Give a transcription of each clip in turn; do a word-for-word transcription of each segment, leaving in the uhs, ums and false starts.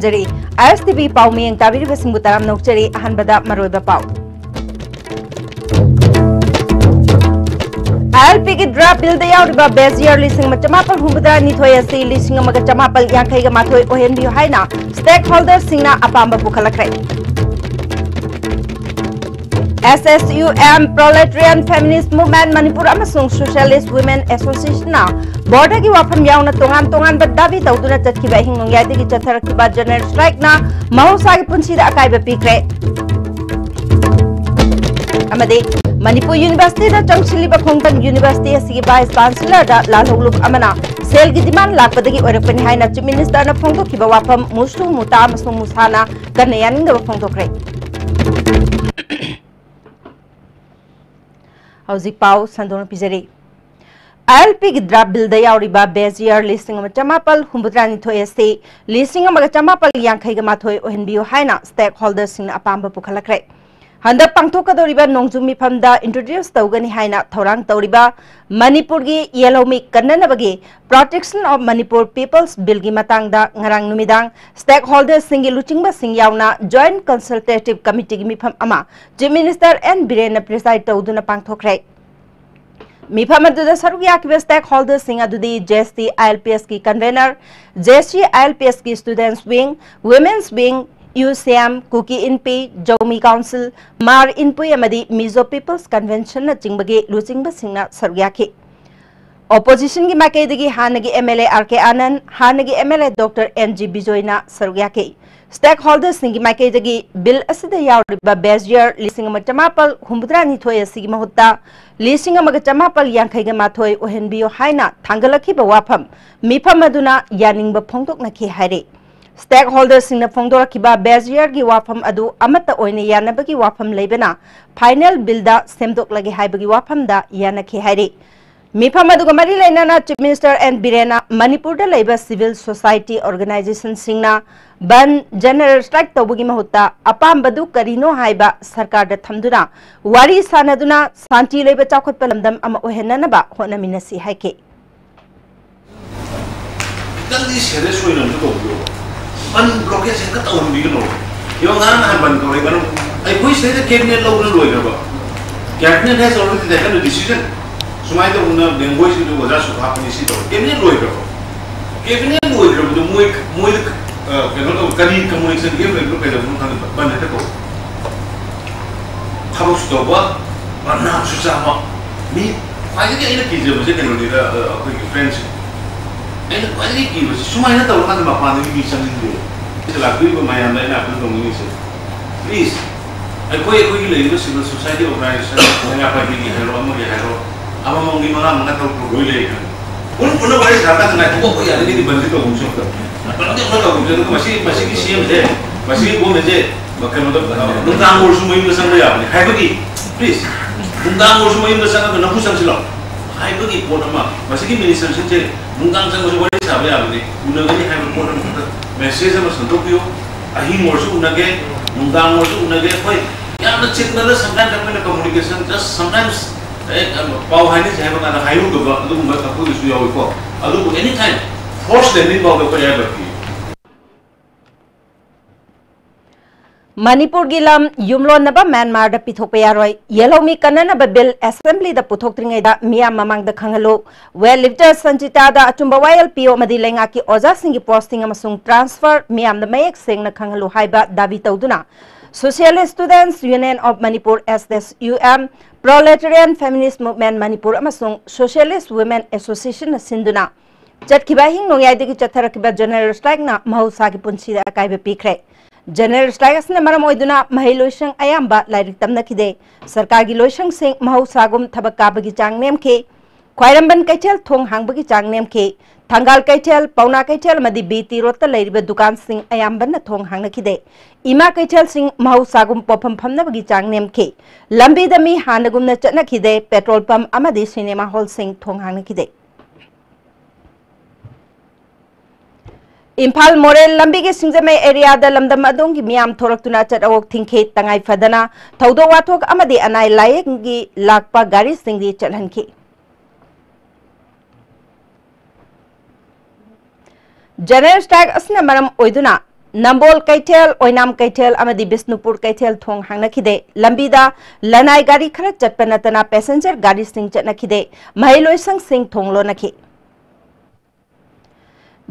Zari. ISTV ꯄꯥꯎ ꯃꯤꯌꯦꯡ ꯇꯥꯕꯤꯔꯤꯕꯁꯤꯡꯕꯨ ꯇꯔꯥꯝꯅ ꯑꯣꯛꯆꯔꯤ꯫ ꯑꯍꯥꯟꯕꯗ ꯃꯔꯨꯑꯣꯏꯕ ꯄꯥꯎ꯫ ILP ꯒꯤ draft bill ꯗ ꯌꯥꯎꯔꯤꯕ base year ꯂꯤꯁꯤꯡ ꯑꯃ ꯆꯃꯥꯄꯜ ꯍꯨꯝꯐꯨꯇꯔꯥ ꯅꯤꯊꯣꯏ ꯑꯁꯤ ꯂꯤꯁꯤꯡ ꯑꯃꯒ ꯆꯃꯥꯄꯜ ꯌꯥꯡꯈꯩꯒ ꯃꯥꯊꯣꯏ ꯑꯣꯏꯍꯟꯕꯤꯌꯨ ꯍꯥꯏꯅ stakeholder ꯁꯤꯡꯅ ꯑꯄꯥꯝꯕ ꯄꯨꯈꯠꯂꯛꯈ꯭ꯔꯦ꯫ SSUM, Proletarian Feminist Movement Manipur ꯑꯃꯁꯨꯡ Socialist Women Association ꯅ border ꯒꯤ ꯋꯥꯐꯝ ꯌꯥꯎꯅ ꯇꯣꯉꯥꯟ ꯇꯣꯉꯥꯟꯕ ꯗꯥꯕꯤ ꯇꯧꯗꯨꯅ ꯆꯠꯈꯤꯕ ꯑꯍꯤꯡ ꯅꯣꯡꯌꯥꯏꯗꯒꯤ ꯆꯠꯊꯔꯛꯈꯤꯕ general strike ꯅ ꯃꯍꯧꯁꯥꯒꯤ ꯄꯨꯟꯁꯤꯗ ꯑꯀꯥꯏꯕ ꯄꯤꯈ꯭ꯔꯦ꯫ ꯑꯃꯗꯤ ꯃꯅꯤꯄꯨꯔ University ꯗ ꯆꯪꯁꯤꯜꯂꯤꯕ ꯈꯣꯡꯖꯪ university ꯑꯁꯤꯒꯤ Vice Chancellor ꯗ ꯂꯥꯜꯍꯧꯂꯨꯞ ꯑꯃꯅ ꯁꯦꯜꯒꯤ demand ꯂꯥꯛꯄꯗꯒꯤ ꯑꯣꯏꯔꯛꯄꯅꯤ ꯍꯥꯏꯅ Chief Minister ꯅ ꯐꯣꯡꯗꯣꯛꯈꯤꯕ ꯋꯥꯐꯝ ꯃꯨꯁꯨ ꯃꯨꯇꯥ ꯑꯃꯁꯨꯡ ꯃꯨꯁꯥꯅ ꯀꯟꯅ ꯌꯥꯅꯤꯡꯗꯕ ꯐꯣꯡꯗꯣꯛꯈ꯭ꯔꯦ꯫ ꯍꯧꯖꯤꯛ ꯄꯥꯎ ꯁꯟꯗꯣꯛꯅ ꯄꯤꯖꯔꯤ꯫ ILP ꯒꯤ draft bill ꯗ ꯌꯥꯎꯔꯤꯕ base year ꯂꯤꯁꯤꯡ ꯑꯃ ꯆꯃꯥꯄꯜ ꯍꯨꯝꯐꯨꯇꯔꯥ ꯅꯤꯊꯣꯏ ꯑꯁꯤ ꯂꯤꯁꯤꯡ ꯑꯃꯒ ꯆꯃꯥꯄꯜ ꯌꯥꯡꯈꯩꯒ ꯃꯥꯊꯣꯏ ꯑꯣꯏꯍꯟꯕꯤꯌꯨ ꯍꯥꯏꯅ stakeholder ꯁꯤꯡꯅ ꯑꯄꯥꯝꯕ ꯄꯨꯈꯠꯂꯛꯈ꯭ꯔꯦ꯫ ꯍꯟꯗꯛ ꯄꯥꯡꯊꯣꯛꯀꯗꯧꯔꯤꯕ ꯅꯣꯡꯖꯨ ꯃꯤꯐꯝꯗ introduce ꯇꯧꯒꯅꯤ ꯍꯥꯏꯅ ꯊꯧꯔꯥꯡ ꯇꯧꯔꯤꯕ ꯃꯅꯤꯄꯨꯔꯒꯤ ꯌꯦꯜꯍꯧꯃꯤ ꯀꯟꯅꯅꯕꯒꯤ Protection of Manipur People's Bill ꯒꯤ ꯃꯇꯥꯡꯗ ꯉꯔꯥꯡ ꯅꯨꯃꯤꯗꯥꯡ stakeholder ꯁꯤꯡꯒꯤ ꯂꯨꯆꯤꯡꯕꯁꯤꯡ ꯌꯥꯎꯅ Joint Consultative Committee ꯒꯤ ꯃꯤꯐꯝ ꯑꯃ Chief Minister N ꯕꯤꯔꯦꯟꯅ preside ꯇꯧꯗꯨꯅ ꯄꯥꯡꯊꯣꯛꯈ꯭ꯔꯦ꯫ ꯃꯤꯐꯝ ꯑꯗꯨꯗ ꯁꯔꯨꯛ ꯌꯥꯈꯤꯕ stakeholder ꯁꯤꯡ ꯑꯗꯨꯗꯤ JST ILPS ꯀꯤ convener, JST ILPS ꯀꯤ students wing, women's wing, UCM, ꯀꯨꯀꯤ ꯏꯟꯄꯤ, ꯖꯧꯃꯤ council, ꯃꯥꯔ ꯏꯟꯄꯨꯏ ꯑꯃꯗꯤ Mizo People's Convention ꯅꯆꯤꯡꯕꯒꯤ ꯂꯨꯆꯤꯡꯕꯁꯤꯡꯅ ꯁꯔꯨꯛ ꯌꯥꯈꯤ꯫ Opposition ꯒꯤ ꯃꯥꯏꯀꯩꯗꯒꯤ ꯍꯥꯟꯅꯒꯤ MLA R K ꯑꯥꯅꯟꯗ, ꯍꯥꯟꯅꯒꯤ MLA Doctor N G ꯕꯤꯖꯣꯏꯅ ꯁꯔꯨꯛ ꯌꯥꯈꯤ꯫ Stakeholder ꯁꯤꯡꯒꯤ ꯃꯥꯏꯀꯩꯗꯒꯤ bill ꯑꯁꯤꯗ ꯌꯥꯎꯔꯤꯕ base year ꯂꯤꯁꯤꯡ ꯑꯃ ꯆꯃꯥꯄꯜ ꯍꯨꯝꯐꯨꯇꯔꯥ ꯅꯤꯊꯣꯏ ꯑꯁꯤꯒꯤ ꯃꯍꯨꯠꯇ ꯂꯤꯁꯤꯡ ꯑꯃꯒ ꯆꯃꯥꯄꯜ ꯌꯥꯡꯈꯩꯒ ꯃꯥꯊꯣꯏ ꯑꯣꯏꯍꯟꯕꯤꯌꯨ ꯍꯥꯏꯅ ꯊꯥꯡꯒꯠꯂꯛꯈꯤꯕ ꯋꯥꯐꯝ ꯃꯤꯐꯝ ꯑꯗꯨꯅ ꯌꯥꯅꯤꯡꯕ ꯐꯣꯡꯗꯣꯛꯅꯈꯤ ꯍꯥꯏꯔꯤ꯫ Stakeholder ꯁꯤꯡꯅ ꯐꯣꯡꯗꯣꯔꯛꯈꯤꯕ base year ꯒꯤ ꯋꯥꯐꯝ ꯑꯗꯨ ꯑꯃꯠꯇ ꯑꯣꯏꯅ ꯌꯥꯅꯕꯒꯤ ꯋꯥꯐꯝ ꯂꯩꯕꯅ final bill ꯗ ꯁꯦꯝꯗꯣꯛꯂꯒꯦ ꯍꯥꯏꯕꯒꯤ ꯋꯥꯐꯝꯗ ꯌꯥꯅꯈꯤ ꯍꯥꯏꯔꯤ꯫ ꯃꯤꯐꯝ ꯑꯗꯨꯒ ꯃꯔꯤ ꯂꯩꯅꯅ Chief Minister N ꯕꯤꯔꯦꯟꯅ ꯃꯅꯤꯄꯨꯔꯗ ꯂꯩꯕ civil society organization ꯁꯤꯡꯅ ꯕꯟꯗ, general strike ꯇꯧꯕꯒꯤ ꯃꯍꯨꯠꯇ ꯑꯄꯥꯝꯕꯗꯨ ꯀꯔꯤꯅꯣ ꯍꯥꯏꯕ ꯁꯔꯀꯥꯔꯗ ꯊꯝꯗꯨꯅ ꯋꯥꯔꯤ ꯁꯥꯅꯗꯨꯅ ꯁꯥꯟꯇꯤ ꯂꯩꯕ ꯆꯥꯎꯈꯠꯄ ꯂꯝꯗꯝ ꯑꯃ ꯑꯣꯏꯍꯟꯅꯅꯕ ꯍꯣꯠꯅꯃꯤꯟꯅꯁꯤ ꯍꯥꯏꯈꯤ꯫ ꯈꯤꯇꯪꯗꯤ serious ꯑꯣꯏꯅ ꯑꯝꯇ ꯇꯧꯕꯤꯌꯣ꯫ ꯕꯟ ꯕ꯭ꯂꯣꯀꯦꯠꯁꯦ ꯍꯦꯛꯇ ꯇꯧꯍꯟꯕꯤꯒꯅꯣ꯫ ꯌꯦꯡꯉꯣ, ꯉꯔꯥꯡ ꯅꯍꯥꯟ ꯕꯟ ꯇꯧꯔꯦ, ꯃꯔꯝ ꯑꯩꯈꯣꯏ ꯁꯤꯗꯩꯗ ꯀꯦꯕꯤꯅꯦꯠ ꯂꯧꯕ ꯂꯣꯏꯈ꯭ꯔꯕ? Cabinet has already taken a decision. ꯁꯨꯃꯥꯏꯅ ꯇꯧꯗꯅ ꯂꯦꯡꯒ꯭ꯋꯦꯖꯀꯤꯗꯨ ꯑꯣꯖꯥ ꯁꯨ ꯍꯥꯞꯄꯅꯤ, ꯁꯤ ꯇꯧꯔꯦ꯫ ꯀꯦꯕꯤꯅꯦꯠ ꯂꯣꯏꯈ꯭ꯔꯕ? ꯀꯦꯕꯤꯅꯦꯠ ꯂꯣꯏꯈ꯭ꯔꯕꯗꯣ ꯃꯣꯏ, ꯃꯣꯏꯗ, ꯑ, ꯀꯩꯅꯣ ꯇꯧꯕ, ꯀꯔꯤ ꯀꯝꯃꯨꯅꯤꯀꯦꯁꯟ ꯒꯦꯞ ꯂꯩꯕꯅꯣ ꯀꯩꯗꯧꯕꯅꯣ ꯈꯪꯗꯦ, ꯕꯟ ꯍꯦꯛꯇ ꯇꯧꯕ꯫ ꯊꯕꯛꯁꯨ ꯇꯧꯕ, ꯕꯗꯅꯥꯝꯁꯨ ꯆꯥꯕ꯫ ꯃꯤ ꯈ꯭ꯋꯥꯏꯗꯒꯤ ꯑꯩꯅ ꯀꯤꯖꯕꯁꯦ ꯀꯩꯅꯣꯅꯤꯗ, ꯑ, ꯑꯩꯈꯣꯏꯒꯤ ꯐ꯭ꯔꯦꯟꯁꯤꯡ꯫ ꯑꯩꯅ ꯈ꯭ꯋꯥꯏꯗꯒꯤ ꯀꯤꯕꯁꯤ ꯁꯨꯃꯥꯏꯅ ꯇꯧꯔꯀꯥꯟꯗ ꯃꯄꯥꯟꯗꯒꯤ ꯃꯤ ꯆꯪꯅꯤꯡꯗꯦ꯫ ꯁꯤꯗ ꯂꯥꯛꯄꯤꯔꯤꯕ ꯃꯌꯥꯝꯗ ꯑꯩꯅ ꯑꯄꯤꯜ ꯇꯧꯅꯤꯡꯉꯤꯁꯦ, ꯄ꯭ꯂꯤꯖ, ꯑꯩꯈꯣꯏ, ꯑꯩꯈꯣꯏꯒꯤ ꯂꯩꯔꯤꯕ ꯁꯤꯚꯤꯜ ꯁꯣꯁꯥꯏꯇꯤ ꯑꯣꯔꯒꯅꯥꯏꯖꯦꯁꯟ, ꯃꯩꯔꯥ ꯄꯥꯏꯕꯤꯒꯤ ꯍꯥꯏꯔꯣ, ꯑꯃꯒꯤ ꯍꯥꯏꯔꯣ, ꯑꯃꯃꯝꯒꯤ ꯃꯉꯥ ꯃꯉꯥ ꯇꯔꯨꯛ ꯇꯔꯨꯛ ꯂꯣꯏ ꯂꯩ꯫ ꯄꯨꯟ ꯄꯨꯟꯅ ꯋꯥꯔꯤ ꯁꯥꯔꯀꯥꯟꯗ ꯉꯥꯏꯈꯣꯀꯣ, ꯑꯩꯈꯣꯏ ꯌꯥꯔꯒꯗꯤ ꯕꯟꯗꯤ ꯇꯧꯒꯨꯝꯁꯤ꯫ ꯕꯟꯗꯤ ꯑꯃ ꯇꯧꯒꯨꯝꯁꯤ꯫ ꯑꯗꯨꯒ ꯃꯁꯤ, ꯃꯁꯤꯒꯤ ꯁꯤ ꯑꯦꯝꯁꯦ, ꯃꯁꯤꯒꯤ ꯒꯣꯜꯃꯦꯟꯁꯦ ꯀꯩꯅꯣꯗ, ꯅꯨꯡꯗꯥꯡ ꯑꯣꯏꯔꯁꯨ ꯃꯌꯨꯝꯗ ꯆꯪꯕ ꯌꯥꯕꯅꯤ ꯍꯥꯏꯕꯒꯤ, ꯄ꯭ꯂꯤꯖ, ꯅꯨꯡꯗꯥꯡ ꯑꯣꯏꯔꯁꯨ ꯃꯌꯨꯝꯗ ꯆꯪꯉꯒ ꯅꯐꯨ ꯆꯪꯁꯤꯜꯂꯣ ꯍꯥꯏꯕꯒꯤ ꯄꯣꯠ ꯑꯃ, ꯃꯁꯤꯒꯤ ꯃꯤꯅꯤꯁꯇꯔꯁꯤꯡꯁꯦ ꯅꯨꯡꯗꯥꯡ ꯆꯪꯕꯁꯨ ꯋꯥꯔꯤ ꯁꯥꯕ ꯌꯥꯕꯅꯤ, ꯎꯅꯒꯅꯤ ꯍꯥꯏꯕ ꯄꯣꯠ ꯑꯃꯈꯛꯇ ꯃꯦꯁꯦꯖ ꯑꯃ ꯁꯟꯗꯣꯛꯄꯤꯌꯨ꯫ ꯑꯍꯤꯡ ꯑꯣꯏꯔꯁꯨ ꯎꯅꯒꯦ, ꯅꯨꯡꯗꯥꯡ ꯑꯣꯏꯔꯁꯨ ꯎꯅꯒꯦ꯫ ꯍꯣꯏ, ꯌꯥꯝꯅ ꯆꯤꯟꯕꯗ sometimes ꯑꯩꯈꯣꯏꯅ communication, just sometimes, ꯑꯦ, ꯄꯥꯎ ꯍꯥꯏꯅꯁꯦ ꯍꯥꯏꯕ ꯀꯥꯟꯗ ꯍꯥꯏꯔꯨꯗꯕ ꯑꯗꯨꯒꯨꯝꯕ ꯑꯩꯈꯣꯏꯒꯤꯁꯨ ꯌꯥꯎꯏꯀꯣ꯫ ꯑꯗꯨꯕꯨ any time force landing ꯐꯥꯎꯗ ꯑꯩꯈꯣꯏ ꯑꯌꯥꯕ ꯄꯤ꯫ ꯃꯅꯤꯄꯨꯔꯒꯤ ꯂꯝ ꯌꯨꯝꯂꯣꯟꯅꯕ ꯃ꯭ꯌꯥꯟꯃꯥꯔꯗ ꯄꯤꯊꯣꯛꯄ ꯌꯥꯔꯣꯏ꯫ ꯌꯦꯜꯍꯧꯃꯤ ꯀꯟꯅꯅꯕ ꯕꯤꯜ ꯑꯦꯁꯦꯝꯕ꯭ꯂꯤꯗ ꯄꯨꯊꯣꯛꯇ꯭ꯔꯤꯉꯩꯗ ꯃꯤꯌꯥꯝ ꯃꯃꯥꯡꯗ ꯈꯪꯍꯜꯂꯨ꯫ ꯋꯦꯜ ꯂꯤꯐꯇꯔ ꯁꯟꯆꯤꯇꯥꯗ ꯑꯆꯨꯝꯕ ꯋꯥꯌꯦꯜ ꯄꯤꯌꯨ ꯑꯃꯗꯤ ꯂꯩꯉꯥꯛꯀꯤ ꯑꯣꯖꯥꯁꯤꯡꯒꯤ ꯄꯣꯁꯇꯤꯡ ꯑꯃꯁꯨꯡ ꯇ꯭ꯔꯥꯟꯁꯐꯔ ꯃꯤꯌꯥꯝꯗ ꯃꯌꯦꯛ ꯁꯦꯡꯅ ꯈꯪꯍꯜꯂꯨ ꯍꯥꯏꯕ ꯗꯥꯕꯤ ꯇꯧꯗꯨꯅ Socialist Students Union of Manipur, S S U M, Proletarian Feminist Movement Manipur ꯑꯃꯁꯨꯡ Socialist Women Associationꯅ ꯁꯤꯟꯗꯨꯅ ꯆꯠꯈꯤꯕ ꯑꯍꯤꯡ ꯅꯣꯡꯌꯥꯏꯗꯒꯤ ꯆꯠꯊꯔꯛꯈꯤꯕ ꯖꯦꯅꯔꯦꯜ ꯁ꯭ꯇ꯭ꯔꯥꯏꯛꯅ ꯃꯍꯧꯁꯥꯒꯤ ꯄꯨꯟꯁꯤꯗ ꯑꯀꯥꯏꯕ ꯄꯤꯈ꯭ꯔꯦ꯫ ꯖꯦꯅꯔꯦꯜ ꯁ꯭ꯇ꯭ꯔꯥꯏꯛ ꯑꯁꯤꯅ ꯃꯔꯝ ꯑꯣꯏꯗꯨꯅ ꯃꯍꯩꯂꯣꯏꯁꯪ ꯑꯌꯥꯝꯕ ꯂꯥꯏꯔꯤꯛ ꯇꯝꯅꯈꯤꯗꯦ꯫ ꯁꯔꯀꯥꯔꯒꯤ ꯂꯣꯏꯁꯪꯁꯤꯡ ꯃꯍꯧꯁꯥꯒꯨꯝ ꯊꯕꯛ ꯀꯥꯕꯒꯤ ꯆꯥꯡ ꯅꯦꯝꯈꯤ꯫ ꯈ꯭ꯋꯥꯏꯔꯝꯕꯟ ꯀꯩꯊꯦꯜ ꯊꯣꯡ ꯍꯥꯡꯕꯒꯤ ꯆꯥꯡ ꯅꯦꯝꯈꯤ꯫ ꯊꯪꯒꯥꯜ ꯀꯩꯊꯦꯜ, ꯄꯥꯎꯅꯥ ꯀꯩꯊꯦꯜ ꯑꯃꯗꯤ ꯕꯤ ꯇꯤ ꯔꯣꯗꯇ ꯂꯩꯔꯤꯕ ꯗꯨꯀꯥꯟꯁꯤꯡ ꯑꯌꯥꯝꯕꯅ ꯊꯣꯡ ꯍꯥꯡꯅꯈꯤꯗꯦ꯫ ꯏꯃꯥ ꯀꯩꯊꯦꯜꯁꯤꯡ ꯃꯍꯧꯁꯥꯒꯨꯝ ꯄꯣꯠꯐꯝ ꯐꯝꯅꯕꯒꯤ ꯆꯥꯡ ꯅꯦꯝꯈꯤ꯫ ꯂꯝꯕꯤꯗ ꯃꯤ ꯍꯥꯟꯅꯒꯨꯝꯅ ꯆꯠꯅꯈꯤꯗꯦ꯫ ꯄꯦꯇ꯭ꯔꯣꯜ ꯄꯝꯞ ꯑꯃꯗꯤ ꯁꯤꯅꯦꯃꯥ ꯍꯣꯜꯁꯤꯡ ꯊꯣꯡ ꯍꯥꯡꯅꯈꯤꯗꯦ꯫ ꯏꯝꯐꯥꯜ ꯃꯣꯔꯦ ꯂꯝꯕꯤꯒꯤ ꯁꯤꯡꯖꯃꯩ ꯑꯦꯔꯤꯌꯥꯗ ꯂꯝꯗꯝ ꯑꯗꯣꯝꯒꯤ ꯃꯤꯌꯥꯝ ꯊꯣꯔꯛꯇꯨꯅ ꯑꯆꯠ ꯑꯋꯣꯛ ꯊꯤꯡꯈꯤ꯫ ꯇꯉꯥꯏ ꯐꯗꯅ ꯊꯧꯗꯣꯛ ꯋꯥꯊꯣꯛ ꯑꯃꯗꯤ ꯑꯅꯥꯏ ꯂꯥꯏꯌꯦꯡꯒꯤ ꯂꯥꯛꯄ ꯒꯥꯔꯤꯁꯤꯡꯗꯤ ꯆꯠꯍꯟꯈꯤ꯫ General strike ꯑꯁꯤꯅ ꯃꯔꯝ ꯑꯣꯏꯗꯨꯅ ꯅꯝꯕꯣꯜ ꯀꯩꯊꯦꯜ, ꯑꯣꯏꯅꯥꯝ ꯀꯩꯊꯦꯜ ꯑꯃꯗꯤ ꯕꯤꯁꯅꯨꯄꯨꯔ ꯀꯩꯊꯦꯜ ꯊꯣꯡ ꯍꯥꯡꯅꯈꯤꯗꯦ꯫ ꯂꯝꯕꯤꯗ ꯂꯅꯥꯏ ꯒꯥꯔꯤ ꯈꯔ ꯆꯠꯄ ꯅꯠꯇꯅ passenger ꯒꯥꯔꯤꯁꯤꯡ ꯆꯠꯅꯈꯤꯗꯦ꯫ ꯃꯍꯩꯂꯣꯏꯁꯪꯁꯤꯡ ꯊꯣꯡ ꯂꯣꯟꯅꯈꯤ꯫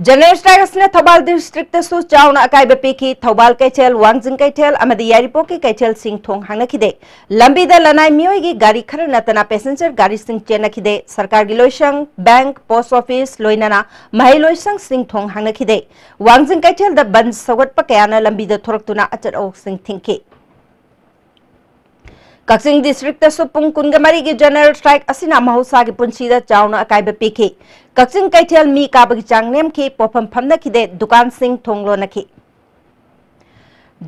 General strike ꯑꯁꯤꯅ ꯊꯧꯕꯥꯜ district ꯇꯁꯨ ꯆꯥꯎꯅ ꯑꯀꯥꯏꯕ ꯄꯤꯈꯤ꯫ ꯊꯧꯕꯥꯜ ꯀꯩꯊꯦꯜ, ꯋꯥꯡꯖꯤꯡ ꯀꯩꯊꯦꯜ ꯑꯃꯗꯤ ꯌꯥꯏꯔꯤꯄꯣꯛꯀꯤ ꯀꯩꯊꯦꯜꯁꯤꯡ ꯊꯣꯡ ꯍꯥꯡꯅꯈꯤꯗꯦ꯫ ꯂꯝꯕꯤꯗ ꯂꯅꯥꯏ ꯃꯤꯑꯣꯏꯒꯤ ꯒꯥꯔꯤ ꯈꯔ ꯅꯠꯇꯅ passenger ꯒꯥꯔꯤꯁꯤꯡ ꯆꯦꯟꯅꯈꯤꯗꯦ꯫ ꯁꯔꯀꯥꯔꯒꯤ ꯂꯣꯏꯁꯪ, bank, post office ꯂꯣꯏꯅꯅ ꯃꯍꯩꯂꯣꯏꯁꯪꯁꯤꯡ ꯊꯣꯡ ꯍꯥꯡꯅꯈꯤꯗꯦ꯫ ꯋꯥꯡꯖꯤꯡ ꯀꯩꯊꯦꯜꯗ ꯕꯟ ꯁꯧꯒꯠꯄ ꯀꯌꯥꯅ ꯂꯝꯕꯤꯗ ꯊꯣꯔꯛꯇꯨꯅ ꯑꯆꯠ ꯑꯋꯣꯛꯁꯤꯡ ꯊꯤꯡꯈꯤ꯫ ꯀꯛꯆꯤꯡ district ꯇꯁꯨ ꯄꯨꯡ ꯀꯨꯟꯒ ꯃꯔꯤꯒꯤ general strike ꯑꯁꯤꯅ ꯃꯍꯧꯁꯥꯒꯤ ꯄꯨꯟꯁꯤꯗ ꯆꯥꯎꯅ ꯑꯀꯥꯏꯕ ꯄꯤꯈꯤ꯫ ꯀꯛꯆꯤꯡ ꯀꯩꯊꯦꯜ ꯃꯤ ꯀꯥꯕꯒꯤ ꯆꯥꯡ ꯅꯦꯝꯈꯤ, ꯄꯣꯠꯐꯝ ꯐꯝꯅꯈꯤꯗꯦ, ꯗꯨꯀꯥꯟꯁꯤꯡ ꯊꯣꯡ ꯂꯣꯟꯅꯈꯤ꯫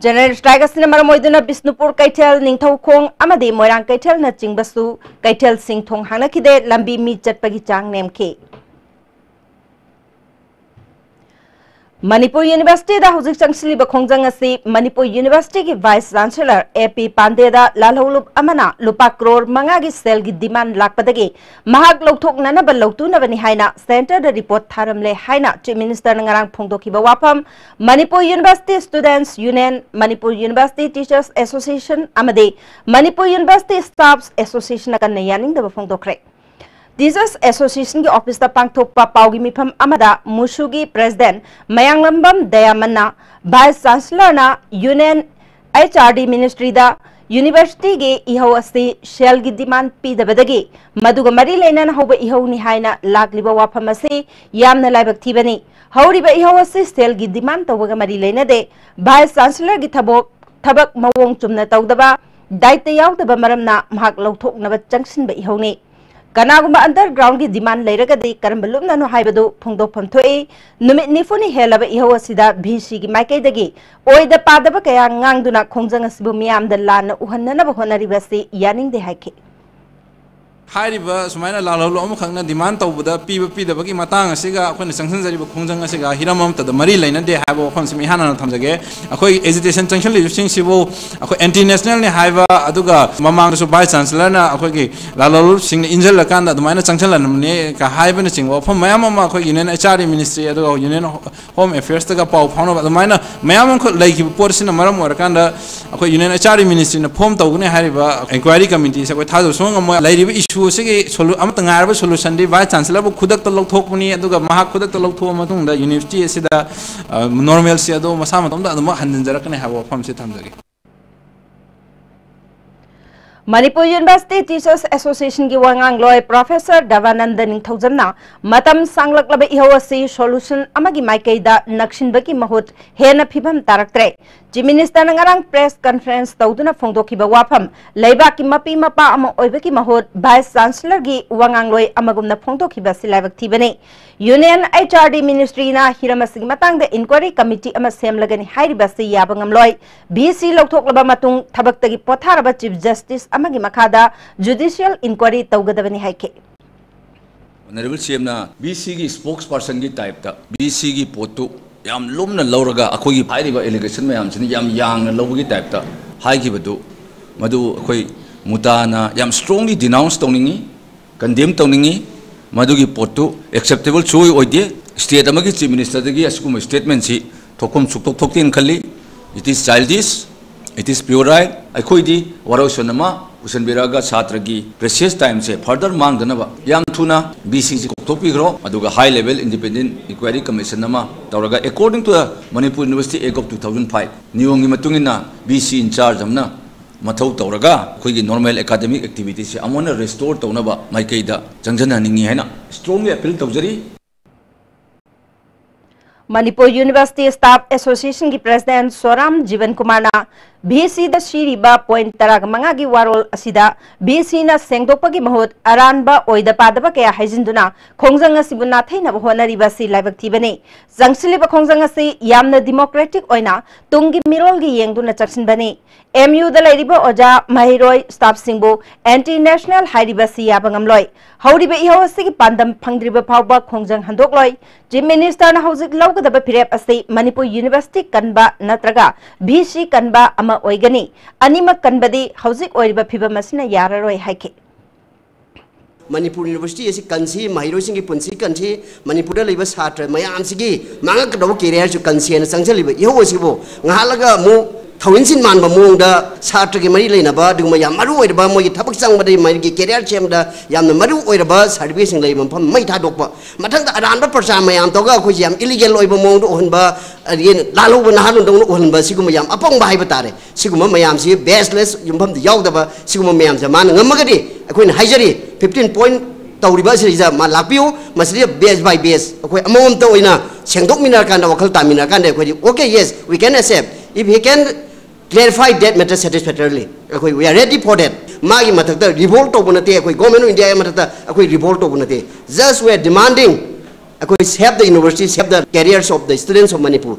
General strike ꯑꯁꯤꯅ ꯃꯔꯝ ꯑꯣꯏꯗꯨꯅ ꯕꯤꯁꯅꯨꯄꯨꯔ ꯀꯩꯊꯦꯜ, ꯅꯤꯡꯊꯧꯈꯣꯡ ꯑꯃꯗꯤ ꯃꯣꯏꯔꯥꯡ ꯀꯩꯊꯦꯜꯅꯆꯤꯡꯕꯁꯨ ꯀꯩꯊꯦꯜꯁꯤꯡ ꯊꯣꯡ ꯍꯥꯡꯅꯈꯤꯗꯦ, ꯂꯝꯕꯤ ꯃꯤ ꯆꯠꯄꯒꯤ ꯆꯥꯡ ꯅꯦꯝꯈꯤ꯫ ꯃꯅꯤꯄꯨꯔ University ꯗ ꯍꯧꯖꯤꯛ ꯆꯪꯁꯤꯜꯂꯤꯕ ꯈꯣꯡꯖꯪ ꯑꯁꯤ ꯃꯅꯤꯄꯨꯔ University ꯒꯤ Vice Chancellor A P ꯄꯥꯟꯗꯦꯗ ꯂꯥꯜꯍꯧꯂꯨꯞ ꯑꯃꯅ ꯂꯨꯄꯥ ꯀ꯭ꯔꯣꯔ ꯃꯉꯥꯒꯤ ꯁꯦꯜꯒꯤ demand ꯂꯥꯛꯄꯗꯒꯤ ꯃꯍꯥꯛ ꯂꯧꯊꯣꯛꯅꯅꯕ ꯂꯧꯇꯨꯅꯕꯅꯤ ꯍꯥꯏꯅ centre ꯗ report ꯊꯥꯔꯝꯂꯦ ꯍꯥꯏꯅ Chief Minister ꯅ ꯉꯔꯥꯡ ꯐꯣꯡꯗꯣꯛꯈꯤꯕ ꯋꯥꯐꯝ Manipur University Students Union, Manipur University Teachers Association ꯑꯃꯗꯤ Manipur University Staffs Association ꯅ ꯀꯟꯅ ꯌꯥꯅꯤꯡꯗꯕ ꯐꯣꯡꯗꯣꯛꯈ꯭ꯔꯦ꯫ Teachers Association ꯒꯤ office ꯇ ꯄꯥꯡꯊꯣꯛꯄ ꯄꯥꯎꯒꯤ ꯃꯤꯐꯝ ꯑꯃꯗ MUSU ꯒꯤ President ꯃꯌꯥꯡꯂꯝꯕꯝ ꯗꯌꯥꯃꯟꯅ Vice Chancellor ꯅ Union H R D Ministry ꯗ University ꯒꯤ ꯏꯍꯧ ꯑꯁꯤ ꯁꯦꯜꯒꯤ demand ꯄꯤꯗꯕꯗꯒꯤ ꯃꯗꯨꯒ ꯃꯔꯤ ꯂꯩꯅꯅ ꯍꯧꯕ ꯏꯍꯧꯅꯤ ꯍꯥꯏꯅ ꯂꯥꯛꯂꯤꯕ ꯋꯥꯐꯝ ꯑꯁꯤ ꯌꯥꯝꯅ ꯂꯥꯏꯕꯛ ꯊꯤꯕꯅꯤ꯫ ꯍꯧꯔꯤꯕ ꯏꯍꯧ ꯑꯁꯤ ꯁꯦꯜꯒꯤ demand ꯇꯧꯕꯒ ꯃꯔꯤ ꯂꯩꯅꯗꯦ꯫ Vice Chancellor ꯒꯤ ꯊꯕꯛ, ꯊꯕꯛ ꯃꯑꯣꯡ ꯆꯨꯝꯅ ꯇꯧꯗꯕ, ꯗꯥꯏꯇ ꯌꯥꯎꯗꯕ ꯃꯔꯝꯅ ꯃꯍꯥꯛ ꯂꯧꯊꯣꯛꯅꯕ ꯆꯪꯁꯤꯟꯕ ꯏꯍꯧꯅꯤ꯫ ꯀꯅꯥꯒꯨꯝꯕ underground ꯒꯤ demand ꯂꯩꯔꯒꯗꯤ ꯀꯔꯝꯕ ꯂꯨꯞꯅꯅꯣ ꯍꯥꯏꯕꯗꯨ ꯐꯣꯡꯗꯣꯛꯐꯝ ꯊꯣꯛꯏ꯫ ꯅꯨꯃꯤꯠ ꯅꯤꯐꯨꯅꯤ ꯍꯦꯜꯂꯕ ꯏꯍꯧ ꯑꯁꯤꯗ V C ꯒꯤ ꯃꯥꯏꯀꯩꯗꯒꯤ ꯑꯣꯏꯗ ꯄꯥꯗꯕ ꯀꯌꯥ ꯉꯥꯡꯗꯨꯅ ꯈꯣꯡꯖꯪ ꯑꯁꯤꯕꯨ ꯃꯤꯌꯥꯝꯗ ꯂꯥꯟꯅ ꯎꯍꯟꯅꯅꯕ ꯍꯣꯠꯅꯔꯤꯕ ꯑꯁꯤ ꯌꯥꯅꯤꯡꯗꯦ ꯍꯥꯏꯈꯤ꯫ ꯍꯥꯏꯔꯤꯕ ꯁꯨꯃꯥꯏꯅ ꯂꯥꯜꯍꯧꯂꯨꯞ ꯑꯃꯈꯛꯅ demand ꯇꯧꯕꯗ ꯄꯤꯕ ꯄꯤꯗꯕꯒꯤ ꯃꯇꯥꯡ ꯑꯁꯤꯒ ꯑꯩꯈꯣꯏꯅ ꯆꯪꯁꯤꯟꯖꯔꯤꯕ ꯈꯣꯡꯖꯪ ꯑꯁꯤꯒ ꯍꯤꯔꯝ ꯑꯃꯠꯇꯗ ꯃꯔꯤ ꯂꯩꯅꯗꯦ ꯍꯥꯏꯕ ꯋꯥꯐꯝꯁꯤ ꯏꯍꯥꯟ ꯍꯥꯟꯅ ꯊꯝꯖꯒꯦ꯫ ꯑꯩꯈꯣꯏ agitation ꯆꯪꯁꯤꯜꯂꯤꯕꯁꯤꯡꯁꯤꯕꯨ ꯑꯩꯈꯣꯏ anti nationalꯅꯤ ꯍꯥꯏꯕ, ꯑꯗꯨꯒ ꯃꯃꯥꯡꯗꯁꯨ Vice Chancellorꯅ ꯑꯩꯈꯣꯏꯒꯤ ꯂꯥꯜꯍꯧꯂꯨꯞꯁꯤꯡꯅ ꯏꯟꯁꯤꯜꯂꯀꯥꯟꯗ ꯑꯗꯨꯃꯥꯏꯅ ꯆꯪꯁꯤꯜꯂꯝꯕꯅꯤ ꯀ ꯍꯥꯏꯕꯅꯆꯤꯡꯕ ꯋꯥꯐꯝ ꯃꯌꯥꯝ ꯑꯃ ꯑꯩꯈꯣꯏ Union H R D Ministry ꯑꯗꯨꯒ Union Home Affairsꯇꯒ ꯄꯥꯎ ꯐꯥꯎꯅꯕ ꯑꯗꯨꯃꯥꯏꯅ ꯃꯌꯥꯝ ꯑꯃꯈꯛ ꯂꯩꯈꯤꯕ ꯄꯣꯠ ꯑꯁꯤꯅ ꯃꯔꯝ ꯑꯣꯏꯔꯀꯥꯟꯗ ꯑꯩꯈꯣꯏ Union H R D Ministryꯅ form ꯇꯧꯒꯅꯤ ꯍꯥꯏꯔꯤꯕ inquiry committeeꯁꯦ ꯑꯩꯈꯣꯏ ꯊꯥꯖꯕ ꯁꯨꯡꯉꯝ ꯉꯝꯃꯣꯏ꯫ ꯂꯩꯔꯤꯕ issue ꯑꯁꯤꯒꯤ solu-, ꯑꯃꯠꯇ ꯉꯥꯏꯔꯕ solutionꯗꯤ Vice Chancellorꯕꯨ ꯈꯨꯗꯛꯇ ꯂꯧꯊꯣꯛꯄꯅꯤ, ꯑꯗꯨꯒ ꯃꯍꯥꯛ ꯈꯨꯗꯛꯇ ꯂꯧꯊꯣꯛꯑ ꯃꯇꯨꯡꯗ university ꯑꯁꯤꯗ, ꯑ, normalcy ꯑꯗꯨ ꯃꯁꯥ ꯃꯇꯣꯝꯇ ꯑꯗꯨꯃꯛ ꯍꯟꯖꯤꯟꯖꯔꯛꯀꯅꯤ ꯍꯥꯏꯕ ꯋꯥꯐꯝꯁꯤ ꯊꯝꯖꯒꯦ꯫ ꯃꯅꯤꯄꯨꯔ University Teachers Associationꯒꯤ ꯋꯥꯉꯥꯡꯂꯣꯏ Professor ꯗꯕꯥꯅꯟꯗ ꯅꯤꯡꯊꯧꯖꯝꯅ ꯃꯇꯝ ꯁꯥꯡꯂꯛꯂꯕ ꯏꯍꯧ ꯑꯁꯤ solution ꯑꯃꯒꯤ ꯃꯥꯏꯀꯩꯗ ꯅꯛꯁꯤꯟꯕꯒꯤ ꯃꯍꯨꯠ ꯍꯦꯟꯅ ꯐꯤꯕꯝ ꯇꯥꯔꯛꯇ꯭ꯔꯦ꯫ Chief Ministerꯅ ꯉꯔꯥꯡ press conference ꯇꯧꯗꯨꯅ ꯐꯣꯡꯗꯣꯛꯈꯤꯕ ꯋꯥꯐꯝ, ꯂꯩꯕꯥꯛꯀꯤ ꯃꯄꯤ ꯃꯄꯥ ꯑꯃ ꯑꯣꯏꯕꯒꯤ ꯃꯍꯨꯠ Vice Chancellorꯒꯤ ꯋꯥꯉꯥꯡꯂꯣꯏ ꯑꯃꯒꯨꯝꯅ ꯐꯣꯡꯗꯣꯛꯈꯤꯕ ꯑꯁꯤ ꯂꯥꯏꯕꯛ ꯊꯤꯕꯅꯤ꯫ Union H R D Ministryꯅ ꯍꯤꯔꯝ ꯑꯁꯤꯒꯤ ꯃꯇꯥꯡꯗ inquiry committee ꯑꯃ ꯁꯦꯝꯂꯒꯅꯤ ꯍꯥꯏꯔꯤꯕ ꯑꯁꯤ ꯌꯥꯕ ꯉꯝꯂꯣꯏ꯫ B C ꯂꯧꯊꯣꯛꯂꯕ ꯃꯇꯨꯡ ꯊꯕꯛꯇꯒꯤ ꯄꯣꯊꯥꯔꯕ Chief Justice ꯑꯃꯒꯤ ꯃꯈꯥꯗ judicial inquiry ꯇꯧꯒꯗꯕꯅꯤ ꯍꯥꯏꯈꯤ꯫ Honourable CMꯅ B Cꯒꯤ spokespersonꯒꯤ typeꯇ B Cꯒꯤ ꯄꯣꯠꯇꯨ ꯌꯥꯝ ꯂꯨꯝꯅ ꯂꯧꯔꯒ ꯑꯩꯈꯣꯏꯒꯤ ꯍꯥꯏꯔꯤꯕ allegation ꯃꯌꯥꯝꯁꯤꯅ ꯌꯥꯝ ꯌꯥꯡꯅ ꯂꯧꯕꯒꯤ typeꯇ ꯍꯥꯏꯈꯤꯕꯗꯨ, ꯃꯗꯨ ꯑꯩꯈꯣꯏ ꯃꯨꯇꯥꯅ ꯌꯥꯝ strongly denounce ꯇꯧꯅꯤꯡꯉꯤ, condemn ꯇꯧꯅꯤꯡꯉꯤ꯫ ꯃꯗꯨꯒꯤ ꯄꯣꯠꯇꯨ acceptable ꯁꯨꯡꯑꯣꯏ ꯑꯣꯏꯗꯦ꯫ State ꯑꯃꯒꯤ Chief Ministerꯗꯒꯤ ꯑꯁꯤꯒꯨꯝꯕ statementꯁꯤ ꯊꯣꯛꯐꯝ ꯁꯨꯛꯊꯣꯛ ꯊꯣꯛꯇꯦꯅ ꯈꯜꯂꯤ꯫ It is childish, it is puerile꯫ ꯑꯩꯈꯣꯏꯗꯤ ꯋꯥꯔꯣꯏꯁꯣꯟ ꯑꯃ ꯄꯨꯁꯤꯟꯕꯤꯔꯛꯑꯒ ꯁꯥꯇ꯭ꯔꯒꯤ precious timeꯁꯦ further ꯃꯥꯡꯗꯅꯕ ꯌꯥꯝ ꯊꯨꯅ B Cꯁꯤ ꯀꯧꯊꯣꯛꯄꯤꯈ꯭ꯔꯣ, ꯑꯗꯨꯒ high level independent inquiry commission ꯑꯃ ꯇꯧꯔꯒ, according to the Manipur University Act of two thousand five, ꯅꯤꯌꯣꯝꯒꯤ ꯃꯇꯨꯡ ꯏꯟꯅ B C in charge ꯑꯃꯅ ꯃꯊꯧ ꯇꯧꯔꯒ ꯑꯩꯈꯣꯏꯒꯤ normal academic activitiesꯁꯦ ꯑꯃꯨꯛ ꯍꯟꯅ restore ꯇꯧꯅꯕ ꯃꯥꯏꯀꯩꯗ ꯆꯪꯁꯤꯟꯍꯟꯅꯤꯡꯉꯤ ꯍꯥꯏꯅ strongly appeal ꯇꯧꯖꯔꯤ꯫ ꯃꯅꯤꯄꯨꯔ University Staff Associationꯒꯤ President ꯁꯣꯔꯥꯝ ꯖꯤꯕꯟ ꯀꯨꯃꯥꯔꯅ ꯚꯤꯁꯤꯗ ꯁꯤꯔꯤꯕ ꯄꯣꯏꯟꯠ ꯇꯔꯥꯒ ꯃꯉꯥꯒꯤ ꯋꯥꯔꯣꯜ ꯑꯁꯤꯗ ꯚꯤꯁꯤꯅ ꯁꯦꯡꯗꯣꯛꯄꯒꯤ ꯃꯍꯨꯠ ꯑꯔꯥꯟꯕ ꯑꯣꯏꯗ ꯄꯥꯗꯕ ꯀꯌꯥ ꯍꯩꯖꯤꯟꯗꯨꯅ ꯈꯣꯡꯖꯪ ꯑꯁꯤꯕꯨ ꯅꯥꯊꯩꯅꯕ ꯍꯣꯠꯅꯔꯤꯕ ꯑꯁꯤ ꯂꯥꯏꯕꯛ ꯊꯤꯕꯅꯤ꯫ ꯆꯪꯁꯤꯜꯂꯤꯕ ꯈꯣꯡꯖꯪ ꯑꯁꯤ ꯌꯥꯝꯅ ꯗꯤꯃꯣꯀ꯭ꯔꯦꯇꯤꯛ ꯑꯣꯏꯅ ꯇꯨꯡꯒꯤ ꯃꯤꯔꯣꯜꯒꯤ ꯌꯦꯡꯗꯨꯅ ꯆꯪꯁꯤꯟꯕꯅꯤ꯫ ꯑꯦꯝ ꯌꯨꯗ ꯂꯩꯔꯤꯕ ꯑꯣꯖꯥ, ꯃꯍꯩꯔꯣꯏ, ꯁ꯭ꯇꯥꯐꯁꯤꯡꯕꯨ ꯑꯦꯟꯇꯤ ꯅꯦꯁꯅꯦꯜ ꯍꯥꯏꯔꯤꯕ ꯑꯁꯤ ꯌꯥꯕ ꯉꯝꯂꯣꯏ꯫ ꯍꯧꯔꯤꯕ ꯏꯍꯧ ꯑꯁꯤꯒꯤ ꯄꯥꯟꯗꯝ ꯐꯪꯗ꯭ꯔꯤꯕ ꯐꯥꯎꯕ ꯈꯣꯡꯖꯪ ꯍꯟꯗꯣꯛꯂꯣꯏ꯫ ꯆꯤꯐ ꯃꯤꯅꯤꯁꯇꯔꯅ ꯍꯧꯖꯤꯛ ꯂꯧꯒꯗꯕ ꯐꯤꯔꯦꯞ ꯑꯁꯤ ꯃꯅꯤꯄꯨꯔ ꯌꯨꯅꯤꯚꯔꯁꯤꯇꯤ ꯀꯟꯕ ꯅꯠꯇ꯭ꯔꯒ ꯚꯤꯁꯤ ꯀꯟꯕ ꯑꯃ ꯑꯣꯏꯒꯅꯤ꯫ ꯑꯅꯤꯃꯛ ꯀꯟꯕꯗꯤ ꯍꯧꯖꯤꯛ ꯑꯣꯏꯔꯤꯕ ꯐꯤꯕꯝ ꯑꯁꯤꯅ ꯌꯥꯔꯔꯣꯏ ꯍꯥꯏꯈꯤ꯫ ꯃꯅꯤꯄꯨꯔ ꯌꯨꯅꯤꯚꯔꯁꯤꯇꯤ ꯑꯁꯤ ꯀꯟꯁꯤ, ꯃꯍꯩꯔꯣꯏꯁꯤꯡꯒꯤ ꯄꯨꯟꯁꯤ ꯀꯟꯁꯤ, ꯃꯅꯤꯄꯨꯔꯗ ꯂꯩꯕ ꯁꯥꯇ꯭ꯔ ꯃꯌꯥꯝꯁꯤꯒꯤ ꯃꯥꯡꯉꯛꯀꯗꯧꯕ ꯀꯦꯔꯤꯌꯔꯁꯨ ꯀꯟꯁꯤ ꯍꯥꯏꯅ ꯆꯪꯁꯤꯜꯂꯤꯕ ꯏꯍꯧ ꯑꯁꯤꯕꯨ ꯉꯥꯏꯍꯥꯛꯂꯒ ꯑꯃꯨꯛ ꯊꯧꯏꯟꯁꯤꯟ ꯃꯥꯟꯕ ꯃꯑꯣꯡꯗ ꯁꯥꯇ꯭ꯔꯒꯤ ꯃꯔꯤ ꯂꯩꯅꯕ ꯑꯗꯨꯒꯨꯝꯕ ꯌꯥꯝ ꯃꯔꯨ ꯑꯣꯏꯔꯕ ꯃꯣꯏꯒꯤ ꯊꯕꯛ ꯆꯪꯕꯗ ꯃꯣꯏꯒꯤ ꯀꯦꯔꯤꯌꯔ ꯁꯦꯝꯕꯗ ꯌꯥꯝꯅ ꯃꯔꯨ ꯑꯣꯏꯔꯕ ꯁꯥꯔꯇꯤꯐꯤꯀꯦꯠꯁꯤꯡ ꯂꯩꯕ ꯃꯐꯝ ꯃꯩ ꯊꯥꯗꯣꯛꯄ, ꯃꯊꯪꯗ ꯑꯔꯥꯟꯕ ꯄ꯭ꯔꯆꯥꯔ ꯃꯌꯥꯝ ꯇꯧꯔꯒ ꯑꯩꯈꯣꯏꯁꯦ ꯌꯥꯝ ꯏꯂꯤꯒꯦꯜ ꯑꯣꯏꯕ ꯃꯑꯣꯡꯗ ꯎꯍꯟꯕ, ꯑꯗꯒꯤ ꯂꯥꯜꯍꯧꯕ ꯅꯍꯥꯔꯣꯜꯗꯧꯅ ꯎꯍꯟꯕ, ꯁꯤꯒꯨꯝꯕ ꯌꯥꯝ ꯑꯄꯪꯕ ꯍꯥꯏꯕ ꯇꯥꯔꯦ꯫ ꯁꯤꯒꯨꯝꯕ ꯃꯌꯥꯝꯁꯤ ꯕꯦꯁꯂꯦꯁ, ꯌꯨꯝꯐꯝꯗ ꯌꯥꯎꯗꯕ ꯁꯤꯒꯨꯝꯕ ꯃꯌꯥꯝꯁꯦ ꯃꯥꯅ ꯉꯝꯃꯒꯗꯤ ꯑꯩꯈꯣꯏꯅ ꯍꯥꯏꯖꯔꯤ, ꯐꯤꯐꯇꯤꯟ ꯄꯣꯏꯟꯠ ꯇꯧꯔꯤꯕ ꯑꯁꯤꯗ ꯃꯥ ꯂꯥꯛꯄꯤꯌꯨ꯫ ꯃꯁꯤꯗ ꯕꯦꯁ ꯕꯥꯏ ꯕꯦꯁ ꯑꯩꯈꯣꯏ ꯑꯃꯃꯝꯇ ꯑꯣꯏꯅ ꯁꯦꯡꯗꯣꯛꯃꯤꯟꯅꯔꯀꯥꯟꯗ, ꯋꯥꯈꯜ ꯇꯥꯃꯤꯟꯅꯔꯀꯥꯟꯗ ꯑꯩꯈꯣꯏꯗꯤ, "Okay, yes, we can accept. If he can clarify that matter satisfactorily, ꯑꯩꯈꯣꯏ, we are ready for that." ꯃꯥꯒꯤ ꯃꯊꯛꯇ ꯔꯤꯚꯣꯜ ꯇꯧꯕ ꯅꯠꯇꯦ, ꯑꯩꯈꯣꯏ Government of India ꯒꯤ ꯃꯊꯛꯇ ꯑꯩꯈꯣꯏ ꯔꯤꯚꯣꯜ ꯇꯧꯕ ꯅꯠꯇꯦ꯫ Just we are demanding, ꯑꯩꯈꯣꯏ, "Save the university, save the careers of the students of Manipur."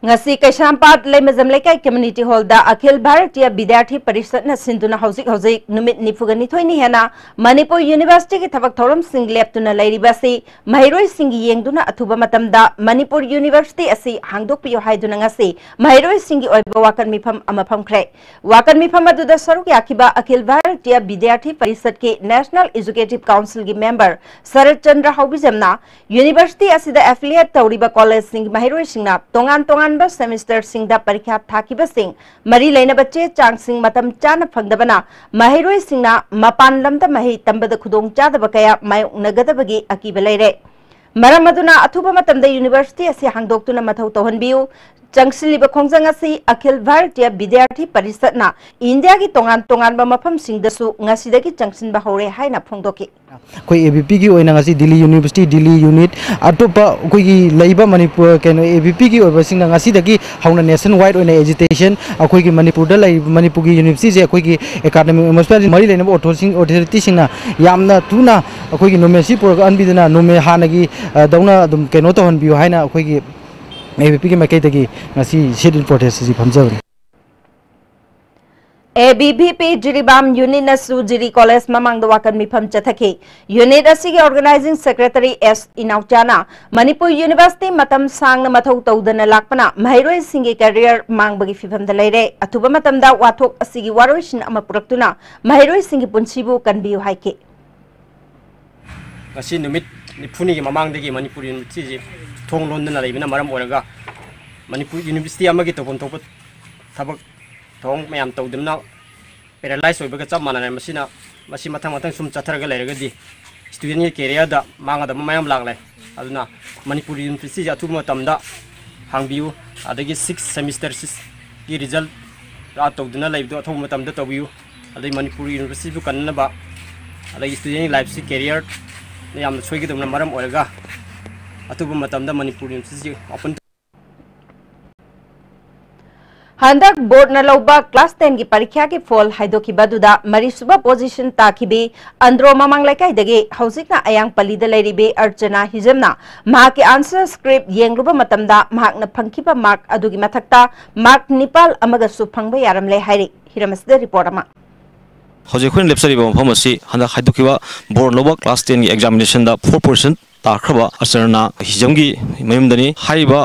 ꯉꯁꯤ ꯀꯩꯁꯥꯝꯄꯥꯠ ꯂꯩꯃꯖꯝ ꯂꯩꯀꯥꯏ ꯀꯝꯃ꯭ꯌꯨꯅꯤꯇꯤ ꯍꯣꯜꯗ ꯑꯈꯤꯜ ꯚꯥꯔꯇꯤꯌꯥ ꯕꯤꯗ꯭ꯌꯥꯔꯊꯤ ꯄꯔꯤꯁꯠꯅ ꯁꯤꯟꯗꯨꯅ ꯍꯧꯖꯤꯛ ꯍꯧꯖꯤꯛ ꯅꯨꯃꯤꯠ ꯅꯤꯐꯨꯒ ꯅꯤꯊꯣꯏꯅꯤ ꯍꯦꯟꯅ ꯃꯅꯤꯄꯨꯔ ꯌꯨꯅꯤꯚꯔꯁꯤꯇꯤꯒꯤ ꯊꯕꯛ ꯊꯧꯔꯝꯁꯤꯡ ꯂꯦꯞꯇꯨꯅ ꯂꯩꯔꯤꯕ ꯑꯁꯤ ꯃꯍꯩꯔꯣꯏꯁꯤꯡꯒꯤ ꯌꯦꯡꯗꯨꯅ ꯑꯊꯨꯕ ꯃꯇꯝꯗ ꯃꯅꯤꯄꯨꯔ ꯌꯨꯅꯤꯚꯔꯁꯤꯇꯤ ꯑꯁꯤ ꯍꯥꯡꯗꯣꯛꯄꯤꯌꯨ ꯍꯥꯏꯗꯨꯅ ꯉꯁꯤ ꯃꯍꯩꯔꯣꯏꯁꯤꯡꯒꯤ ꯑꯣꯏꯕ ꯋꯥꯀꯠ ꯃꯤꯐꯝ ꯑꯃ ꯐꯝꯈ꯭ꯔꯦ꯫ ꯋꯥꯀꯠ ꯃꯤꯐꯝ ꯑꯗꯨꯗ ꯁꯔꯨꯛ ꯌꯥꯈꯤꯕ ꯑꯈꯤꯜ ꯚꯥꯔꯇꯤꯌꯥ ꯕꯤꯗ꯭ꯌꯥꯔꯊꯤ ꯄꯔꯤꯁꯠꯀꯤ ꯅꯦꯁꯅꯦꯜ ꯑꯦꯖꯨꯀꯦꯇꯤꯚ ꯀꯥꯎꯟꯁꯤꯜꯒꯤ ꯃꯦꯝꯕꯔ ꯁꯔꯠ ꯆꯟꯗ꯭ꯔ ꯍꯥꯎꯕꯤꯖꯝꯅ ꯌꯨꯅꯤꯚꯔꯁꯤꯇꯤ ꯑꯁꯤꯗ ꯑꯦꯐꯤꯂꯤꯌꯦꯠ ꯇꯧꯔꯤꯕ ꯀꯣꯂꯦꯖꯁꯤꯡꯒꯤ ꯃꯍꯩꯔꯣꯏꯁꯤꯡꯅ ꯇꯣꯉꯥꯟ ꯇꯣꯉꯥꯟꯕ ꯁꯦꯃꯤꯁꯇꯔꯁꯤꯡꯗ ꯄꯔꯤꯈ꯭ꯌꯥ ꯊꯥꯈꯤꯕꯁꯤꯡ, ꯃꯔꯤ ꯂꯩꯅꯕ ꯆꯦ ꯆꯥꯡꯁꯤꯡ ꯃꯇꯝ ꯆꯥꯅ ꯐꯪꯗꯕꯅ ꯃꯍꯩꯔꯣꯏꯁꯤꯡꯅ ꯃꯄꯥꯟ ꯂꯝꯗ ꯃꯍꯩ ꯇꯝꯕꯗ ꯈꯨꯗꯣꯡꯆꯥꯗꯕ ꯀꯌꯥ ꯃꯥꯌꯣꯛꯅꯒꯗꯕꯒꯤ ꯑꯀꯤꯕ ꯂꯩꯔꯦ꯫ ꯃꯔꯝ ꯑꯗꯨꯅ ꯑꯊꯨꯕ ꯃꯇꯝꯗ ꯌꯨꯅꯤꯚꯔꯁꯤꯇꯤ ꯑꯁꯤ ꯍꯥꯡꯗꯣꯛꯇꯨꯅ ꯃꯊꯧ ꯇꯧꯍꯟꯕꯤꯌꯨ꯫ ꯆꯪꯁꯤꯜꯂꯤꯕ ꯈꯣꯡꯖꯪ ꯑꯁꯤ ꯑꯈꯤꯜ ꯚꯥꯔꯇꯤꯌ ꯕꯤꯗ꯭ꯌꯥꯔꯊꯤ ꯄꯔꯤꯁꯠꯅ ꯏꯟꯗꯤꯌꯥꯒꯤ ꯇꯣꯉꯥꯟ ꯇꯣꯉꯥꯟꯕ ꯃꯐꯝꯁꯤꯡꯗꯁꯨ ꯉꯁꯤꯗꯒꯤ ꯆꯪꯁꯤꯟꯕ ꯍꯧꯔꯦ ꯍꯥꯏꯅ ꯐꯣꯡꯗꯣꯛꯈꯤ꯫ ꯑꯩꯈꯣꯏ ꯑꯦ ꯕꯤ ꯄꯤꯒꯤ ꯑꯣꯏꯅ ꯉꯁꯤ ꯗꯤꯜꯂꯤ ꯌꯨꯅꯤꯚꯔꯁꯤꯇꯤ, ꯗꯤꯜꯂꯤ ꯌꯨꯅꯤꯠ, ꯑꯇꯣꯞꯄ ꯑꯩꯈꯣꯏꯒꯤ ꯂꯩꯕ ꯃꯅꯤꯄꯨꯔ, ꯀꯩꯅꯣ, ꯑꯦ ꯕꯤ ꯄꯤꯒꯤ ꯑꯣꯏꯕꯁꯤꯡꯅ ꯉꯁꯤꯗꯒꯤ ꯍꯧꯅ ꯅꯦꯁꯟ ꯋꯥꯏꯗ ꯑꯣꯏꯅ ꯑꯦꯖꯤꯇꯦꯁꯟ, ꯑꯩꯈꯣꯏꯒꯤ ꯃꯅꯤꯄꯨꯔꯗ ꯂꯩꯔꯤꯕ, ꯃꯅꯤꯄꯨꯔꯒꯤ ꯌꯨꯅꯤꯚꯔꯁꯤꯇꯤꯁꯦ ꯑꯩꯈꯣꯏꯒꯤ ꯑꯦꯀꯥꯗꯃꯤꯛ ꯑꯦꯠꯃꯣꯁꯐꯤꯌꯔ ꯃꯔꯤ ꯂꯩꯅꯕ ꯑꯣꯊꯣꯔꯤꯇꯤ-, ꯑꯣꯊꯣꯔꯤꯇꯤꯁꯤꯡꯅ ꯌꯥꯝꯅ ꯊꯨꯅ ꯑꯩꯈꯣꯏꯒꯤ ꯅꯣꯔꯃꯦꯜꯁꯤ ꯄꯨꯔꯛꯍꯟꯕꯤꯗꯨꯅ ꯅꯣꯔꯃꯦꯜ ꯍꯥꯟꯅꯒꯤ, ꯑ, ꯗꯧꯅ ꯑꯗꯨꯝ ꯀꯩꯅꯣ ꯇꯧꯍꯟꯕꯤꯌꯨ ꯍꯥꯏꯅ ꯑꯩꯈꯣꯏꯒꯤ ꯑꯦ ꯕꯤ ꯄꯤꯒꯤ ꯃꯥꯏꯀꯩꯗꯒꯤ ꯉꯁꯤ ꯁꯤꯠ ꯏꯟ ꯄ꯭ꯔꯣꯇꯦꯁ ꯑꯁꯤ ꯐꯝꯖꯕꯅꯤ꯫ A B V P Jiribam ꯌꯨꯅꯤꯠꯅꯁꯨ ꯖꯤꯔꯤ ꯀꯣꯂꯦꯖ ꯃꯃꯥꯡꯗ ꯋꯥꯀꯟ ꯃꯤꯐꯝ ꯆꯠꯊꯈꯤ꯫ ꯌꯨꯅꯤꯠ ꯑꯁꯤꯒꯤ ꯑꯣꯔꯒꯅꯥꯏꯖꯤꯡ ꯁꯦꯀ꯭ꯔꯦꯇꯔꯤ ꯑꯦꯁ ꯏꯅꯥꯎꯆꯥꯅ ꯃꯅꯤꯄꯨꯔ ꯌꯨꯅꯤꯚꯔꯁꯤꯇꯤ ꯃꯇꯝ ꯁꯥꯡꯅ ꯃꯊꯧ ꯇꯧꯗꯅ ꯂꯥꯛꯄꯅ ꯃꯍꯩꯔꯣꯏꯁꯤꯡꯒꯤ ꯀꯦꯔꯤꯌꯔ ꯃꯥꯡꯕꯒꯤ ꯐꯤꯚꯝꯗ ꯂꯩꯔꯦ꯫ ꯑꯊꯨꯕ ꯃꯇꯝꯗ ꯋꯥꯊꯣꯛ ꯑꯁꯤꯒꯤ ꯋꯥꯔꯣꯏꯁꯤꯟ ꯑꯃ ꯄꯨꯔꯛꯇꯨꯅ ꯃꯍꯩꯔꯣꯏꯁꯤꯡꯒꯤ ꯄꯨꯟꯁꯤꯕꯨ ꯀꯟꯕꯤꯌꯨ ꯍꯥꯏꯈꯤ꯫ ꯉꯁꯤ ꯅꯨꯃꯤꯠ ꯅꯤꯐꯨꯅꯤꯒꯤ ꯃꯃꯥꯡꯗꯒꯤ ꯃꯅꯤꯄꯨꯔ ꯌꯨꯅꯤꯚꯔꯁꯤꯇꯤꯁꯤ ꯊꯣꯡ ꯂꯣꯟꯗꯨꯅ ꯂꯩꯕꯅ ꯃꯔꯝ ꯑꯣꯏꯔꯒ ꯃꯅꯤꯄꯨꯔ ꯌꯨꯅꯤꯚꯔꯁꯤꯇꯤ ꯑꯃꯒꯤ ꯇꯧꯐꯝ ꯊꯣꯛꯄ ꯊꯕꯛ ꯊꯧꯔꯝ ꯃꯌꯥꯝ ꯇꯧꯗꯨꯅ ꯄꯦꯔꯥꯂꯥꯏꯁ ꯑꯣꯏꯕꯒ ꯆꯞ ꯃꯥꯟꯅꯔꯦ꯫ ꯃꯁꯤꯅ, ꯃꯁꯤ ꯃꯊꯪ ꯃꯊꯪ ꯁꯨꯝ ꯆꯠꯊꯔꯒ ꯂꯩꯔꯒꯗꯤ ꯁ꯭ꯇꯨꯗꯦꯟꯒꯤ ꯀꯦꯔꯤꯌꯔꯗ ꯃꯥꯡꯒꯗꯕ ꯃꯌꯥꯝ ꯂꯥꯛꯂꯦ꯫ ꯑꯗꯨꯅ ꯃꯅꯤꯄꯨꯔ ꯌꯨꯅꯤꯚꯔꯁꯤꯇꯤꯁꯦ ꯑꯊꯨꯕ ꯃꯇꯝꯗ ꯍꯥꯡꯕꯤꯌꯨ, ꯑꯗꯒꯤ ꯁꯤꯛꯁ ꯁꯦꯃꯤꯁꯇꯔ ꯁꯤꯛꯁꯀꯤ ꯔꯤꯖꯜ ꯇꯧꯗꯨꯅ ꯂꯩꯕꯗꯣ ꯑꯊꯨꯕ ꯃꯇꯝꯗ ꯇꯧꯕꯤꯌꯨ꯫ ꯑꯗꯩ ꯃꯅꯤꯄꯨꯔ ꯌꯨꯅꯤꯚꯔꯁꯤꯇꯤꯕꯨ ꯀꯟꯅꯅꯕ, ꯑꯗꯒꯤ ꯁ꯭ꯇꯨꯗꯦꯟꯒꯤ ꯂꯥꯏꯐꯁꯤ ꯀꯦꯔꯤꯌꯔꯗ ꯌꯥꯝꯅ ꯁꯣꯏꯒꯗꯕꯅ ꯃꯔꯝ ꯑꯣꯏꯔꯒ ꯑꯊꯨꯕ ꯃꯇꯝꯗ ꯃꯅꯤꯄꯨꯔ ꯌꯨꯅꯤꯚꯔꯁꯤꯇꯤ ꯑꯣꯄꯟ ꯍꯟꯗꯛ ꯕꯣꯔꯗꯅ ꯂꯧꯕ ꯀ꯭ꯂꯥꯁ ꯇꯦꯟꯒꯤ ꯄꯔꯤꯈ꯭ꯌꯥꯒꯤ ꯐꯣꯜ ꯍꯥꯏꯗꯣꯛꯈꯤꯕ ꯑꯗꯨꯗ ꯃꯔꯤꯁꯨꯕ ꯄꯣꯖꯤꯁꯟ ꯇꯥꯈꯤꯕꯤ ꯑꯟꯗ꯭ꯔꯣ ꯃꯃꯥꯡ ꯂꯩꯀꯥꯏꯗꯒꯤ ꯍꯧꯖꯤꯛꯅ ꯑꯌꯥꯡꯄꯜꯂꯤꯗ ꯂꯩꯔꯤꯕꯤ ꯑꯔꯆꯅꯥ ꯍꯤꯖꯝꯅ ꯃꯍꯥꯛꯀꯤ ꯑꯟꯁꯔ ꯁ꯭ꯀ꯭ꯔꯤꯞ ꯌꯦꯡꯂꯨꯕ ꯃꯇꯝꯗ ꯃꯍꯥꯛꯅ ꯐꯪꯈꯤꯕ ꯃꯥꯔꯛ ꯑꯗꯨꯒꯤ ꯃꯊꯛꯇ ꯃꯥꯔꯛ ꯅꯤꯄꯥꯜ ꯑꯃꯒꯁꯨ ꯐꯪꯕ ꯌꯥꯔꯝꯂꯦ ꯍꯥꯏꯔꯤ꯫ ꯍꯤꯔꯝ ꯑꯁꯤꯗ ꯔꯤꯄꯣꯔꯠ ꯑꯃ꯫ ꯍꯧꯖꯤꯛ ꯑꯩꯈꯣꯏꯅ ꯂꯦꯞꯆꯔꯤꯕ ꯃꯐꯝ ꯑꯁꯤ ꯍꯟꯗꯛ ꯍꯥꯏꯗꯣꯛꯈꯤꯕ ꯕꯣꯔꯗ ꯂꯧꯕ ꯀ꯭ꯂꯥꯁ ꯇꯦꯟꯒꯤ ꯑꯦꯛꯖꯥꯃꯤꯅꯦꯁꯟꯗ ꯐꯣꯔ ꯄꯣꯖꯤꯁꯟ ꯇꯥꯈ꯭ꯔꯕ ꯑꯔꯆꯅꯥ ꯍꯤꯖꯝꯒꯤ ꯃꯌꯨꯝꯗꯅꯤ꯫ ꯍꯥꯏꯔꯤꯕ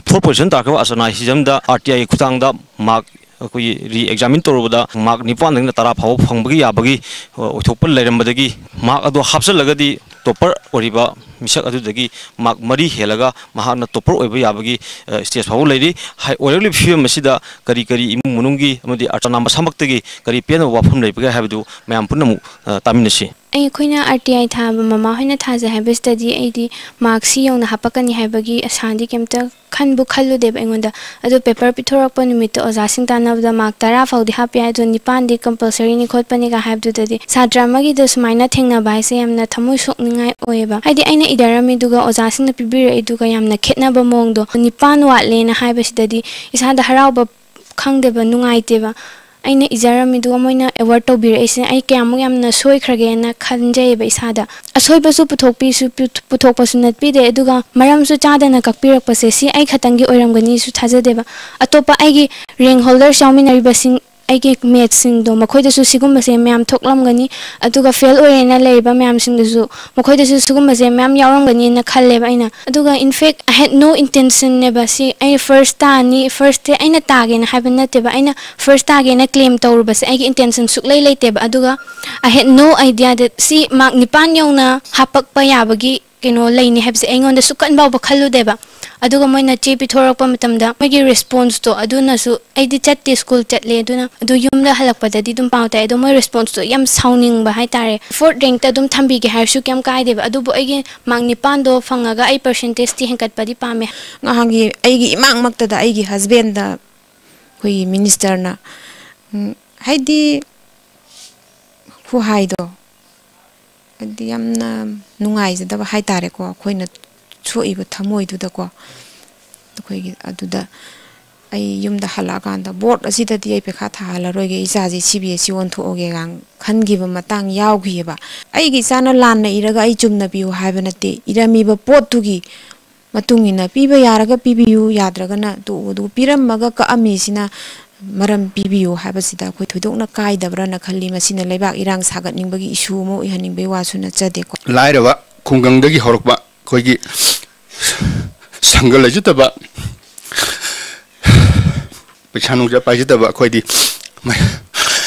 ꯐꯣꯔ ꯄꯣꯖꯤꯁꯟ ꯇꯥꯈ꯭ꯔꯕ ꯑꯔꯆꯅꯥ ꯍꯤꯖꯝꯗ ꯑꯥꯔ ꯇꯤ ꯑꯥꯏꯒꯤ ꯈꯨꯠꯊꯥꯡꯗ ꯃꯥꯔꯛ ꯑꯩꯈꯣꯏꯒꯤ ꯔꯤ ꯑꯦꯛꯖꯥꯃꯤꯟ ꯇꯧꯔꯨꯕꯗ ꯃꯥꯔꯛ ꯅꯤꯄꯥꯟꯗꯒꯤꯅ ꯇꯔꯥ ꯐꯥꯎꯕ ꯐꯪꯕꯒꯤ ꯌꯥꯕꯒꯤ, ꯑ, ꯑꯣꯏꯊꯣꯛꯄ ꯂꯩꯔꯝꯕꯗꯒꯤ ꯃꯥꯔꯛ ꯑꯗꯨ ꯍꯥꯞꯆꯤꯜꯂꯒꯗꯤ ꯇꯣꯞꯄꯔ ꯑꯣꯏꯔꯤꯕ ꯃꯤꯁꯛ ꯑꯗꯨꯗꯒꯤ ꯃꯥꯔꯛ ꯃꯔꯤ ꯍꯦꯜꯂꯒ ꯃꯍꯥꯛꯅ ꯇꯣꯞꯄꯔ ꯑꯣꯏꯕ ꯌꯥꯕꯒꯤ, ꯑ, ꯁ꯭ꯇꯦꯖ ꯐꯥꯎꯕ ꯂꯩꯔꯤ꯫ ꯍꯥꯏ-, ꯑꯣꯏꯔꯛꯂꯤꯕ ꯐꯤꯕꯝ ꯑꯁꯤꯗ ꯀꯔꯤ ꯀꯔꯤ ꯏꯃꯨꯡ ꯃꯅꯨꯡꯒꯤ ꯑꯃꯗꯤ ꯑꯔꯆꯅꯥ ꯃꯁꯥꯃꯛꯇꯒꯤ ꯀꯔꯤ ꯄꯦꯟꯗꯕ ꯋꯥꯐꯝ ꯂꯩꯕꯒꯦ ꯍꯥꯏꯕꯗꯨ ꯃꯌꯥꯝ ꯄꯨꯟꯅ ꯑꯃꯨꯛ, ꯑ, ꯇꯥꯃꯤꯟꯅꯁꯤ꯫ ꯑꯩꯈꯣꯏꯅ ꯑꯥꯔ ꯇꯤ ꯑꯥꯏ ꯊꯥꯕ, ꯃꯃꯥ ꯍꯣꯏꯅ ꯊꯥꯖꯩ ꯍꯥꯏꯕꯁꯤꯗꯗꯤ ꯑꯩꯗꯤ ꯃꯥꯔꯛꯁꯤ ꯌꯧꯅ ꯍꯥꯞꯄꯛꯀꯅꯤ ꯍꯥꯏꯕꯒꯤ ꯑꯁꯥꯗꯤ ꯀꯩꯝꯇ ꯈꯟꯕꯨ ꯈꯜꯂꯨꯗꯦꯕ ꯑꯩꯉꯣꯟꯗ꯫ ꯑꯗꯨ ꯄꯦꯄꯔ ꯄꯤꯊꯣꯔꯛꯄ ꯅꯨꯃꯤꯠꯇ ꯑꯣꯖꯥꯁꯤꯡ ꯇꯥꯟꯅꯕꯗ ꯃꯥꯔꯛ ꯇꯔꯥ ꯐꯥꯎꯗꯤ ꯍꯥꯞꯄ ꯌꯥꯏ, ꯑꯗꯣ ꯅꯤꯄꯥꯟꯗꯤ ꯀꯝꯄꯜꯁꯔꯤꯅꯤ ꯈꯣꯠꯄꯅꯤꯒ ꯍꯥꯏꯕꯗꯨꯗꯗꯤ ꯁꯥꯇ꯭ꯔ ꯑꯃꯒꯤꯗ ꯁꯨꯃꯥꯏꯅ ꯊꯦꯡꯅꯕ ꯍꯥꯏꯁꯦ ꯌꯥꯝꯅ ꯊꯃꯣꯏ ꯁꯣꯛꯅꯤꯡꯉꯥꯏ ꯑꯣꯏꯌꯦꯕ꯫ ꯍꯥꯏꯗꯤ ꯑꯩꯅ ꯏꯖꯔꯝꯃꯤꯗꯨꯒ ꯑꯣꯖꯥꯁꯤꯡꯅ ꯄꯤꯕꯤꯔꯛꯏꯗꯨꯒ ꯌꯥꯝꯅ ꯈꯦꯠꯅꯕ ꯃꯑꯣꯡꯗꯣ, ꯅꯤꯄꯥꯟ ꯋꯥꯠꯂꯦꯅ ꯍꯥꯏꯕꯁꯤꯗꯗꯤ ꯏꯁꯥꯗ ꯍꯔꯥꯎꯕ ꯈꯪꯗꯦꯕ, ꯅꯨꯡꯉꯥꯏꯇꯦꯕ꯫ ꯑꯩꯅ ꯏꯖꯔꯝꯃꯤꯗꯨꯒ ꯃꯣꯏꯅ ꯑꯦꯋꯥꯔꯗ ꯇꯧꯕꯤꯔꯛꯏꯁꯦ ꯑꯩ ꯀꯌꯥꯃꯨꯛ ꯌꯥꯝꯅ ꯁꯣꯏꯈ꯭ꯔꯒꯦꯅ ꯈꯟꯖꯩꯌꯦꯕ ꯏꯁꯥꯗ꯫ ꯑꯁꯣꯏꯕꯁꯨ ꯄꯨꯊꯣꯛꯄꯤꯁꯨ, ꯄꯨꯊꯣꯛꯄꯁꯨ ꯅꯠꯄꯤꯗꯦ, ꯑꯗꯨꯒ ꯃꯔꯝꯁꯨ ꯆꯥꯗꯅ ꯀꯛꯄꯤꯔꯛꯄꯁꯦ ꯁꯤ ꯑꯩ ꯈꯛꯇꯪꯒꯤ ꯑꯣꯏꯔꯝꯒꯅꯤꯁꯨ ꯊꯥꯖꯗꯦꯕ꯫ ꯑꯇꯣꯞꯄ ꯑꯩꯒꯤ ꯔꯦꯡ ꯍꯣꯜꯗꯔꯁ ꯌꯥꯎꯃꯤꯟꯅꯔꯤꯕꯁꯤꯡ, ꯑꯩꯒꯤ ꯃꯦꯠꯁꯁꯤꯡꯗꯣ, ꯃꯈꯣꯏꯗꯁꯨ ꯁꯤꯒꯨꯝꯕꯁꯦ ꯃꯌꯥꯝ ꯊꯣꯛꯂꯝꯒꯅꯤ, ꯑꯗꯨꯒ ꯐꯦꯜ ꯑꯣꯏꯔꯦꯅ ꯂꯩꯔꯤꯕ ꯃꯌꯥꯝꯁꯤꯡꯗꯁꯨ ꯃꯈꯣꯏꯗꯁꯨ ꯁꯤꯒꯨꯝꯕꯁꯦ ꯃꯌꯥꯝ ꯌꯥꯎꯔꯝꯒꯅꯤꯅ ꯈꯜꯂꯦꯕ ꯑꯩꯅ꯫ ꯑꯗꯨꯒ in fact I had no intentionꯅꯦꯕ ꯁꯤ꯫ ꯑꯩ ꯐꯥꯔꯁ ꯇꯥꯅꯤ, ꯐꯥꯔꯁꯁꯦ ꯑꯩꯅ ꯇꯥꯒꯦꯅ ꯍꯥꯏꯕ ꯅꯠꯇꯦꯕ, ꯑꯩꯅ ꯐꯥꯔꯁ ꯇꯥꯒꯦꯅ ꯀ꯭ꯂꯦꯝ ꯇꯧꯔꯨꯕꯁꯦ ꯑꯩꯒꯤ ꯏꯟꯇꯦꯟꯁꯟ ꯁꯨꯛꯂꯩ ꯂꯩꯇꯦꯕ꯫ ꯑꯗꯨꯒ I had no idea that ꯁꯤ ꯃꯥꯔꯛ ꯅꯤꯄꯥꯟ ꯌꯧꯅ ꯍꯥꯞꯄꯛꯄ ꯌꯥꯕꯒꯤ ꯀꯩꯅꯣ ꯂꯩꯅꯤ ꯍꯥꯏꯕꯁꯦ ꯑꯩꯉꯣꯟꯗ ꯁꯨꯛꯀꯟ ꯐꯥꯎꯕ ꯈꯜꯂꯨꯗꯦꯕ꯫ ꯑꯗꯨꯒ ꯃꯣꯏꯅ ꯆꯦ ꯄꯤꯊꯣꯔꯛꯄ ꯃꯇꯝꯗ ꯃꯣꯏꯒꯤ ꯔꯦꯁꯄꯣꯟꯁꯇꯣ, ꯑꯗꯨꯅꯁꯨ, ꯑꯩꯗꯤ ꯆꯠꯇꯦ, ꯁ꯭ꯀꯨꯜ ꯆꯠꯂꯦ, ꯑꯗꯨꯅ ꯑꯗꯨ ꯌꯨꯝꯗ ꯍꯜꯂꯛꯄꯗꯗꯤ ꯑꯗꯨꯝ ꯄꯥꯎ ꯇꯥꯏ, ꯑꯗꯣ ꯃꯣꯏ ꯔꯦꯁꯄꯣꯟꯁꯇꯣ ꯌꯥꯝ ꯁꯥꯎꯅꯤꯡꯕ ꯍꯥꯏꯇꯥꯔꯦ꯫ ꯐꯣꯔꯠ ꯔꯦꯡꯛꯇ ꯑꯗꯨꯝ ꯊꯝꯕꯤꯒꯦ ꯍꯥꯏꯔꯁꯨ ꯀꯩꯝ ꯀꯥꯏꯗꯦꯕ, ꯑꯗꯨꯕꯨ ꯑꯩꯒꯤ ꯃꯥꯔꯛ ꯅꯤꯄꯥꯟꯗꯣ ꯐꯪꯉꯒ ꯑꯩ ꯄꯥꯔꯁꯦꯟꯇꯦꯖꯇꯤ ꯍꯦꯟꯒꯠꯄꯗꯤ ꯄꯥꯝꯃꯦ꯫ ꯉꯍꯥꯟꯒꯤ ꯑꯩꯒꯤ ꯏꯃꯥꯡꯃꯛꯇꯗ ꯑꯩꯒꯤ ꯍꯁꯕꯦꯟꯗ ꯑꯩꯈꯣꯏꯒꯤ ꯃꯤꯅꯤꯁꯇꯔꯅ, ꯎꯝ, ꯍꯥꯏꯗꯤ ꯈꯨꯍꯥꯏꯗꯣ, ꯍꯥꯏꯗꯤ ꯌꯥꯝꯅ ꯅꯨꯡꯉꯥꯏꯖꯗꯕ ꯍꯥꯏꯇꯥꯔꯦꯀꯣ, ꯑꯩꯈꯣꯏꯅ ꯁꯣꯛꯏꯕ ꯊꯃꯣꯏꯗꯨꯗꯀꯣ꯫ ꯑꯩꯈꯣꯏꯒꯤ ꯑꯗꯨꯗ ꯑꯩ ꯌꯨꯝꯗ ꯍꯜꯂꯛꯑꯀꯥꯟꯗ ꯕꯣꯔꯗ ꯑꯁꯤꯗꯗꯤ ꯑꯩ ꯄꯩꯈꯥ ꯊꯥꯍꯜꯂꯔꯣꯏꯒꯦ, ꯏꯆꯥꯁꯦ ꯁꯤ ꯕꯤ ꯑꯦꯁ ꯏ ꯑꯣꯟꯊꯣꯛꯑꯒꯦꯒ ꯈꯟꯈꯤꯕ ꯃꯇꯥꯡ ꯌꯥꯎꯈꯤꯑꯕ꯫ ꯑꯩꯒꯤ ꯏꯆꯥꯅ ꯂꯥꯟꯅ ꯏꯔꯒ ꯑꯩ ꯆꯨꯝꯅ ꯄꯤꯌꯨ ꯍꯥꯏꯕ ꯅꯠꯇꯦ, ꯏꯔꯝꯃꯤꯕ ꯄꯣꯠꯇꯨꯒꯤ ꯃꯇꯨꯡ ꯏꯟꯅ ꯄꯤꯕ ꯌꯥꯔꯒ ꯄꯤꯕꯤꯌꯨ, ꯌꯥꯗ꯭ꯔꯒꯅ ꯇꯣꯛꯎ꯫ ꯑꯗꯨꯒ ꯄꯤꯔꯝꯃꯒ ꯀꯛꯑꯝꯃꯤꯁꯤꯅ ꯃꯔꯝ ꯄꯤꯕꯤꯌꯨ ꯍꯥꯏꯕꯁꯤꯗ ꯑꯩꯈꯣꯏ ꯊꯣꯏꯗꯣꯛꯅ ꯀꯥꯏꯗꯕ꯭ꯔꯅ ꯈꯜꯂꯤ꯫ ꯃꯁꯤꯅ ꯂꯩꯕꯥꯛ ꯏꯔꯥꯡ ꯁꯥꯒꯠꯅꯤꯡꯕꯒꯤ ꯏꯁꯨ ꯑꯃ ꯑꯣꯏꯍꯟꯅꯤꯡꯕꯒꯤ ꯋꯥꯁꯨ ꯅꯠꯆꯗꯦꯀꯣ꯫ ꯂꯥꯏꯔꯕ ꯈꯨꯡꯒꯪꯗꯒꯤ ꯍꯧꯔꯛꯄ ꯑꯩꯈꯣꯏꯒꯤ ꯁꯪꯒ ꯂꯩꯖꯗꯕ, ꯄꯩꯁꯥ ꯅꯨꯡꯁꯥ ꯄꯥꯏꯖꯗꯕ ꯑꯩꯈꯣꯏꯗꯤ ꯃ-,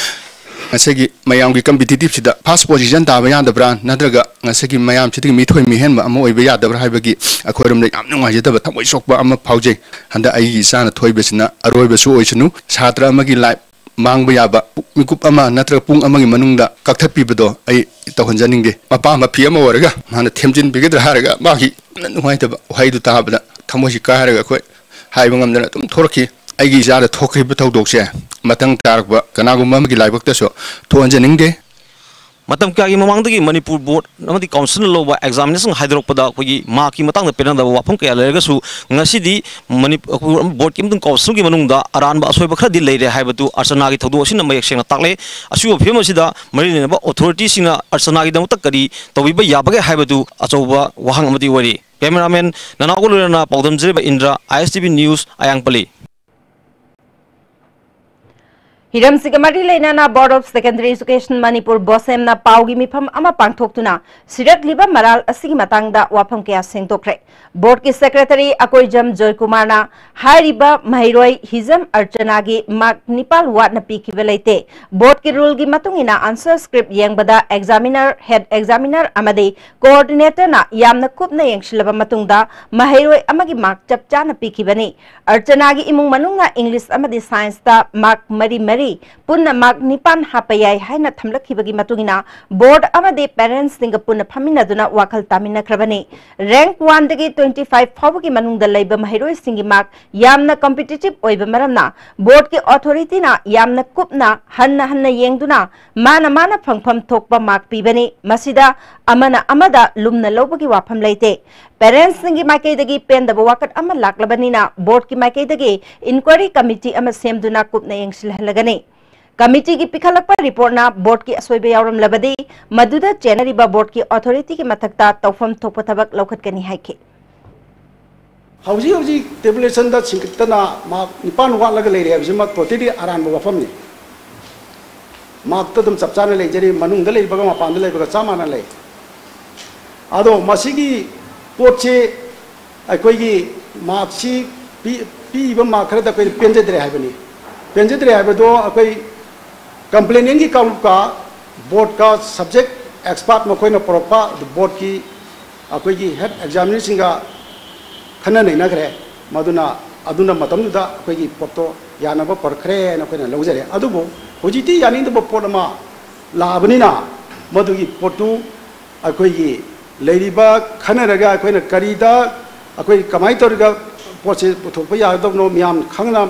ꯉꯁꯤꯒꯤ ꯃꯌꯥꯝꯒꯤ ꯀꯝꯄꯤꯇꯤꯇꯤꯞꯁꯤꯗ ꯐꯥꯔꯁ ꯄꯣꯖꯤꯁꯟ ꯇꯥꯕ ꯌꯥꯗꯕ꯭ꯔꯥ, ꯅꯠꯇ꯭ꯔꯒ ꯉꯁꯤꯒꯤ ꯃꯌꯥꯝꯁꯤꯗꯒꯤ ꯃꯤꯊꯣꯏ ꯃꯤꯍꯦꯟꯕ ꯑꯃ ꯑꯣꯏꯕ ꯌꯥꯗꯕ꯭ꯔꯥ ꯍꯥꯏꯕꯒꯤ ꯑꯩꯈꯣꯏꯔꯣꯝꯗ ꯌꯥꯝ ꯅꯨꯡꯉꯥꯏꯖꯗꯕ, ꯊꯃꯣꯏ ꯁꯣꯛꯄ ꯑꯃ ꯐꯥꯎꯖꯩ꯫ ꯍꯟꯗꯛ ꯑꯩꯒꯤ ꯏꯆꯥꯅ ꯊꯣꯏꯕꯁꯤꯅ ꯑꯔꯣꯏꯕꯁꯨ ꯑꯣꯏꯁꯅꯨ꯫ ꯁꯥꯇ꯭ꯔ ꯑꯃꯒꯤ ꯂꯥꯏꯐ ꯃꯥꯡꯕ ꯌꯥꯕ ꯃꯤꯀꯨꯞ ꯑꯃ ꯅꯠꯇ꯭ꯔꯒ ꯄꯨꯡ ꯑꯃꯒꯤ ꯃꯅꯨꯡꯗ ꯀꯛꯊꯠꯄꯤꯕꯗꯣ ꯑꯩ ꯇꯧꯍꯟꯖꯅꯤꯡꯗꯦ꯫ ꯃꯄꯥ ꯃꯐꯤ ꯑꯃ ꯑꯣꯏꯔꯒ ꯃꯥꯅ ꯊꯦꯝꯖꯤꯟꯕꯤꯒꯗ꯭ꯔꯥ ꯍꯥꯏꯔꯒ ꯃꯥꯒꯤ ꯅꯨꯡꯉꯥꯏꯇꯕ ꯋꯥꯍꯩꯗꯨ ꯇꯥꯕꯗ ꯊꯃꯣꯏꯁꯤ ꯀꯥꯏꯔꯒ ꯑꯩꯈꯣꯏ ꯍꯥꯏꯕ ꯉꯝꯗꯅ ꯑꯗꯨꯝ ꯊꯣꯔꯛꯈꯤ꯫ ꯑꯩꯒꯤ ꯏꯆꯥꯗ ꯊꯣꯛꯈꯤꯕ ꯊꯧꯗꯣꯛꯁꯦ ꯃꯊꯪ ꯇꯥꯔꯛꯄ ꯀꯅꯥꯒꯨꯝꯕ ꯑꯃꯒꯤ ꯂꯥꯏꯕꯛꯇꯁꯨ ꯊꯣꯛꯍꯟꯖꯅꯤꯡꯗꯦ꯫ ꯃꯇꯝ ꯀꯌꯥꯒꯤ ꯃꯃꯥꯡꯗꯒꯤ ꯃꯅꯤꯄꯨꯔ ꯕꯣꯔꯗ ꯑꯃꯗꯤ ꯀꯥꯎꯟꯁꯤꯜꯅ ꯂꯧꯕ ꯑꯦꯛꯖꯥꯃꯤꯅꯦꯁꯟ ꯍꯥꯏꯗꯣꯔꯛꯄꯗ ꯑꯩꯈꯣꯏꯒꯤ ꯃꯥꯔꯛꯀꯤ ꯃꯇꯥꯡꯗ ꯄꯦꯟꯅꯗꯕ ꯋꯥꯐꯝ ꯀꯌꯥ ꯂꯩꯔꯒꯁꯨ, ꯉꯁꯤꯗꯤ ꯃꯅꯤ-, ꯑꯩꯈꯣꯏ ꯕꯣꯔꯗꯀꯤ ꯑꯃꯁꯨꯡ ꯀꯥꯎꯟꯁꯤꯜꯒꯤ ꯃꯅꯨꯡꯗ ꯑꯔꯥꯟꯕ ꯑꯁꯣꯏꯕ ꯈꯔꯗꯤ ꯂꯩꯔꯦ ꯍꯥꯏꯕꯗꯨ ꯑꯔꯆꯅꯥꯒꯤ ꯊꯧꯗꯣꯛ ꯑꯁꯤꯅ ꯃꯌꯦꯛ ꯁꯦꯡꯅ ꯇꯥꯛꯂꯦ꯫ ꯑꯁꯤꯒꯨꯝꯕ ꯐꯤꯕꯝ ꯑꯁꯤꯗ ꯃꯔꯤ ꯂꯩꯅꯕ ꯑꯣꯊꯣꯔꯤꯇꯤꯁꯤꯡꯅ ꯑꯔꯆꯅꯥꯒꯤꯗꯃꯛꯇ ꯀꯔꯤ ꯇꯧꯕꯤꯕ ꯌꯥꯕꯒꯦ ꯍꯥꯏꯕꯗꯨ ꯑꯆꯧꯕ ꯋꯥꯍꯪ ꯑꯃꯗꯤ ꯑꯣꯏꯔꯤ꯫ ꯀꯦꯃꯦꯔꯥꯃꯦꯟ ꯅꯅꯥꯎꯒ ꯂꯣꯏꯅꯅ ꯄꯥꯎꯗꯝꯖꯔꯤꯕ ꯏꯟꯗ꯭ꯔ, ꯑꯥꯏ ꯑꯦꯁ ꯇꯤ ꯚꯤ ꯅ꯭ꯌꯨꯁ, ꯑꯌꯥꯡꯄꯜꯂꯤ꯫ ꯍꯤꯔꯝꯁꯤꯒ ꯃꯔꯤ ꯂꯩꯅꯅ Board of Secondary Education Manipur, ꯕꯣꯁꯦꯝꯅ ꯄꯥꯎꯒꯤ ꯃꯤꯐꯝ ꯑꯃ ꯄꯥꯡꯊꯣꯛꯇꯨꯅ ꯁꯤꯔꯛꯂꯤꯕ ꯃꯔꯥꯜ ꯑꯁꯤꯒꯤ ꯃꯇꯥꯡꯗ ꯋꯥꯐꯝ ꯀꯌꯥ ꯁꯦꯡꯗꯣꯛꯈ꯭ꯔꯦ꯫ ꯕꯣꯔꯗꯀꯤ ꯁꯦꯀ꯭ꯔꯦꯇꯔꯤ ꯑꯀꯣꯏꯖꯝ ꯖꯣꯏꯀꯨꯃꯥꯔꯅ ꯍꯥꯏꯔꯤꯕ ꯃꯍꯩꯔꯣꯏ ꯍꯤꯖꯝ ꯑꯔꯆꯅꯥꯒꯤ ꯃꯥꯔꯛ ꯅꯤꯄꯥꯜ ꯋꯥꯠꯅ ꯄꯤꯈꯤꯕ ꯂꯩꯇꯦ꯫ ꯕꯣꯔꯗꯀꯤ ꯔꯨꯜꯒꯤ ꯃꯇꯨꯡ ꯏꯟꯅ ꯑꯟꯁꯔ ꯁ꯭ꯀ꯭ꯔꯤꯞ ꯌꯦꯡꯕꯗ ꯑꯦꯛꯖꯥꯃꯤꯅꯔ, ꯍꯦꯗ ꯑꯦꯛꯖꯥꯃꯤꯅꯔ ꯑꯃꯗꯤ ꯀꯣꯑꯣꯔꯗꯤꯅꯦꯇꯔꯅ ꯌꯥꯝꯅ ꯀꯨꯞꯅ ꯌꯦꯡꯁꯤꯜꯂꯕ ꯃꯇꯨꯡꯗ ꯃꯍꯩꯔꯣꯏ ꯑꯃꯒꯤ ꯃꯥꯔꯛ ꯆꯞ ꯆꯥꯅ ꯄꯤꯈꯤꯕꯅꯤ꯫ ꯑꯔꯆꯅꯥꯒꯤ ꯏꯃꯨꯡ ꯃꯅꯨꯡꯅ ꯏꯪꯂꯤꯁ ꯑꯃꯗꯤ ꯁꯥꯏꯟꯁꯇ ꯃꯥꯔꯛ ꯃꯔꯤ ꯃꯔꯤ, ꯄꯨꯟꯅ ꯃꯥꯔꯛ ꯅꯤꯄꯥꯟ ꯍꯥꯞꯄ ꯌꯥꯏ ꯍꯥꯏꯅ ꯊꯝꯂꯛꯈꯤꯕꯒꯤ ꯃꯇꯨꯡ ꯏꯟꯅ ꯕꯣꯔꯗ ꯑꯃꯗꯤ ꯄꯦꯔꯦꯟꯁꯁꯤꯡꯒ ꯄꯨꯟꯅ ꯐꯝꯃꯤꯟꯅꯗꯨꯅ ꯋꯥꯈꯜ ꯇꯥꯃꯤꯟꯅꯈ꯭ꯔꯕꯅꯤ꯫ ꯔꯦꯡꯛ ꯋꯥꯟꯗꯒꯤ ꯇ꯭ꯋꯦꯟꯇꯤ ꯐꯥꯏꯚ ꯐꯥꯎꯕꯒꯤ ꯃꯅꯨꯡꯗ ꯂꯩꯕ ꯃꯍꯩꯔꯣꯏꯁꯤꯡꯒꯤ ꯃꯥꯔꯛ ꯌꯥꯝꯅ ꯀꯝꯄꯤꯇꯤꯇꯤꯚ ꯑꯣꯏꯕ ꯃꯔꯝꯅ ꯕꯣꯔꯗꯀꯤ ꯑꯣꯊꯣꯔꯤꯇꯤꯅ ꯌꯥꯝꯅ ꯀꯨꯞꯅ ꯍꯟꯅ ꯍꯟꯅ ꯌꯦꯡꯗꯨꯅ ꯃꯥꯅ ꯃꯥꯅ ꯐꯪꯐꯝ ꯊꯣꯛꯄ ꯃꯥꯔꯛ ꯄꯤꯕꯅꯤ꯫ ꯃꯁꯤꯗ ꯑꯃꯅ ꯑꯃꯗ ꯂꯨꯝꯅ ꯂꯧꯕꯒꯤ ꯋꯥꯐꯝ ꯂꯩꯇꯦ꯫ ꯄꯦꯔꯦꯟꯁꯁꯤꯡꯒꯤ ꯃꯥꯏꯀꯩꯗꯒꯤ ꯄꯦꯟꯗꯕ ꯋꯥꯀꯠ ꯑꯃ ꯂꯥꯛꯂꯕꯅꯤꯅ ꯕꯣꯔꯗꯀꯤ ꯃꯥꯏꯀꯩꯗꯒꯤ ꯏꯟꯀ꯭ꯋꯥꯏꯔꯤ ꯀꯃꯤꯇꯤ ꯑꯃ ꯁꯦꯝꯗꯨꯅ ꯀꯨꯞꯅ ꯌꯦꯡꯁꯤꯜꯍꯜꯂꯒꯅꯤ꯫ ꯀꯃꯤꯇꯤꯒꯤ ꯄꯤꯈꯠꯂꯛꯄ ꯔꯤꯄꯣꯔꯠꯅ ꯕꯣꯔꯗꯀꯤ ꯑꯁꯣꯏꯕ ꯌꯥꯎꯔꯝꯂꯕꯗꯤ ꯃꯗꯨꯗ ꯆꯦꯟꯅꯔꯤꯕ ꯕꯣꯔꯗꯀꯤ ꯑꯣꯊꯣꯔꯤꯇꯤꯒꯤ ꯃꯊꯛꯇ ꯇꯧꯐꯝ ꯊꯣꯛꯄ ꯊꯕꯛ ꯂꯧꯈꯠꯀꯅꯤ ꯍꯥꯏꯈꯤ꯫ ꯍꯧꯖꯤꯛ ꯍꯧꯖꯤꯛ ꯇꯦꯕꯨꯂꯦꯁꯟꯗ ꯁꯤꯡꯀꯠꯇꯅ ꯃꯥꯔꯛ ꯅꯤꯄꯥꯟ ꯋꯥꯠꯂꯒ ꯂꯩꯔꯦ ꯍꯥꯏꯕꯁꯤꯃ ꯇꯣꯇꯦꯂꯤ ꯑꯔꯥꯟꯕ ꯋꯥꯐꯝꯅꯤ꯫ ꯃꯥꯔꯛꯇ ꯑꯗꯨꯝ ꯆꯞ ꯆꯥꯅ ꯂꯩꯖꯔꯤ, ꯃꯅꯨꯡꯗ ꯂꯩꯕꯒ ꯃꯄꯥꯟꯗ ꯂꯩꯕꯒ ꯆꯞ ꯃꯥꯟꯅ ꯂꯩ꯫ ꯑꯗꯣ ꯃꯁꯤꯒꯤ ꯄꯣꯠꯁꯤ ꯑꯩꯈꯣꯏꯒꯤ ꯃꯥꯔꯛꯁꯤ ꯄꯤ-, ꯄꯤꯔꯤꯕ ꯃꯥꯔꯛ ꯈꯔꯗ ꯑꯩꯈꯣꯏꯅ ꯄꯦꯟꯖꯗ꯭ꯔꯦ ꯍꯥꯏꯕꯅꯤ꯫ ꯄꯦꯟꯖꯗ꯭ꯔꯦ ꯍꯥꯏꯕꯗꯣ ꯑꯩꯈꯣꯏ ꯀꯝꯄ꯭ꯂꯦꯅꯤꯡꯒꯤ ꯀꯥꯡꯂꯨꯞꯀ ꯕꯣꯔꯗꯀ ꯁꯕꯖꯦꯛ ꯑꯦꯛꯁꯄꯥꯔꯠ ꯃꯈꯣꯏꯅ ꯄꯨꯔꯛꯄ ꯕꯣꯔꯗꯀꯤ ꯑꯩꯈꯣꯏꯒꯤ ꯍꯦꯗ ꯑꯦꯛꯖꯥꯃꯤꯅꯔꯁꯤꯡꯒ ꯈꯟꯅ ꯅꯩꯅꯈ꯭ꯔꯦ꯫ ꯃꯗꯨꯅ, ꯑꯗꯨꯅ ꯃꯇꯝꯗꯨꯗ ꯑꯩꯈꯣꯏꯒꯤ ꯄꯣꯠꯇꯣ ꯌꯥꯅꯕ ꯄꯨꯔꯛꯈ꯭ꯔꯦꯅ ꯑꯩꯈꯣꯏꯅ ꯂꯧꯖꯔꯦ꯫ ꯑꯗꯨꯕꯨ ꯍꯧꯖꯤꯛꯇꯤ ꯌꯥꯅꯤꯡꯗꯕ ꯄꯣꯠ ꯑꯃ ꯂꯥꯛꯑꯕꯅꯤꯅ, ꯃꯗꯨꯒꯤ ꯄꯣꯠꯇꯨ ꯑꯩꯈꯣꯏꯒꯤ ꯂꯩꯔꯤꯕ ꯈꯟꯅꯔꯒ ꯑꯩꯈꯣꯏꯅ ꯀꯔꯤꯗ, ꯑꯩꯈꯣꯏ ꯀꯃꯥꯏꯅ ꯇꯧꯔꯒ ꯄꯣꯠꯁꯦ ꯄꯨꯊꯣꯛꯄ ꯌꯥꯒꯗꯕꯅꯣ, ꯃꯤꯌꯥꯝ ꯈꯪꯅ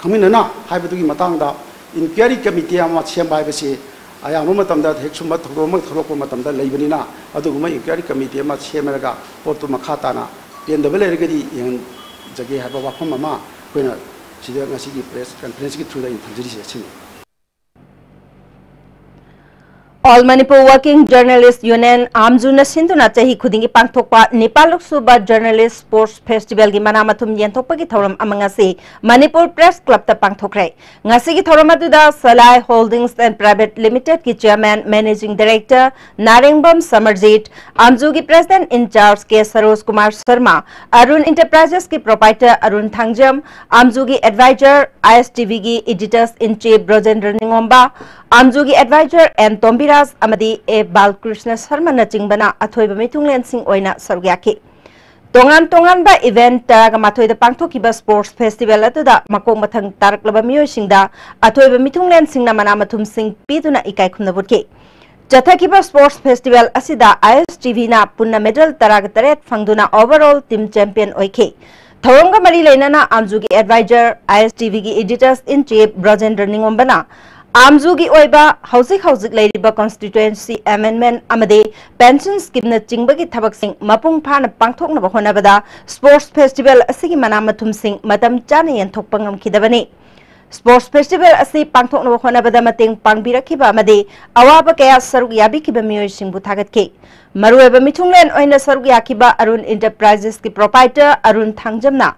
ꯈꯪꯃꯤꯟꯅꯅ ꯍꯥꯏꯕꯗꯨꯒꯤ ꯃꯇꯥꯡꯗ inquiry committee ꯑꯃ ꯁꯦꯝꯕ ꯍꯥꯏꯕꯁꯤ ꯑꯌꯥꯝꯕ ꯃꯇꯝꯗ ꯍꯦꯛ ꯁꯨꯝꯕ ꯊꯧꯗꯣꯛ ꯑꯃ ꯊꯣꯛꯂꯛꯄ ꯃꯇꯝꯗ ꯂꯩꯕꯅꯤꯅ, ꯑꯗꯨꯒꯨꯝꯕ inquiry committee ꯑꯃ ꯁꯦꯝꯂꯒ ꯄꯣꯠꯇꯨ ꯃꯈꯥ ꯇꯥꯅ ꯄꯦꯟꯗꯕ ꯂꯩꯔꯒꯗꯤ ꯌꯦꯡꯍꯟꯖꯒꯦ ꯍꯥꯏꯕ ꯋꯥꯐꯝ ꯑꯃ ꯑꯩꯈꯣꯏꯅ ꯁꯤꯗ ꯉꯁꯤꯒꯤ press conferenceꯀꯤ throughꯗ ꯑꯩꯅ ꯊꯝꯖꯔꯤꯁꯦ ꯑꯁꯤꯅꯤ꯫ All Manipur Working Journalist Union, ꯑꯥꯝꯖꯨꯅ ꯁꯤꯟꯗꯨꯅ ꯆꯍꯤ ꯈꯨꯗꯤꯡꯒꯤ ꯄꯥꯡꯊꯣꯛꯄ ꯅꯤꯄꯥꯜꯂꯛ ꯁꯨꯕ Journalist Sports Festivalꯒꯤ ꯃꯅꯥ ꯃꯊꯨꯝ ꯌꯦꯟꯊꯣꯛꯄꯒꯤ ꯊꯧꯔꯝ ꯑꯃ ꯉꯁꯤ ꯃꯅꯤꯄꯨꯔ Press Clubꯇ ꯄꯥꯡꯊꯣꯛꯈ꯭ꯔꯦ꯫ ꯉꯁꯤꯒꯤ ꯊꯧꯔꯝ ꯑꯗꯨꯗ Salai Holdings and Private Limitedꯀꯤ Chairman, Managing Director Narengbam Samarjit, ꯑꯥꯝꯖꯨꯒꯤ President in Charge K Saroj Kumar Sharma, Arun Enterprisesꯀꯤ Proprietor ꯑꯔꯨꯟ ꯊꯥꯡꯖꯝ, ꯑꯥꯝꯖꯨꯒꯤ Advisor, ISTVꯒꯤ Editors in Chief Brojendra Ningomba, ꯑꯥꯝꯖꯨꯒꯤ Advisor ꯑꯦꯟ ꯇꯣꯝꯕꯤꯔꯥꯖ ꯑꯃꯗꯤ ꯑꯦ ꯕꯥꯂꯀ꯭ꯔꯤꯁꯅ ꯁꯔꯃꯅꯆꯤꯡꯕꯅ ꯑꯊꯣꯏꯕ ꯃꯤꯊꯨꯡꯂꯦꯟꯁꯤꯡ ꯑꯣꯏꯅ ꯁꯔꯨꯛ ꯌꯥꯈꯤ꯫ ꯇꯣꯉꯥꯟ ꯇꯣꯉꯥꯟꯕ event ꯇꯔꯥꯒ ꯃꯥꯊꯣꯏꯗ ꯄꯥꯡꯊꯣꯛꯈꯤꯕ Sports Festival ꯑꯗꯨꯗ ꯃꯀꯣꯛ ꯃꯊꯪ ꯇꯥꯔꯛꯂꯕ ꯃꯤꯑꯣꯏꯁꯤꯡꯗ ꯑꯊꯣꯏꯕ ꯃꯤꯊꯨꯡꯂꯦꯟꯁꯤꯡꯅ ꯃꯅꯥ ꯃꯊꯨꯝꯁꯤꯡ ꯄꯤꯗꯨꯅ ꯏꯀꯥꯏ ꯈꯨꯝꯅꯕ ꯎꯠꯈꯤ꯫ ꯆꯠꯊꯈꯤꯕ Sports Festival ꯑꯁꯤꯗ ISTVꯅ ꯄꯨꯟꯅ medal ꯇꯔꯥꯒ ꯇꯔꯦꯠ ꯐꯪꯗꯨꯅ overall team champion ꯑꯣꯏꯈꯤ꯫ ꯊꯧꯔꯝꯒ ꯃꯔꯤ ꯂꯩꯅꯅ ꯑꯥꯝꯖꯨꯒꯤ Advisor, ISTVꯒꯤ Editors in Chief ꯕ꯭ꯔꯣꯖꯦꯟꯗ꯭ꯔ ꯅꯤꯉꯣꯝꯕꯅ ꯑꯥꯝꯖꯨꯒꯤ ꯑꯣꯏꯕ ꯍꯧꯖꯤꯛ ꯍꯧꯖꯤꯛ ꯂꯩꯔꯤꯕ constituency amendment ꯑꯃꯗꯤ pension schemeꯅꯆꯤꯡꯕꯒꯤ ꯊꯕꯛꯁꯤꯡ ꯃꯄꯨꯡ ꯐꯥꯅ ꯄꯥꯡꯊꯣꯛꯅꯕ ꯍꯣꯠꯅꯕꯗ Sports Festival ꯑꯁꯤꯒꯤ ꯃꯅꯥ ꯃꯊꯨꯝꯁꯤꯡ ꯃꯇꯝ ꯆꯥꯅ ꯌꯦꯟꯊꯣꯛꯄ ꯉꯝꯈꯤꯗꯕꯅꯤ꯫ Sports Festival ꯑꯁꯤ ꯄꯥꯡꯊꯣꯛꯅꯕ ꯍꯣꯠꯅꯕꯗ ꯃꯇꯦꯡ ꯄꯥꯡꯕꯤꯔꯛꯈꯤꯕ ꯑꯃꯗꯤ ꯑꯋꯥꯕ ꯀꯌꯥ ꯁꯔꯨꯛ ꯌꯥꯕꯤꯈꯤꯕ ꯃꯤꯑꯣꯏꯁꯤꯡꯕꯨ ꯊꯥꯒꯠꯈꯤ꯫ ꯃꯔꯨꯑꯣꯏꯕ ꯃꯤꯊꯨꯡꯂꯦꯟ ꯑꯣꯏꯅ ꯁꯔꯨꯛ ꯌꯥꯈꯤꯕ ꯑꯔꯨꯟ Enterprisesꯀꯤ Proprietor ꯑꯔꯨꯟ ꯊꯥꯡꯖꯝꯅ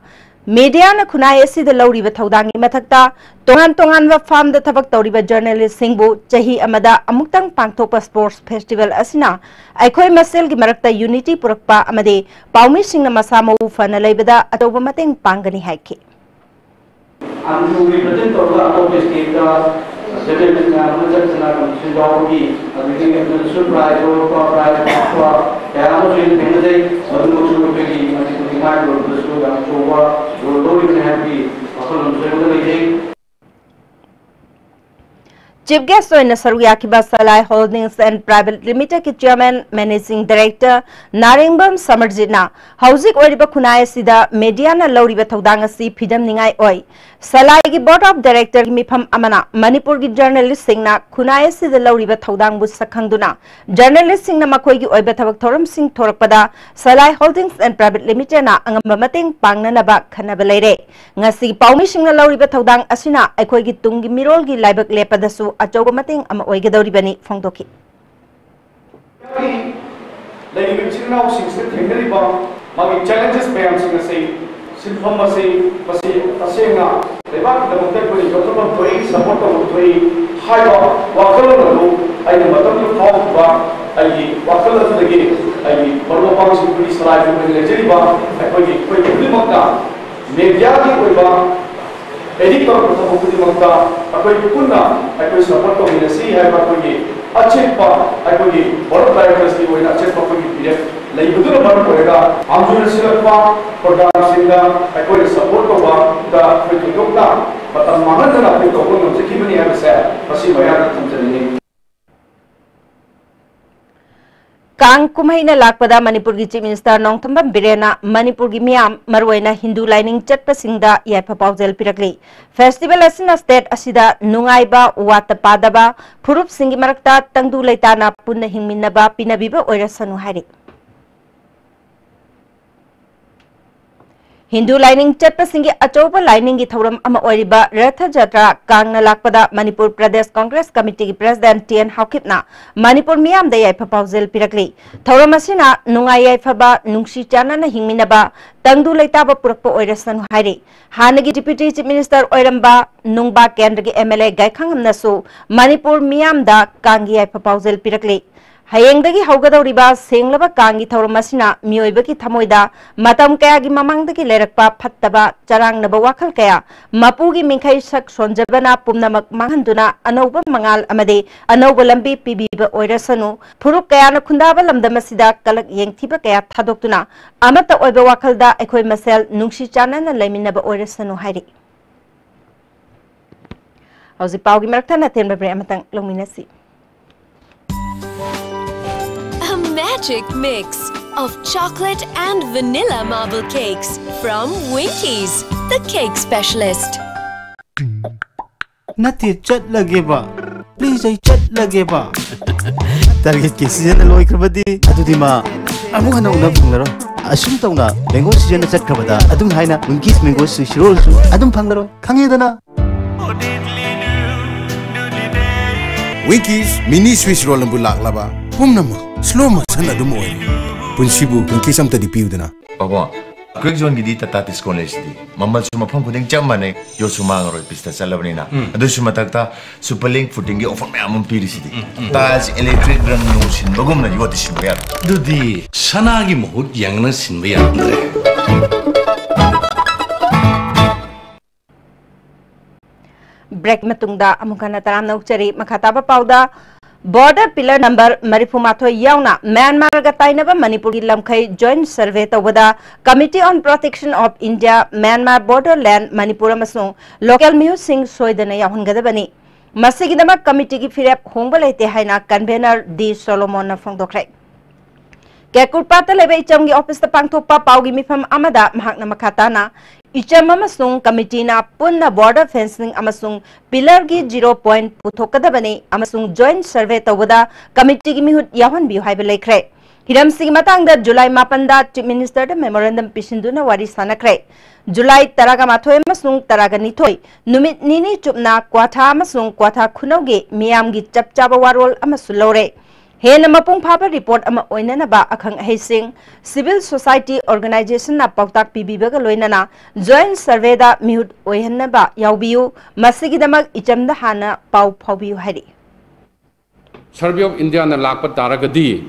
mediaꯅ ꯈꯨꯟꯅꯥꯏ ꯑꯁꯤꯗ ꯂꯧꯔꯤꯕ ꯊꯧꯗꯥꯡꯒꯤ ꯃꯊꯛꯇ ꯇꯣꯉꯥꯟ ꯇꯣꯉꯥꯟꯕ firmꯗ ꯊꯕꯛ ꯇꯧꯔꯤꯕ journalistꯁꯤꯡꯕꯨ ꯆꯍꯤ ꯑꯃꯗ ꯑꯃꯨꯛꯇꯪ ꯄꯥꯡꯊꯣꯛꯄ Sports Festival ꯑꯁꯤꯅ ꯑꯩꯈꯣꯏ ꯃꯁꯦꯜꯒꯤ ꯃꯔꯛꯇ unity ꯄꯨꯔꯛꯄ ꯑꯃꯗꯤ ꯄꯥꯎꯃꯤꯁꯤꯡꯅ ꯃꯁꯥ ꯃꯎ ꯐꯅ ꯂꯩꯕꯗ ꯑꯆꯧꯕ ꯃꯇꯦꯡ ꯄꯥꯡꯒꯅꯤ ꯍꯥꯏꯈꯤ꯫ ꯑꯥꯝꯖꯨ represent ꯇꯧꯔꯒ ꯑꯇꯣꯞꯄ stateꯇ journalist ꯃꯌꯥꯝ ꯑꯃ ꯆꯠꯇꯅ competition ꯌꯥꯎꯕꯒꯤ, ꯑꯗꯒꯤ ꯑꯗꯨꯗꯁꯨ prize ꯂꯧꯔꯛꯄ, prize ꯐꯪꯉꯛꯄ ꯀꯌꯥ ꯑꯃꯁꯨ ꯑꯩꯅ ꯊꯦꯡꯅꯖꯩ꯫ ꯃꯗꯨꯃꯛꯁꯨ ꯑꯩꯈꯣꯏꯒꯤ ꯃꯅꯤꯄꯨꯔꯒꯤ ꯏꯃꯥ ꯂꯣꯟꯗꯁꯨ ꯌꯥꯝ ꯑꯆꯧꯕ role ꯂꯧꯔꯤꯕꯅꯤ ꯍꯥꯏꯕꯒꯤ ꯈꯨꯔꯨꯝꯖꯔꯒ ꯂꯩꯖꯩ꯫ Chief guest ꯑꯣꯏꯅ ꯁꯔꯨꯛ ꯌꯥꯈꯤꯕ ꯁꯂꯥꯏ Holdings and Private Limited ꯀꯤ Chairman Managing Director ꯅꯥꯔꯦꯡꯕꯝ ꯁꯃꯔꯖꯤꯠꯅ ꯍꯧꯖꯤꯛ ꯑꯣꯏꯔꯤꯕ ꯈꯨꯟꯅꯥꯏ ꯑꯁꯤꯗ media ꯅ ꯂꯧꯔꯤꯕ ꯊꯧꯗꯥꯡ ꯑꯁꯤ ꯐꯤꯗꯝꯅꯤꯡꯉꯥꯏ ꯑꯣꯏ꯫ ꯁꯂꯥꯏꯒꯤ Board of Director ꯒꯤ ꯃꯤꯐꯝ ꯑꯃꯅ ꯃꯅꯤꯄꯨꯔꯒꯤ journalist ꯁꯤꯡꯅ ꯈꯨꯟꯅꯥꯏ ꯑꯁꯤꯗ ꯂꯧꯔꯤꯕ ꯊꯧꯗꯥꯡꯕꯨ ꯁꯛꯈꯪꯗꯨꯅ journalist ꯁꯤꯡꯅ ꯃꯈꯣꯏꯒꯤ ꯑꯣꯏꯕ ꯊꯕꯛ ꯊꯧꯔꯝꯁꯤꯡ ꯊꯣꯔꯛꯄꯗ ꯁꯂꯥꯏ Holdings and Private Limited ꯅ ꯑꯉꯝꯕ ꯃꯇꯦꯡ ꯄꯥꯡꯅꯅꯕ ꯈꯟꯅꯕ ꯂꯩꯔꯦ꯫ ꯉꯁꯤꯒꯤ ꯄꯥꯎꯃꯤꯁꯤꯡꯅ ꯂꯧꯔꯤꯕ ꯊꯧꯗꯥꯡ ꯑꯁꯤꯅ ꯑꯩꯈꯣꯏꯒꯤ ꯇꯨꯡꯒꯤ ꯃꯤꯔꯣꯜꯒꯤ ꯂꯥꯏꯕꯛ ꯂꯦꯞꯄꯗꯁꯨ ꯑꯆꯧꯕ ꯃꯇꯦꯡ ꯑꯃ ꯑꯣꯏꯒꯗꯧꯔꯤꯕꯅꯤ ꯐꯣꯡꯗꯣꯛꯈꯤ꯫ ꯂꯩꯔꯤꯕ ꯏꯆꯤꯜ ꯏꯅꯥꯎꯁꯤꯡꯁꯤꯗ ꯊꯦꯡꯅꯔꯤꯕ ꯃꯥꯒꯤ challenges ꯃꯌꯥꯝꯁꯤꯡ ꯑꯁꯤ, ꯁꯤꯟꯐꯝ ꯑꯁꯤ, ꯃꯁꯤ ꯇꯁꯦꯡꯅ ꯂꯩꯕꯥꯛꯀꯤꯗꯃꯛꯇ ꯑꯩꯈꯣꯏꯅ ꯌꯣꯛꯈꯠꯐꯝ ꯊꯣꯛꯏ, support ꯇꯧꯐꯝ ꯊꯣꯛꯏ ꯍꯥꯏꯕ ꯋꯥꯈꯜꯂꯣꯟ ꯑꯗꯨ ꯑꯩꯅ ꯃꯇꯝꯗꯨꯗ ꯐꯥꯎꯈꯤꯕ ꯑꯩꯒꯤ ꯋꯥꯈꯜ ꯑꯗꯨꯗꯒꯤ ꯑꯩꯒꯤ ꯃꯔꯨꯞ ꯃꯄꯥꯡꯁꯤꯡ, ꯑꯩꯈꯣꯏꯒꯤ ꯁꯂꯥꯏꯒꯤ ꯑꯣꯏꯅ ꯂꯩꯖꯔꯤꯕ ꯑꯩꯈꯣꯏꯒꯤ, ꯑꯩꯈꯣꯏ ꯈꯨꯗꯤꯡꯃꯛꯅ media ꯒꯤ ꯑꯣꯏꯕ edit ꯇꯧꯔꯛꯄ ꯊꯕꯛ ꯈꯨꯗꯤꯡꯃꯛꯇ ꯑꯩꯈꯣꯏ ꯄꯨꯟꯅ ꯑꯩꯈꯣꯏ support ꯇꯧꯃꯤꯟꯅꯁꯤ ꯍꯥꯏꯕ ꯑꯩꯈꯣꯏꯒꯤ ꯑꯆꯦꯠꯄ, ꯑꯩꯈꯣꯏꯒꯤ Board of Directors ꯀꯤ ꯑꯣꯏꯅ ꯑꯆꯦꯠꯄ ꯑꯩꯈꯣꯏꯒꯤ ꯐꯤꯔꯦꯞ ꯂꯩꯕꯗꯨꯅ ꯃꯔꯝ ꯑꯣꯏꯔꯒ ꯑꯃꯨꯛ ꯍꯟꯅ ꯁꯤꯜꯂꯛꯄ program ꯁꯤꯡꯗ ꯑꯩꯈꯣꯏꯅ support ꯇꯧꯕꯗ ꯑꯩꯈꯣꯏ ꯊꯣꯏꯗꯣꯛꯅ ꯃꯇꯝ ꯃꯥꯡꯍꯟꯗꯅ ꯑꯩꯈꯣꯏ ꯇꯧꯕ ꯉꯝꯖꯈꯤꯕꯅꯤ ꯍꯥꯏꯕꯁꯦ ꯃꯁꯤ ꯃꯌꯥꯝꯗ ꯊꯝꯖꯅꯤꯡꯏ꯫ ꯀꯥꯡ ꯀꯨꯝꯍꯩꯅ ꯂꯥꯛꯄꯗ ꯃꯅꯤꯄꯨꯔꯒꯤ Chief Minister ꯅꯣꯡꯊꯣꯝꯕꯝ ꯕꯤꯔꯦꯟꯅ ꯃꯅꯤꯄꯨꯔꯒꯤ ꯃꯤꯌꯥꯝ, ꯃꯔꯨꯑꯣꯏꯅ ꯍꯤꯟꯗꯨ ꯂꯥꯏꯅꯤꯡ ꯆꯠꯄꯁꯤꯡꯗ ꯌꯥꯏꯐ ꯄꯥꯎꯖꯦꯜ ꯄꯤꯔꯛꯂꯤ꯫ Festival ꯑꯁꯤꯅ state ꯑꯁꯤꯗ ꯅꯨꯡꯉꯥꯏꯕ, ꯋꯥꯠꯇ ꯄꯥꯗꯕ, ꯐꯨꯔꯨꯞꯁꯤꯡꯒꯤ ꯃꯔꯛꯇ ꯇꯪꯗꯨ ꯂꯩꯇꯥꯅ ꯄꯨꯟꯅ ꯍꯤꯡꯃꯤꯟꯅꯕ ꯄꯤꯅꯕꯤꯕ ꯑꯣꯏꯔꯁꯅꯨ ꯍꯥꯏꯔꯤ꯫ ꯍꯤꯟꯗꯨ ꯂꯥꯏꯅꯤꯡ ꯆꯠꯄꯁꯤꯡꯒꯤ ꯑꯆꯧꯕ ꯂꯥꯏꯅꯤꯡꯒꯤ ꯊꯧꯔꯝ ꯑꯃ ꯑꯣꯏꯔꯤꯕ ꯔꯊ ꯖꯇ꯭ꯔꯥ ꯀꯥꯡꯅ ꯂꯥꯛꯄꯗ ꯃꯅꯤꯄꯨꯔ ꯄ꯭ꯔꯗꯦꯁ ꯀꯪꯒ꯭ꯔꯦꯁ ꯀꯃꯤꯇꯤꯒꯤ President ꯇꯤ ꯑꯦꯟ ꯍꯥꯎꯀꯤꯞꯅ ꯃꯅꯤꯄꯨꯔ ꯃꯤꯌꯥꯝꯗ ꯌꯥꯏꯐ ꯄꯥꯎꯖꯦꯜ ꯄꯤꯔꯛꯂꯤ꯫ ꯊꯧꯔꯝ ꯑꯁꯤꯅ ꯅꯨꯡꯉꯥꯏ ꯌꯥꯏꯐꯕ, ꯅꯨꯡꯁꯤ ꯆꯥꯟꯅꯅ ꯍꯤꯡꯃꯤꯟꯅꯕ, ꯇꯪꯗꯨ ꯂꯩꯇꯥꯕ ꯄꯨꯔꯛꯄ ꯑꯣꯏꯔꯁꯅꯨ ꯍꯥꯏꯔꯤ꯫ ꯍꯥꯟꯅꯒꯤ Deputy Chief Minister ꯑꯣꯏꯔꯝꯕ ꯅꯨꯡꯕꯥ ꯀꯦꯟꯗ꯭ꯔꯒꯤ M L A ꯒꯥꯏꯈꯥꯉꯝꯅꯁꯨ ꯃꯅꯤꯄꯨꯔ ꯃꯤꯌꯥꯝꯗ ꯀꯥꯡꯒꯤ ꯌꯥꯏꯐ ꯄꯥꯎꯖꯦꯜ ꯄꯤꯔꯛꯂꯤ꯫ ꯍꯌꯦꯡꯗꯒꯤ ꯍꯧꯒꯗꯧꯔꯤꯕ ꯁꯦꯡꯂꯕ ꯀꯥꯡꯒꯤ ꯊꯧꯔꯝ ꯑꯁꯤꯅ ꯃꯤꯑꯣꯏꯕꯒꯤ ꯊꯃꯣꯏꯗ ꯃꯇꯝ ꯀꯌꯥꯒꯤ ꯃꯃꯥꯡꯗꯒꯤ ꯂꯩꯔꯛꯄ ꯐꯠꯇꯕ, ꯆꯔꯥꯡꯅꯕ ꯋꯥꯈꯜ ꯀꯌꯥ, ꯃꯄꯨꯒꯤ ꯃꯤꯡꯈꯩ ꯁꯛ ꯁꯣꯟꯖꯕꯅ ꯄꯨꯝꯅꯃꯛ ꯃꯥꯡꯍꯟꯗꯨꯅ ꯑꯅꯧꯕ ꯃꯉꯥꯜ ꯑꯃꯗꯤ ꯑꯅꯧꯕ ꯂꯝꯕꯤ ꯄꯤꯕꯤꯕ ꯑꯣꯏꯔꯁꯅꯨ꯫ ꯐꯨꯔꯨꯞ ꯀꯌꯥꯅ ꯈꯨꯟꯗꯥꯕ ꯂꯝꯗꯝ ꯑꯁꯤꯗ ꯀꯂꯛ ꯌꯦꯡꯊꯤꯕ ꯀꯌꯥ ꯊꯥꯗꯣꯛꯇꯨꯅ ꯑꯃꯠꯇ ꯑꯣꯏꯕ ꯋꯥꯈꯜꯗ ꯑꯩꯈꯣꯏ ꯃꯁꯦꯜ ꯅꯨꯡꯁꯤ ꯆꯥꯟꯅꯅ ꯂꯩꯃꯤꯟꯅꯕ ꯑꯣꯏꯔꯁꯅꯨ ꯍꯥꯏꯔꯤ꯫ ꯍꯧꯖꯤꯛ ꯄꯥꯎꯒꯤ ꯃꯔꯛ ꯊꯠꯅ ꯇꯦꯟꯕ break ꯑꯃꯇꯪ ꯂꯧꯃꯤꯟꯅꯁꯤ꯫ A magic mix of chocolate and vanilla marble cakes from Winkies, the cake specialist. ꯅꯠꯇꯦ, ꯆꯠꯂꯒꯦꯕ꯫ Please, ꯑꯩ ꯆꯠꯂꯒꯦꯕ꯫ Target ꯀꯤ season ꯂꯣꯏꯈ꯭ꯔꯕꯗꯤ ꯑꯗꯨꯗꯤ ꯃꯥ ꯑꯃꯨꯛ ꯍꯟꯅ ꯎꯅꯕ ꯐꯪꯂꯔꯣꯏ꯫ ꯑꯁꯨꯝ ꯇꯧꯅ mango season ꯆꯠꯈ꯭ꯔꯕꯗ ꯑꯗꯨꯝ ꯍꯥꯏꯅ Winkies mango swiss rollꯁꯨ ꯑꯗꯨꯝ ꯐꯪꯂꯔꯣꯏ꯫ ꯈꯪꯉꯦꯗꯅ? Winkies mini swiss rollꯅꯕꯨ ꯂꯥꯛꯂꯕ ꯄꯨꯝꯅꯃꯛ slow motion ꯑꯗꯨꯝ ꯑꯣꯏꯔꯦ꯫ ꯄꯨꯟꯁꯤꯕꯨ Winkies ꯑꯝꯇꯗꯤ ꯄꯤꯌꯨꯗꯅ꯫ ꯄꯥꯕꯨꯡ, Quick Zoneꯒꯤꯗꯤ Tata Tiscon ꯂꯩꯁꯤꯗꯤ꯫ ꯃꯃꯜꯁꯨ ꯃꯐꯝ ꯈꯨꯗꯤꯡ ꯆꯞ ꯃꯥꯟꯅꯩ, ꯌꯣꯠꯁꯨ ꯃꯥꯡꯉꯔꯣꯏ, ꯄꯤꯁꯇ ꯆꯠꯂꯕꯅꯤꯅ꯫ ꯎꯝ꯫ ꯑꯗꯨꯁꯨ ꯃꯊꯛꯇ Super Link footingꯒꯤ offer ꯃꯌꯥꯝ ꯑꯃ ꯄꯤꯔꯤꯁꯤꯗꯤ꯫ ꯎꯝ, ꯎꯝ꯫ Tiles electric ꯔꯪ ꯅꯨꯡ ꯁꯤꯟꯕꯒꯨꯝꯅ ꯌꯣꯠꯇꯤ ꯁꯤꯟꯕ ꯌꯥꯔꯣꯏ꯫ ꯑꯗꯨꯗꯤ ꯁꯅꯥꯒꯤ ꯃꯍꯨꯠ ꯌꯦꯡꯅ ꯁꯤꯟꯕ ꯌꯥꯔꯝꯗ꯭ꯔꯦ꯫ Break ꯃꯇꯨꯡꯗ ꯑꯃꯨꯛ ꯍꯟꯅ ꯇꯔꯥꯝꯅ ꯑꯣꯛꯆꯔꯤ꯫ ꯃꯈꯥ ꯇꯥꯕ ꯄꯥꯎꯗ, border pillar number ꯃꯔꯤꯐꯨ ꯃꯥꯊꯣꯏ ꯌꯥꯎꯅ ꯃ꯭ꯌꯥꯟꯃꯥꯔꯒ ꯇꯥꯏꯅꯕ ꯃꯅꯤꯄꯨꯔꯒꯤ ꯂꯝꯈꯩ joint survey ꯇꯧꯕꯗ Committee on Protection of India Myanmar Borderland Manipur ꯑꯃꯁꯨꯡ local ꯃꯤꯍꯨꯠꯁꯤꯡ ꯁꯣꯏꯗꯅ ꯌꯥꯎꯍꯟꯒꯗꯕꯅꯤ꯫ ꯃꯁꯤꯒꯤꯗꯃꯛ committeeꯒꯤ ꯐꯤꯔꯦꯞ ꯍꯣꯡꯕ ꯂꯩꯇꯦ ꯍꯥꯏꯅ convener ꯗꯤ ꯁꯣꯂꯣꯃꯣꯟꯅ ꯐꯣꯡꯗꯣꯛꯈ꯭ꯔꯦ꯫ ꯀꯦꯀꯨꯔꯄꯥꯠꯇ ꯂꯩꯕ ꯏꯆꯝꯒꯤ officeꯇ ꯄꯥꯡꯊꯣꯛꯄ ꯄꯥꯎꯒꯤ ꯃꯤꯐꯝ ꯑꯃꯗ ꯃꯍꯥꯛꯅ ꯃꯈꯥ ꯇꯥꯅ, ꯏꯆꯝ ꯑꯃꯁꯨꯡ committeeꯅ ꯄꯨꯟꯅ border fencing ꯑꯃꯁꯨꯡ pillarꯒꯤ zero point ꯄꯨꯊꯣꯛꯀꯗꯕꯅꯤ ꯑꯃꯁꯨꯡ joint survey ꯇꯧꯕꯗ committeeꯒꯤ ꯃꯤꯍꯨꯠ ꯌꯥꯎꯍꯟꯕꯤꯌꯨ ꯍꯥꯏꯕ ꯂꯩꯈ꯭ꯔꯦ꯫ ꯍꯤꯔꯝꯁꯤꯒꯤ ꯃꯇꯥꯡꯗ July ꯃꯥꯄꯟꯗ Chief Ministerꯗ memorandum ꯄꯤꯁꯤꯟꯗꯨꯅ ꯋꯥꯔꯤ ꯁꯥꯅꯈ꯭ꯔꯦ꯫ July ꯇꯔꯥꯒ ꯃꯥꯊꯣꯏ ꯑꯃꯁꯨꯡ ꯇꯔꯥꯒ ꯅꯤꯊꯣꯏ, ꯅꯨꯃꯤꯠ ꯅꯤꯅꯤ ꯆꯨꯞꯅ ꯀ꯭ꯋꯥꯊꯥ ꯑꯃꯁꯨꯡ ꯀ꯭ꯋꯥꯊꯥ ꯈꯨꯅꯧꯒꯤ ꯃꯤꯌꯥꯝꯒꯤ ꯆꯞ ꯆꯥꯕ ꯋꯥꯔꯣꯜ ꯑꯃꯁꯨ ꯂꯧꯔꯦ꯫ ꯍꯦꯟꯅ ꯃꯄꯨꯡ ꯐꯥꯕ report ꯑꯃ ꯑꯣꯏꯅꯅꯕ ꯑꯈꯪ ꯑꯍꯩꯁꯤꯡ, civil society organizationꯅ ꯄꯥꯎꯇꯥꯛ ꯄꯤꯕꯤꯕꯒ ꯂꯣꯏꯅꯅ joint surveyꯗ ꯃꯤꯍꯨꯠ ꯑꯣꯏꯍꯟꯅꯕ ꯌꯥꯎꯕꯤꯌꯨ꯫ ꯃꯁꯤꯒꯤꯗꯃꯛ ꯏꯆꯝꯗ ꯍꯥꯟꯅ ꯄꯥꯎ ꯐꯥꯎꯕꯤꯌꯨ ꯍꯥꯏꯔꯤ꯫ Survey of Indiaꯅ ꯂꯥꯛꯄ ꯇꯥꯔꯒꯗꯤ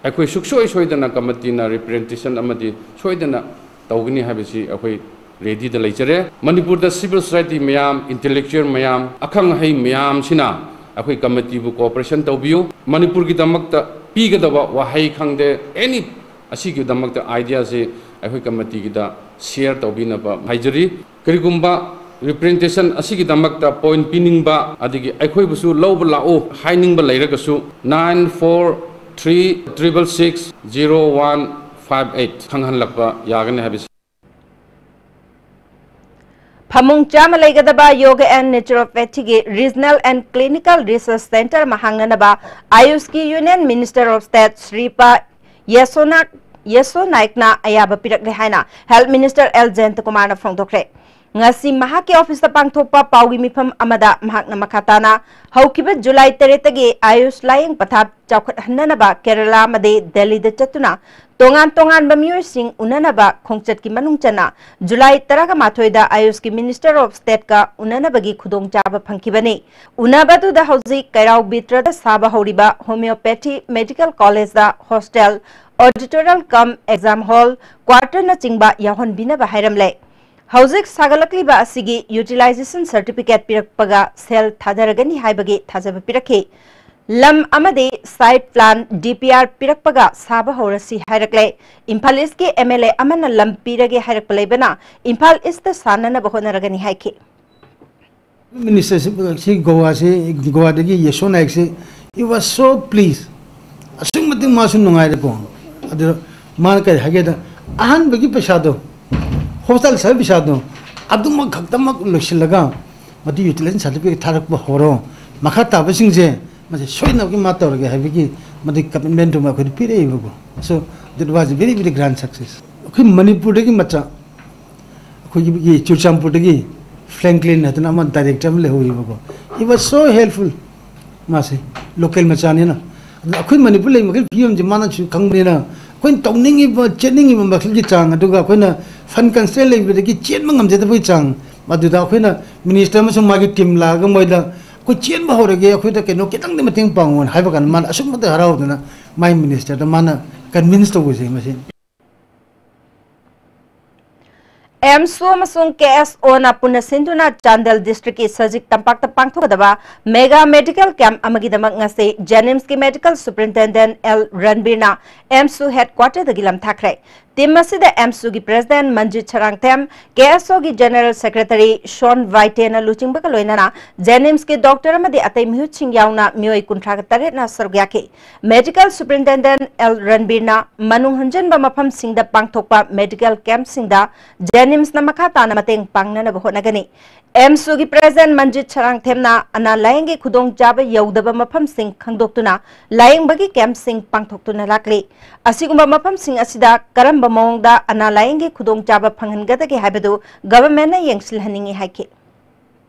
ꯑꯩꯈꯣꯏ ꯁꯨꯡꯁꯣꯏ ꯁꯣꯏꯗꯅ committeeꯅ representation ꯑꯃꯗꯤ ꯁꯣꯏꯗꯅ ꯇꯧꯒꯅꯤ ꯍꯥꯏꯕꯁꯤ ꯑꯩꯈꯣꯏ readyꯗ ꯂꯩꯖꯔꯦ꯫ ꯃꯅꯤꯄꯨꯔꯗ civil society ꯃꯌꯥꯝ, intellectual ꯃꯌꯥꯝ, ꯑꯈꯪ ꯑꯍꯩ ꯃꯌꯥꯝꯁꯤꯅ ꯑꯩꯈꯣꯏ committeeꯕꯨ cooperation ꯇꯧꯕꯤꯌꯨ꯫ ꯃꯅꯤꯄꯨꯔꯒꯤꯗꯃꯛꯇ ꯄꯤꯒꯗꯕ ꯋꯥꯍꯩ ꯈꯪꯗꯦ, any ꯑꯁꯤꯒꯤꯗꯃꯛꯇ ideaꯁꯤ ꯑꯩꯈꯣꯏ committeeꯒꯤꯗ share ꯇꯧꯕꯤꯅꯕ ꯍꯥꯏꯖꯔꯤ꯫ ꯀꯔꯤꯒꯨꯝꯕ Representation ꯑꯁꯤꯒꯤꯗꯃꯛꯇ point ꯄꯤꯅꯤꯡꯕ ꯑꯗꯒꯤ ꯑꯩꯈꯣꯏꯕꯨꯁꯨ ꯂꯧꯕ ꯂꯥꯛꯎ ꯍꯥꯏꯅꯤꯡꯕ ꯂꯩꯔꯒꯁꯨ nine four three triple six zero one five eight ꯈꯪꯍꯜꯂꯛꯄ ꯌꯥꯒꯅꯤ ꯍꯥꯏꯕꯁꯤ꯫ ꯐꯃꯨꯡ ꯆꯥꯝꯃ ꯂꯩꯒꯗꯕ Yoga and Naturopathyꯒꯤ Regional and Clinical Research Center ꯑꯃ ꯍꯥꯡꯅꯅꯕ ꯑꯥꯌꯨꯁꯀꯤ Union Minister of State ꯁ꯭ꯔꯤꯄꯥ ꯌꯦꯁꯣ ꯅꯥꯏꯛꯅ ꯑꯌꯥꯕ ꯄꯤꯔꯛꯂꯦ ꯍꯥꯏꯅ Health Minister ꯑꯦꯜ ꯖꯌꯟꯇꯀꯨꯃꯥꯔꯅ ꯐꯣꯡꯗꯣꯛꯈ꯭ꯔꯦ꯫ ꯉꯁꯤ ꯃꯍꯥꯛꯀꯤ ꯑꯣꯐꯤꯁꯇ ꯄꯥꯡꯊꯣꯛꯄ ꯄꯥꯎꯒꯤ ꯃꯤꯐꯝ ꯑꯃꯗ ꯃꯍꯥꯛꯅ ꯃꯈꯥ ꯇꯥꯅ ꯍꯧꯈꯤꯕ ꯖꯨꯂꯥꯏ ꯇꯔꯦꯠꯇꯒꯤ ꯑꯥꯌꯨꯁ ꯂꯥꯌꯦꯡ ꯄꯊꯥꯞ ꯆꯥꯎꯈꯠꯍꯟꯅꯅꯕ ꯀꯦꯔꯂꯥ ꯑꯃꯗꯤ ꯗꯦꯜꯂꯤꯗ ꯆꯠꯇꯨꯅ ꯇꯣꯉꯥꯟ ꯇꯣꯉꯥꯟꯕ ꯃꯤꯑꯣꯏꯁꯤꯡ ꯎꯅꯅꯕ ꯈꯣꯡꯆꯠꯀꯤ ꯃꯅꯨꯡ ꯆꯟꯅ ꯖꯨꯂꯥꯏ ꯇꯔꯥꯃꯥꯊꯣꯏꯗ ꯑꯥꯌꯨꯁꯀꯤ Minister of Stateꯀ ꯎꯅꯅꯕꯒꯤ ꯈꯨꯗꯣꯡꯆꯥꯕ ꯐꯪꯈꯤꯕꯅꯤ꯫ ꯎꯅꯕ ꯑꯗꯨꯗ ꯍꯧꯖꯤꯛ ꯀꯩꯔꯥꯎ ꯕꯤꯇ꯭ꯔꯗ ꯁꯥꯕ ꯍꯧꯔꯤꯕ Homeopathy Medical Collegeꯗ hostel, auditorium cum exam hall, quarterꯅꯆꯤꯡꯕ ꯌꯥꯎꯍꯟꯕꯤꯅꯕ ꯍꯥꯏꯔꯝꯂꯦ꯫ ꯍꯧꯖꯤꯛ ꯁꯥꯒꯠꯂꯛꯂꯤꯕ ꯑꯁꯤꯒꯤ utilization certificate ꯄꯤꯔꯛꯄꯒ ꯁꯦꯜ ꯊꯥꯗꯔꯒꯅꯤ ꯍꯥꯏꯕꯒꯤ ꯊꯥꯖꯕ ꯄꯤꯔꯛꯈꯤ꯫ ꯂꯝ ꯑꯃꯗꯤ site plan, DPR ꯄꯤꯔꯛꯄꯒ ꯁꯥꯕ ꯍꯧꯔꯁꯤ ꯍꯥꯏꯔꯛꯂꯦ꯫ ꯏꯝꯐꯥꯜ ꯏꯁꯀꯤ MLA ꯑꯃꯅ ꯂꯝ ꯄꯤꯔꯒꯦ ꯍꯥꯏꯔꯛꯄ ꯂꯩꯕꯅ ꯏꯝꯐꯥꯜ ꯏꯁꯇ ꯁꯥꯅꯅꯕ ꯍꯣꯠꯅꯔꯒꯅꯤ ꯍꯥꯏꯈꯤ꯫ Minister ꯁꯤ ꯒꯣꯋꯥꯁꯤ, ꯒꯣꯋꯥꯗꯒꯤ ꯌꯦꯁꯣ ꯅꯥꯏꯛꯁꯤ, he was so pleased. ꯑꯁꯨꯛ ꯃꯇꯤꯛ ꯃꯥꯁꯨ ꯅꯨꯡꯉꯥꯏꯔꯦꯀꯣ꯫ ꯑꯗꯨ ꯃꯥꯅ ꯀꯔꯤ ꯍꯥꯏꯒꯦꯗ, ꯑꯍꯥꯟꯕꯒꯤ ꯄꯩꯁꯥꯗꯣ, hostel ꯁꯥꯕꯒꯤ ꯄꯩꯁꯥꯗꯣ, ꯑꯗꯨꯃꯛ ꯈꯛꯇꯃꯛ ꯂꯣꯏꯁꯤꯜꯂꯒ ꯃꯗꯨ utilization certificate ꯊꯥꯔꯛꯄ ꯍꯧꯔꯣ꯫ ꯃꯈꯥ ꯇꯥꯕꯁꯤꯡꯁꯦ ꯃꯁꯤ ꯁꯣꯏꯗꯅꯃꯛꯀꯤ ꯃꯥ ꯇꯧꯔꯒꯦ ꯍꯥꯏꯕꯒꯤ ꯃꯗꯨꯒꯤ commitment ꯑꯃ ꯑꯩꯈꯣꯏꯗ ꯄꯤꯔꯛꯏꯕꯀꯣ꯫ So that was very, very grand success. ꯑꯩꯈꯣꯏ ꯃꯅꯤꯄꯨꯔꯗꯒꯤ ꯃꯆꯥ ꯑꯩꯈꯣꯏꯒꯤ ꯆꯨꯔꯆꯥꯟꯄꯨꯔꯗꯒꯤ ꯐ꯭ꯔꯦꯡꯀ꯭ꯂꯤꯟ ꯍꯥꯏꯗꯅ ꯑꯃ director ꯑꯃ ꯂꯩꯍꯧꯔꯤꯕꯀꯣ꯫ He was so helpful. ꯃꯥꯁꯦ local ꯃꯆꯥꯅꯤꯅ꯫ ꯑꯗꯨꯅ ꯑꯩꯈꯣꯏ ꯃꯅꯤꯄꯨꯔ ꯂꯩꯔꯤꯕ ꯃꯈꯩ ꯐꯤꯕꯝꯁꯦ ꯃꯥꯅꯁꯨ ꯈꯪꯕꯅꯤꯅ, ꯑꯩꯈꯣꯏꯅ ꯇꯧꯅꯤꯡꯉꯤꯕ, ꯆꯦꯟꯅꯤꯡꯉꯤꯕ ꯃꯈꯩꯒꯤ ꯆꯥꯡ, ꯑꯗꯨꯒ ꯑꯩꯈꯣꯏꯅ fund constraint ꯂꯩꯕꯗꯒꯤ ꯆꯦꯟꯕ ꯉꯝꯖꯗꯕꯒꯤ ꯆꯥꯡ, ꯃꯗꯨꯗ ꯑꯩꯈꯣꯏꯅ minister ꯑꯃꯁꯨꯡ ꯃꯥꯒꯤ team ꯂꯥꯛꯑꯒ ꯃꯣꯏꯗ ꯑꯩꯈꯣꯏ ꯆꯦꯟꯕ ꯍꯧꯔꯒꯦ, ꯑꯩꯈꯣꯏꯗ ꯀꯩꯅꯣ ꯈꯤꯇꯪꯗꯤ ꯃꯇꯦꯡ ꯄꯥꯡꯉꯣꯅ ꯍꯥꯏꯕ ꯀꯥꯟꯗ ꯃꯥꯅ ꯑꯁꯨꯛ ꯃꯇꯤꯛ ꯍꯔꯥꯎꯗꯅ ꯃꯥꯏ ministerꯗ ꯃꯥꯅ convince ꯇꯧꯕꯁꯦ ꯃꯁꯤ꯫ ꯑꯦꯝꯁꯨ ꯑꯃꯁꯨꯡ ꯀꯦ ꯑꯦꯁ ꯑꯣꯅ ꯄꯨꯟꯅ ꯁꯤꯟꯗꯨꯅ ꯆꯥꯟꯗꯦꯜ ꯗꯤꯁꯇ꯭ꯔꯤꯛꯀꯤ ꯁꯖꯤꯛ ꯇꯝꯄꯥꯛꯇ ꯄꯥꯡꯊꯣꯛꯀꯗꯕ ꯃꯦꯒꯥ ꯃꯦꯗꯤꯀꯦꯜ ꯀꯦꯝꯞ ꯑꯃꯒꯤꯗꯃꯛ ꯉꯁꯤ ꯖꯦꯅꯤꯝꯁꯀꯤ ꯃꯦꯗꯤꯀꯦꯜ ꯁꯨꯄꯔꯤꯟꯇꯦꯟꯗꯦꯟꯠ ꯑꯦꯜ ꯔꯟꯕꯤꯔꯅ ꯑꯦꯝꯁꯨ ꯍꯦꯗꯀ꯭ꯋꯥꯇꯔꯗꯒꯤ ꯂꯝꯊꯥꯈ꯭ꯔꯦ꯫ ꯇꯤꯝ ꯑꯁꯤꯗ ꯑꯦꯝꯁꯨꯒꯤ ꯄ꯭ꯔꯦꯁꯤꯗꯦꯟꯠ ꯃꯟꯖꯤꯠ ꯁꯔꯥꯡꯊꯦꯝ, ꯀꯦ ꯑꯦꯁ ꯑꯣꯒꯤ ꯖꯦꯅꯔꯦꯜ ꯁꯦꯀ꯭ꯔꯦꯇꯔꯤ ꯁꯣꯟ ꯚꯥꯏꯇꯦꯅ ꯂꯨꯆꯤꯡꯕꯒ ꯂꯣꯏꯅꯅ ꯖꯦꯅꯤꯝꯁꯀꯤ ꯗꯣꯛꯇꯔ ꯑꯃꯗꯤ ꯑꯇꯩ ꯃꯤꯍꯨꯠꯁꯤꯡ ꯌꯥꯎꯅ ꯃꯤꯑꯣꯏ ꯀꯨꯟꯊ꯭ꯔꯥꯒ ꯇꯔꯦꯠꯅ ꯁꯔꯨꯛ ꯌꯥꯈꯤ꯫ ꯃꯦꯗꯤꯀꯦꯜ ꯁꯨꯄꯔꯤꯟꯇꯦꯟꯗꯦꯟꯠ ꯑꯦꯜ ꯔꯟꯕꯤꯔꯅ ꯃꯅꯨꯡ ꯍꯟꯖꯤꯟꯕ ꯃꯐꯝꯁꯤꯡꯗ ꯄꯥꯡꯊꯣꯛꯄ ꯃꯦꯗꯤꯀꯦꯜ ꯀꯦꯝꯞꯁꯤꯡꯗ ꯖꯦꯅꯤꯝꯁꯅ ꯃꯈꯥ ꯇꯥꯅ ꯃꯇꯦꯡ ꯄꯥꯡꯅꯅꯕ ꯍꯣꯠꯅꯒꯅꯤ꯫ ꯑꯦꯝꯁꯨꯒꯤ ꯄ꯭ꯔꯦꯁꯤꯗꯦꯟꯠ ꯃꯟꯖꯤꯠ ꯁꯔꯥꯡꯊꯦꯝꯅ ꯑꯅꯥ ꯂꯥꯌꯦꯡꯒꯤ ꯈꯨꯗꯣꯡꯆꯥꯕ ꯌꯧꯗꯕ ꯃꯐꯝꯁꯤꯡ ꯈꯪꯗꯣꯛꯇꯨꯅ ꯂꯥꯌꯦꯡꯕꯒꯤ ꯀꯦꯝꯞꯁꯤꯡ ꯄꯥꯡꯊꯣꯛꯇꯨꯅ ꯂꯥꯛꯂꯤ꯫ ꯑꯁꯤꯒꯨꯝꯕ ꯃꯐꯝꯁꯤꯡ ꯑꯁꯤꯗ ꯀꯔꯝꯕ ꯃꯑꯣꯡꯗ ꯑꯅꯥ ꯂꯥꯌꯦꯡꯒꯤ ꯈꯨꯗꯣꯡꯆꯥꯕ ꯐꯪꯍꯟꯒꯗꯒꯦ ꯍꯥꯏꯕꯗꯨ ꯒꯚꯔꯟꯃꯦꯟꯠꯅ ꯌꯦꯡꯁꯤꯜꯍꯟꯅꯤꯡꯏ ꯍꯥꯏꯈꯤ꯫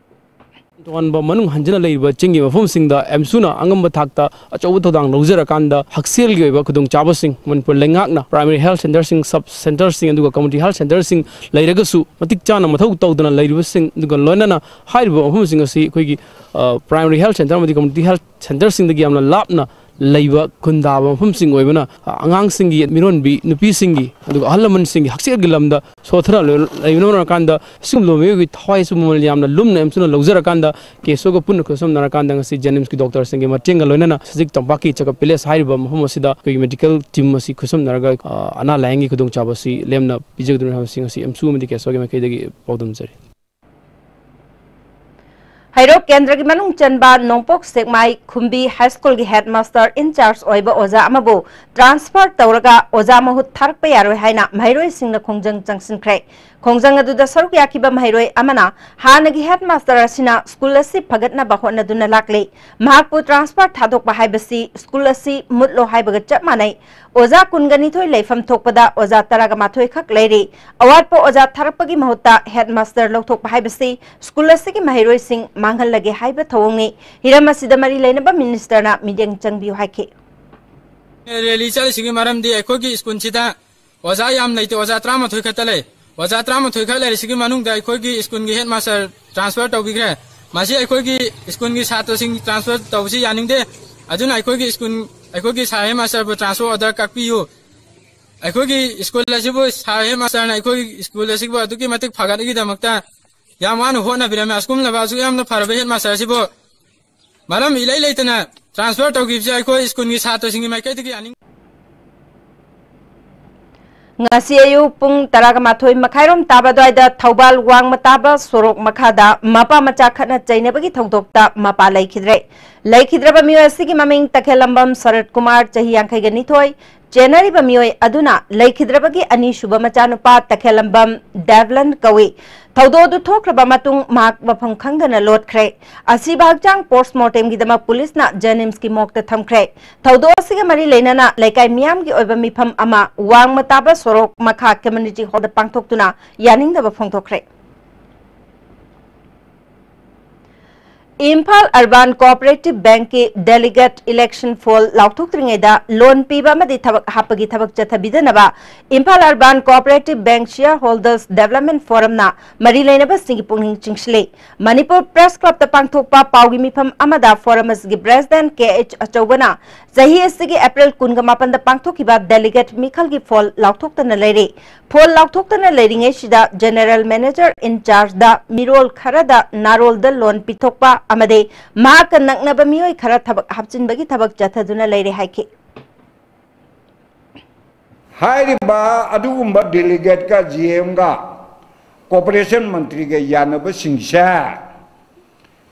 ꯇꯣꯉꯥꯟꯕ ꯃꯅꯨꯡ ꯍꯟꯖꯤꯟꯅ ꯂꯩꯔꯤꯕ ꯆꯤꯡꯒꯤ ꯃꯐꯝꯁꯤꯡꯗ ꯑꯦꯝꯁꯨꯅ ꯑꯉꯝꯕ ꯊꯥꯛꯇ ꯑꯆꯧꯕ ꯊꯧꯗꯥꯡ ꯂꯧꯖꯔꯀꯥꯟꯗ ꯍꯛꯁꯦꯜꯒꯤ ꯑꯣꯏꯕ ꯈꯨꯗꯣꯡꯆꯥꯕꯁꯤꯡ ꯃꯅꯤꯄꯨꯔ ꯂꯩꯉꯥꯛꯅ ꯄ꯭ꯔꯥꯏꯃꯥꯔꯤ ꯍꯦꯜꯊ ꯁꯦꯟꯇꯔꯁꯤꯡ, ꯁꯕ ꯁꯦꯟꯇꯔꯁꯤꯡ ꯑꯗꯨꯒ ꯀꯝꯃ꯭ꯌꯨꯅꯤꯇꯤ ꯍꯦꯜꯊ ꯁꯦꯟꯇꯔꯁꯤꯡ ꯂꯩꯔꯒꯁꯨ ꯃꯇꯤꯛ ꯆꯥꯅ ꯃꯊꯧ ꯇꯧꯗꯅ ꯂꯩꯔꯤꯕꯁꯤꯡ ꯑꯗꯨꯒ ꯂꯣꯏꯅꯅ ꯍꯥꯏꯔꯤꯕ ꯃꯐꯝꯁꯤꯡ ꯑꯁꯤ ꯑꯩꯈꯣꯏꯒꯤ, ꯑ, ꯄ꯭ꯔꯥꯏꯃꯥꯔꯤ ꯍꯦꯜꯊ ꯁꯦꯟꯇꯔ ꯑꯃꯗꯤ ꯀꯝꯃ꯭ꯌꯨꯅꯤꯇꯤ ꯍꯦꯜꯊ ꯁꯦꯟꯇꯔꯁꯤꯡꯗꯒꯤ ꯌꯥꯝꯅ ꯂꯥꯞꯅ ꯂꯩꯕ ꯈꯨꯟꯗꯥꯕ ꯃꯐꯝꯁꯤꯡ ꯑꯣꯏꯕꯅ, ꯑ, ꯑꯉꯥꯡꯁꯤꯡꯒꯤ, ꯃꯤꯔꯣꯟꯕꯤ ꯅꯨꯄꯤꯁꯤꯡꯒꯤ ꯑꯗꯨꯒ ꯑꯍꯜ ꯂꯃꯟꯁꯤꯡꯒꯤ ꯍꯛꯁꯦꯜꯒꯤ ꯂꯝꯗ ꯁꯣꯊꯅ ꯂꯩ-, ꯂꯩꯕꯅ ꯃꯔꯝ ꯑꯣꯏꯔꯀꯥꯟꯗ ꯑꯁꯤꯒꯨꯝꯂꯕ ꯃꯤꯑꯣꯏꯒꯤ ꯊꯋꯥꯏꯁꯨ ꯃꯃꯜ ꯌꯥꯝꯅ ꯂꯨꯝꯅ ꯑꯦꯝꯁꯨꯅ ꯂꯧꯖꯔꯀꯥꯟꯗ ꯀꯦꯁꯣꯒ ꯄꯨꯟꯅ ꯈꯨꯠꯁꯝꯅꯔꯀꯥꯟꯗ ꯉꯁꯤ ꯖꯦꯅꯤꯝꯁꯀꯤ ꯗꯣꯛꯇꯔꯁꯤꯡꯒꯤ ꯃꯇꯦꯡꯒ ꯂꯣꯏꯅꯅ ꯁꯖꯤꯛ ꯇꯝꯄꯥꯛꯀꯤ ꯆꯀꯞ ꯚꯤꯂꯦꯖ ꯍꯥꯏꯔꯤꯕ ꯃꯐꯝ ꯑꯁꯤꯗ ꯑꯩꯈꯣꯏꯒꯤ ꯃꯦꯗꯤꯀꯦꯜ ꯇꯤꯝ ꯑꯁꯤ ꯈꯨꯠꯁꯝꯅꯔꯒ, ꯑ, ꯑꯅꯥ ꯂꯥꯌꯦꯡꯒꯤ ꯈꯨꯗꯣꯡꯆꯥꯕ ꯑꯁꯤ ꯂꯦꯝꯅ ꯄꯤꯖꯒꯗꯕꯅꯤ ꯍꯥꯏꯕꯁꯤ ꯉꯁꯤ ꯑꯦꯝꯁꯨ ꯑꯃꯗꯤ ꯀꯦꯁꯣꯒꯤ ꯃꯥꯏꯀꯩꯗꯒꯤ ꯄꯥꯎꯗꯝꯖꯔꯤ꯫ ꯍꯩꯔꯣꯛ ꯀꯦꯟꯗ꯭ꯔꯒꯤ ꯃꯅꯨꯡ ꯆꯟꯕ ꯅꯣꯡꯄꯣꯛ ꯁꯦꯛꯃꯥꯏ ꯈꯨꯝꯕꯤ ꯍꯥꯏ ꯁ꯭ꯀꯨꯜꯒꯤ ꯍꯦꯗꯃꯥꯁꯇꯔ ꯏꯟꯆꯥꯔꯖ ꯑꯣꯏꯕ ꯑꯣꯖꯥ ꯑꯃꯕꯨ ꯇ꯭ꯔꯥꯟꯁꯐꯔ ꯇꯧꯔꯒ ꯑꯣꯖꯥ ꯃꯍꯨꯠ ꯊꯥꯔꯛꯄ ꯌꯥꯔꯣꯏ ꯍꯥꯏꯅ ꯃꯍꯩꯔꯣꯏꯁꯤꯡꯅ ꯈꯣꯡꯖꯪ ꯆꯪꯁꯤꯟꯈ꯭ꯔꯦ꯫ ꯈꯣꯡꯖꯪ ꯑꯗꯨꯗ ꯁꯔꯨꯛ ꯌꯥꯈꯤꯕ ꯃꯍꯩꯔꯣꯏ ꯑꯃꯅ ꯍꯥꯟꯅꯒꯤ ꯍꯦꯗꯃꯥꯁꯇꯔ ꯑꯁꯤꯅ ꯁ꯭ꯀꯨꯜ ꯑꯁꯤ ꯐꯒꯠꯅꯕ ꯍꯣꯠꯅꯗꯨꯅ ꯂꯥꯛꯂꯤ꯫ ꯃꯍꯥꯛꯄꯨ ꯇ꯭ꯔꯥꯟꯁꯐꯔ ꯊꯥꯗꯣꯛꯄ ꯍꯥꯏꯕꯁꯤ ꯁ꯭ꯀꯨꯜ ꯑꯁꯤ ꯃꯨꯠꯂꯣ ꯍꯥꯏꯕꯒ ꯆꯞ ꯃꯥꯟꯅꯩ꯫ ꯑꯣꯖꯥ ꯀꯨꯟꯒ ꯅꯤꯊꯣꯏ ꯂꯩꯐꯝ ꯊꯣꯛꯄꯗ ꯑꯣꯖꯥ ꯇꯔꯥꯒ ꯃꯥꯊꯣꯏ ꯈꯛ ꯂꯩꯔꯤ꯫ ꯑꯋꯥꯠꯄ ꯑꯣꯖꯥ ꯊꯥꯔꯛꯄꯒꯤ ꯃꯍꯨꯠꯇ ꯍꯦꯗꯃꯥꯁꯇꯔ ꯂꯧꯊꯣꯛꯄ ꯍꯥꯏꯕꯁꯤ ꯁ꯭ꯀꯨꯜ ꯑꯁꯤꯒꯤ ꯃꯍꯩꯔꯣꯏꯁꯤꯡ ꯃꯥꯡꯍꯜꯂꯒꯦ ꯍꯥꯏꯕ ꯊꯧꯑꯣꯡꯅꯤ꯫ ꯍꯤꯔꯝ ꯑꯁꯤꯗ ꯃꯔꯤ ꯂꯩꯅꯕ ꯃꯤꯅꯤꯁꯇꯔꯅ ꯃꯤꯠꯌꯦꯡ ꯆꯪꯕꯤꯌꯨ ꯍꯥꯏꯈꯤ꯫ ꯔꯦꯂꯤ ꯆꯠꯂꯤꯁꯤꯒꯤ ꯃꯔꯝꯗꯤ ꯑꯩꯈꯣꯏꯒꯤ ꯁ꯭ꯀꯨꯜꯁꯤꯗ ꯑꯣꯖꯥ ꯌꯥꯝ ꯂꯩꯇꯦ, ꯑꯣꯖꯥ ꯇꯔꯥꯃꯥꯊꯣꯏ ꯈꯛꯇ ꯂꯩ꯫ ꯑꯣꯖꯥ ꯇꯔꯥꯃꯥꯊꯣꯏ ꯈꯛ ꯂꯩꯔꯤꯁꯤꯒꯤ ꯃꯅꯨꯡꯗ ꯑꯩꯈꯣꯏꯒꯤ ꯁ꯭ꯀꯨꯜꯒꯤ ꯍꯦꯗꯃꯥꯁꯇꯔ ꯇ꯭ꯔꯥꯟꯁꯐꯔ ꯇꯧꯕꯤꯈ꯭ꯔꯦ꯫ ꯃꯁꯤ ꯑꯩꯈꯣꯏꯒꯤ ꯁ꯭ꯀꯨꯜꯒꯤ ꯁꯥꯇ꯭ꯔꯁꯤꯡ ꯇ꯭ꯔꯥꯟꯁꯐꯔ ꯇꯧꯕꯁꯤ ꯌꯥꯅꯤꯡꯗꯦ꯫ ꯑꯗꯨꯅ ꯑꯩꯈꯣꯏꯒꯤ ꯁ꯭ꯀꯨꯜ, ꯑꯩꯈꯣꯏꯒꯤ ꯁꯥꯔ ꯍꯦꯗꯃꯥꯁꯇꯔꯕꯨ ꯇ꯭ꯔꯥꯟꯁꯐꯔ ꯑꯣꯔꯗꯔ ꯀꯛꯄꯤꯌꯨ꯫ ꯑꯩꯈꯣꯏꯒꯤ ꯁ꯭ꯀꯨꯜ ꯑꯁꯤꯕꯨ ꯁꯥꯔ ꯍꯦꯗ ꯃꯥꯁꯇꯔꯅ ꯑꯩꯈꯣꯏꯒꯤ ꯁ꯭ꯀꯨꯜ ꯑꯁꯤꯕꯨ ꯑꯗꯨꯛꯀꯤ ꯃꯇꯤꯛ ꯐꯒꯠꯅꯕꯒꯤꯗꯃꯛꯇ ꯌꯥꯝ ꯋꯥꯅ ꯍꯣꯠꯅꯕꯤꯔꯝꯃꯤ꯫ ꯑꯁꯨꯝꯂꯕ ꯑꯁꯨꯛ ꯌꯥꯝꯅ ꯐꯔꯕ ꯍꯦꯗ ꯃꯥꯁꯇꯔ ꯑꯁꯤꯕꯨ ꯃꯔꯝ ꯏꯂꯩ ꯂꯩꯇꯅ ꯇ꯭ꯔꯥꯟꯁꯐꯔ ꯇꯧꯈꯤꯕꯁꯦ ꯑꯩꯈꯣꯏ ꯁ꯭ꯀꯨꯜꯒꯤ ꯁꯥꯇ꯭ꯔꯁꯤꯡꯒꯤ ꯃꯥꯏꯀꯩꯗꯒꯤ ꯑꯅꯤꯡ- ꯉꯁꯤ ꯑꯌꯨꯛ ꯄꯨꯡ ꯇꯔꯥꯒ ꯃꯥꯊꯣꯏ ꯃꯈꯥꯏꯔꯣꯝ ꯇꯥꯕ ꯑꯗꯨꯋꯥꯏꯗ ꯊꯧꯕꯥꯜ ꯋꯥꯡꯃ ꯇꯥꯕ ꯁꯣꯔꯣꯛ ꯃꯈꯥꯗ ꯃꯄꯥ ꯃꯆꯥ ꯈꯠꯅ ꯆꯩꯅꯕꯒꯤ ꯊꯧꯗꯣꯛꯇ ꯃꯄꯥ ꯂꯩꯈꯤꯗ꯭ꯔꯦ꯫ ꯂꯩꯈꯤꯗ꯭ꯔꯕ ꯃꯤꯑꯣꯏ ꯑꯁꯤꯒꯤ ꯃꯃꯤꯡ ꯇꯈꯦꯜꯂꯝꯕꯝ ꯁꯔꯠ ꯀꯨꯃꯥꯔ, ꯆꯍꯤ ꯌꯥꯡꯈꯩꯒ ꯅꯤꯊꯣꯏ, ꯆꯦꯟꯅꯔꯤꯕ ꯃꯤꯑꯣꯏ ꯑꯗꯨꯅ ꯂꯩꯈꯤꯗ꯭ꯔꯕꯒꯤ ꯑꯅꯤꯁꯨꯕ ꯃꯆꯥꯅꯨꯄꯥ ꯇꯈꯦꯜꯂꯝꯕꯝ ꯗꯦꯕꯂꯟ ꯀꯧꯏ꯫ ꯊꯧꯗꯣꯛ ꯑꯗꯨ ꯊꯣꯛꯈ꯭ꯔꯕ ꯃꯇꯨꯡ ꯃꯍꯥꯛ ꯃꯐꯝ ꯈꯪꯗꯅ ꯂꯣꯠꯈ꯭ꯔꯦ꯫ ꯑꯁꯤꯕ ꯍꯛꯆꯥꯡ ꯄꯣꯁꯠꯃꯣꯔꯇꯦꯝꯒꯤꯗꯃꯛ ꯄꯨꯂꯤꯁꯅ ꯖꯦꯅꯤꯝꯁꯀꯤ ꯃꯣꯔꯒꯇ ꯊꯝꯈ꯭ꯔꯦ꯫ ꯊꯧꯗꯣꯛ ꯑꯁꯤꯒ ꯃꯔꯤ ꯂꯩꯅꯅ ꯂꯩꯀꯥꯏ ꯃꯤꯌꯥꯝꯒꯤ ꯑꯣꯏꯕ ꯃꯤꯐꯝ ꯑꯃ ꯋꯥꯡꯃ ꯇꯥꯕ ꯁꯣꯔꯣꯛ ꯃꯈꯥ ꯀꯝꯃ꯭ꯌꯨꯅꯤꯇꯤ ꯍꯣꯜꯗ ꯄꯥꯡꯊꯣꯛꯇꯨꯅ ꯌꯥꯅꯤꯡꯗꯕ ꯐꯣꯡꯗꯣꯛꯈ꯭ꯔꯦ꯫ ꯏꯝꯐꯥꯜ ꯑꯔꯕꯥꯟ ꯀꯣꯑꯣꯄꯔꯦꯇꯤꯚ ꯕꯦꯡꯛꯀꯤ ꯗꯦꯂꯤꯒꯦꯠ ꯏꯂꯦꯛꯁꯟ ꯐꯣꯜ ꯂꯥꯎꯊꯣꯛꯇ꯭ꯔꯤꯉꯩꯗ ꯂꯣꯟ ꯄꯤꯕ ꯑꯃꯗꯤ ꯊꯕꯛ ꯍꯥꯞꯄꯒꯤ ꯊꯕꯛ ꯆꯠꯊꯕꯤꯗꯅꯕ ꯏꯝꯐꯥꯜ ꯑꯔꯕꯥꯟ ꯀꯣꯑꯣꯄꯔꯦꯇꯤꯚ ꯕꯦꯡꯛ ꯁꯤꯌꯔ ꯍꯣꯜꯗꯔꯁ ꯗꯦꯕꯂꯞꯃꯦꯟ ꯐꯣꯔꯝꯅ ꯃꯔꯤ ꯂꯩꯅꯕꯁꯤꯡꯒꯤ ꯄꯨꯛꯅꯤꯡ ꯆꯤꯡꯁꯤꯜꯂꯤ꯫ ꯃꯅꯤꯄꯨꯔ ꯄ꯭ꯔꯦꯁ ꯀ꯭ꯂꯕꯇ ꯄꯥꯡꯊꯣꯛꯄ ꯄꯥꯎꯒꯤ ꯃꯤꯐꯝ ꯑꯃꯗ ꯐꯣꯔꯝ ꯑꯁꯤꯒꯤ ꯄ꯭ꯔꯦꯁꯤꯗꯦꯟꯠ ꯀꯦ ꯑꯩꯆ ꯑꯆꯧꯕꯅ ꯆꯍꯤ ꯑꯁꯤꯒꯤ ꯑꯦꯄ꯭ꯔꯤꯜ ꯀꯨꯟꯒ ꯃꯥꯄꯟꯗ ꯄꯥꯡꯊꯣꯛꯈꯤꯕ ꯗꯦꯂꯤꯒꯦꯠ ꯃꯤꯈꯜꯒꯤ ꯐꯣꯜ ꯂꯥꯎꯊꯣꯛꯇꯅ ꯂꯩꯔꯤ꯫ ꯐꯣꯜ ꯂꯥꯎꯊꯣꯛꯇꯅ ꯂꯩꯔꯤꯉꯩꯁꯤꯗ ꯖꯦꯅꯔꯦꯜ ꯃꯦꯅꯦꯖꯔ ꯏꯟꯆꯥꯔꯖꯗ ꯃꯤꯔꯣꯜ ꯈꯔꯗ ꯅꯥꯔꯣꯜꯗ ꯂꯣꯟ ꯄꯤꯊꯣꯛꯄ ꯑꯃꯗꯤ ꯃꯍꯥꯛꯀ ꯅꯛꯅꯕ ꯃꯤꯑꯣꯏ ꯈꯔ ꯊꯕꯛ ꯍꯥꯞꯆꯤꯟꯕꯒꯤ ꯊꯕꯛ ꯆꯠꯊꯗꯨꯅ ꯂꯩꯔꯦ ꯍꯥꯏꯈꯤ꯫ ꯍꯥꯏꯔꯤꯕ ꯑꯗꯨꯒꯨꯝꯕ ꯗꯦꯂꯤꯒꯦꯠꯀ ꯖꯤ ꯑꯦꯝꯒ ꯀꯣꯑꯣꯄꯔꯦꯁꯟ ꯃꯟꯇ꯭ꯔꯤꯒ ꯌꯥꯅꯕꯁꯤꯡꯁꯦ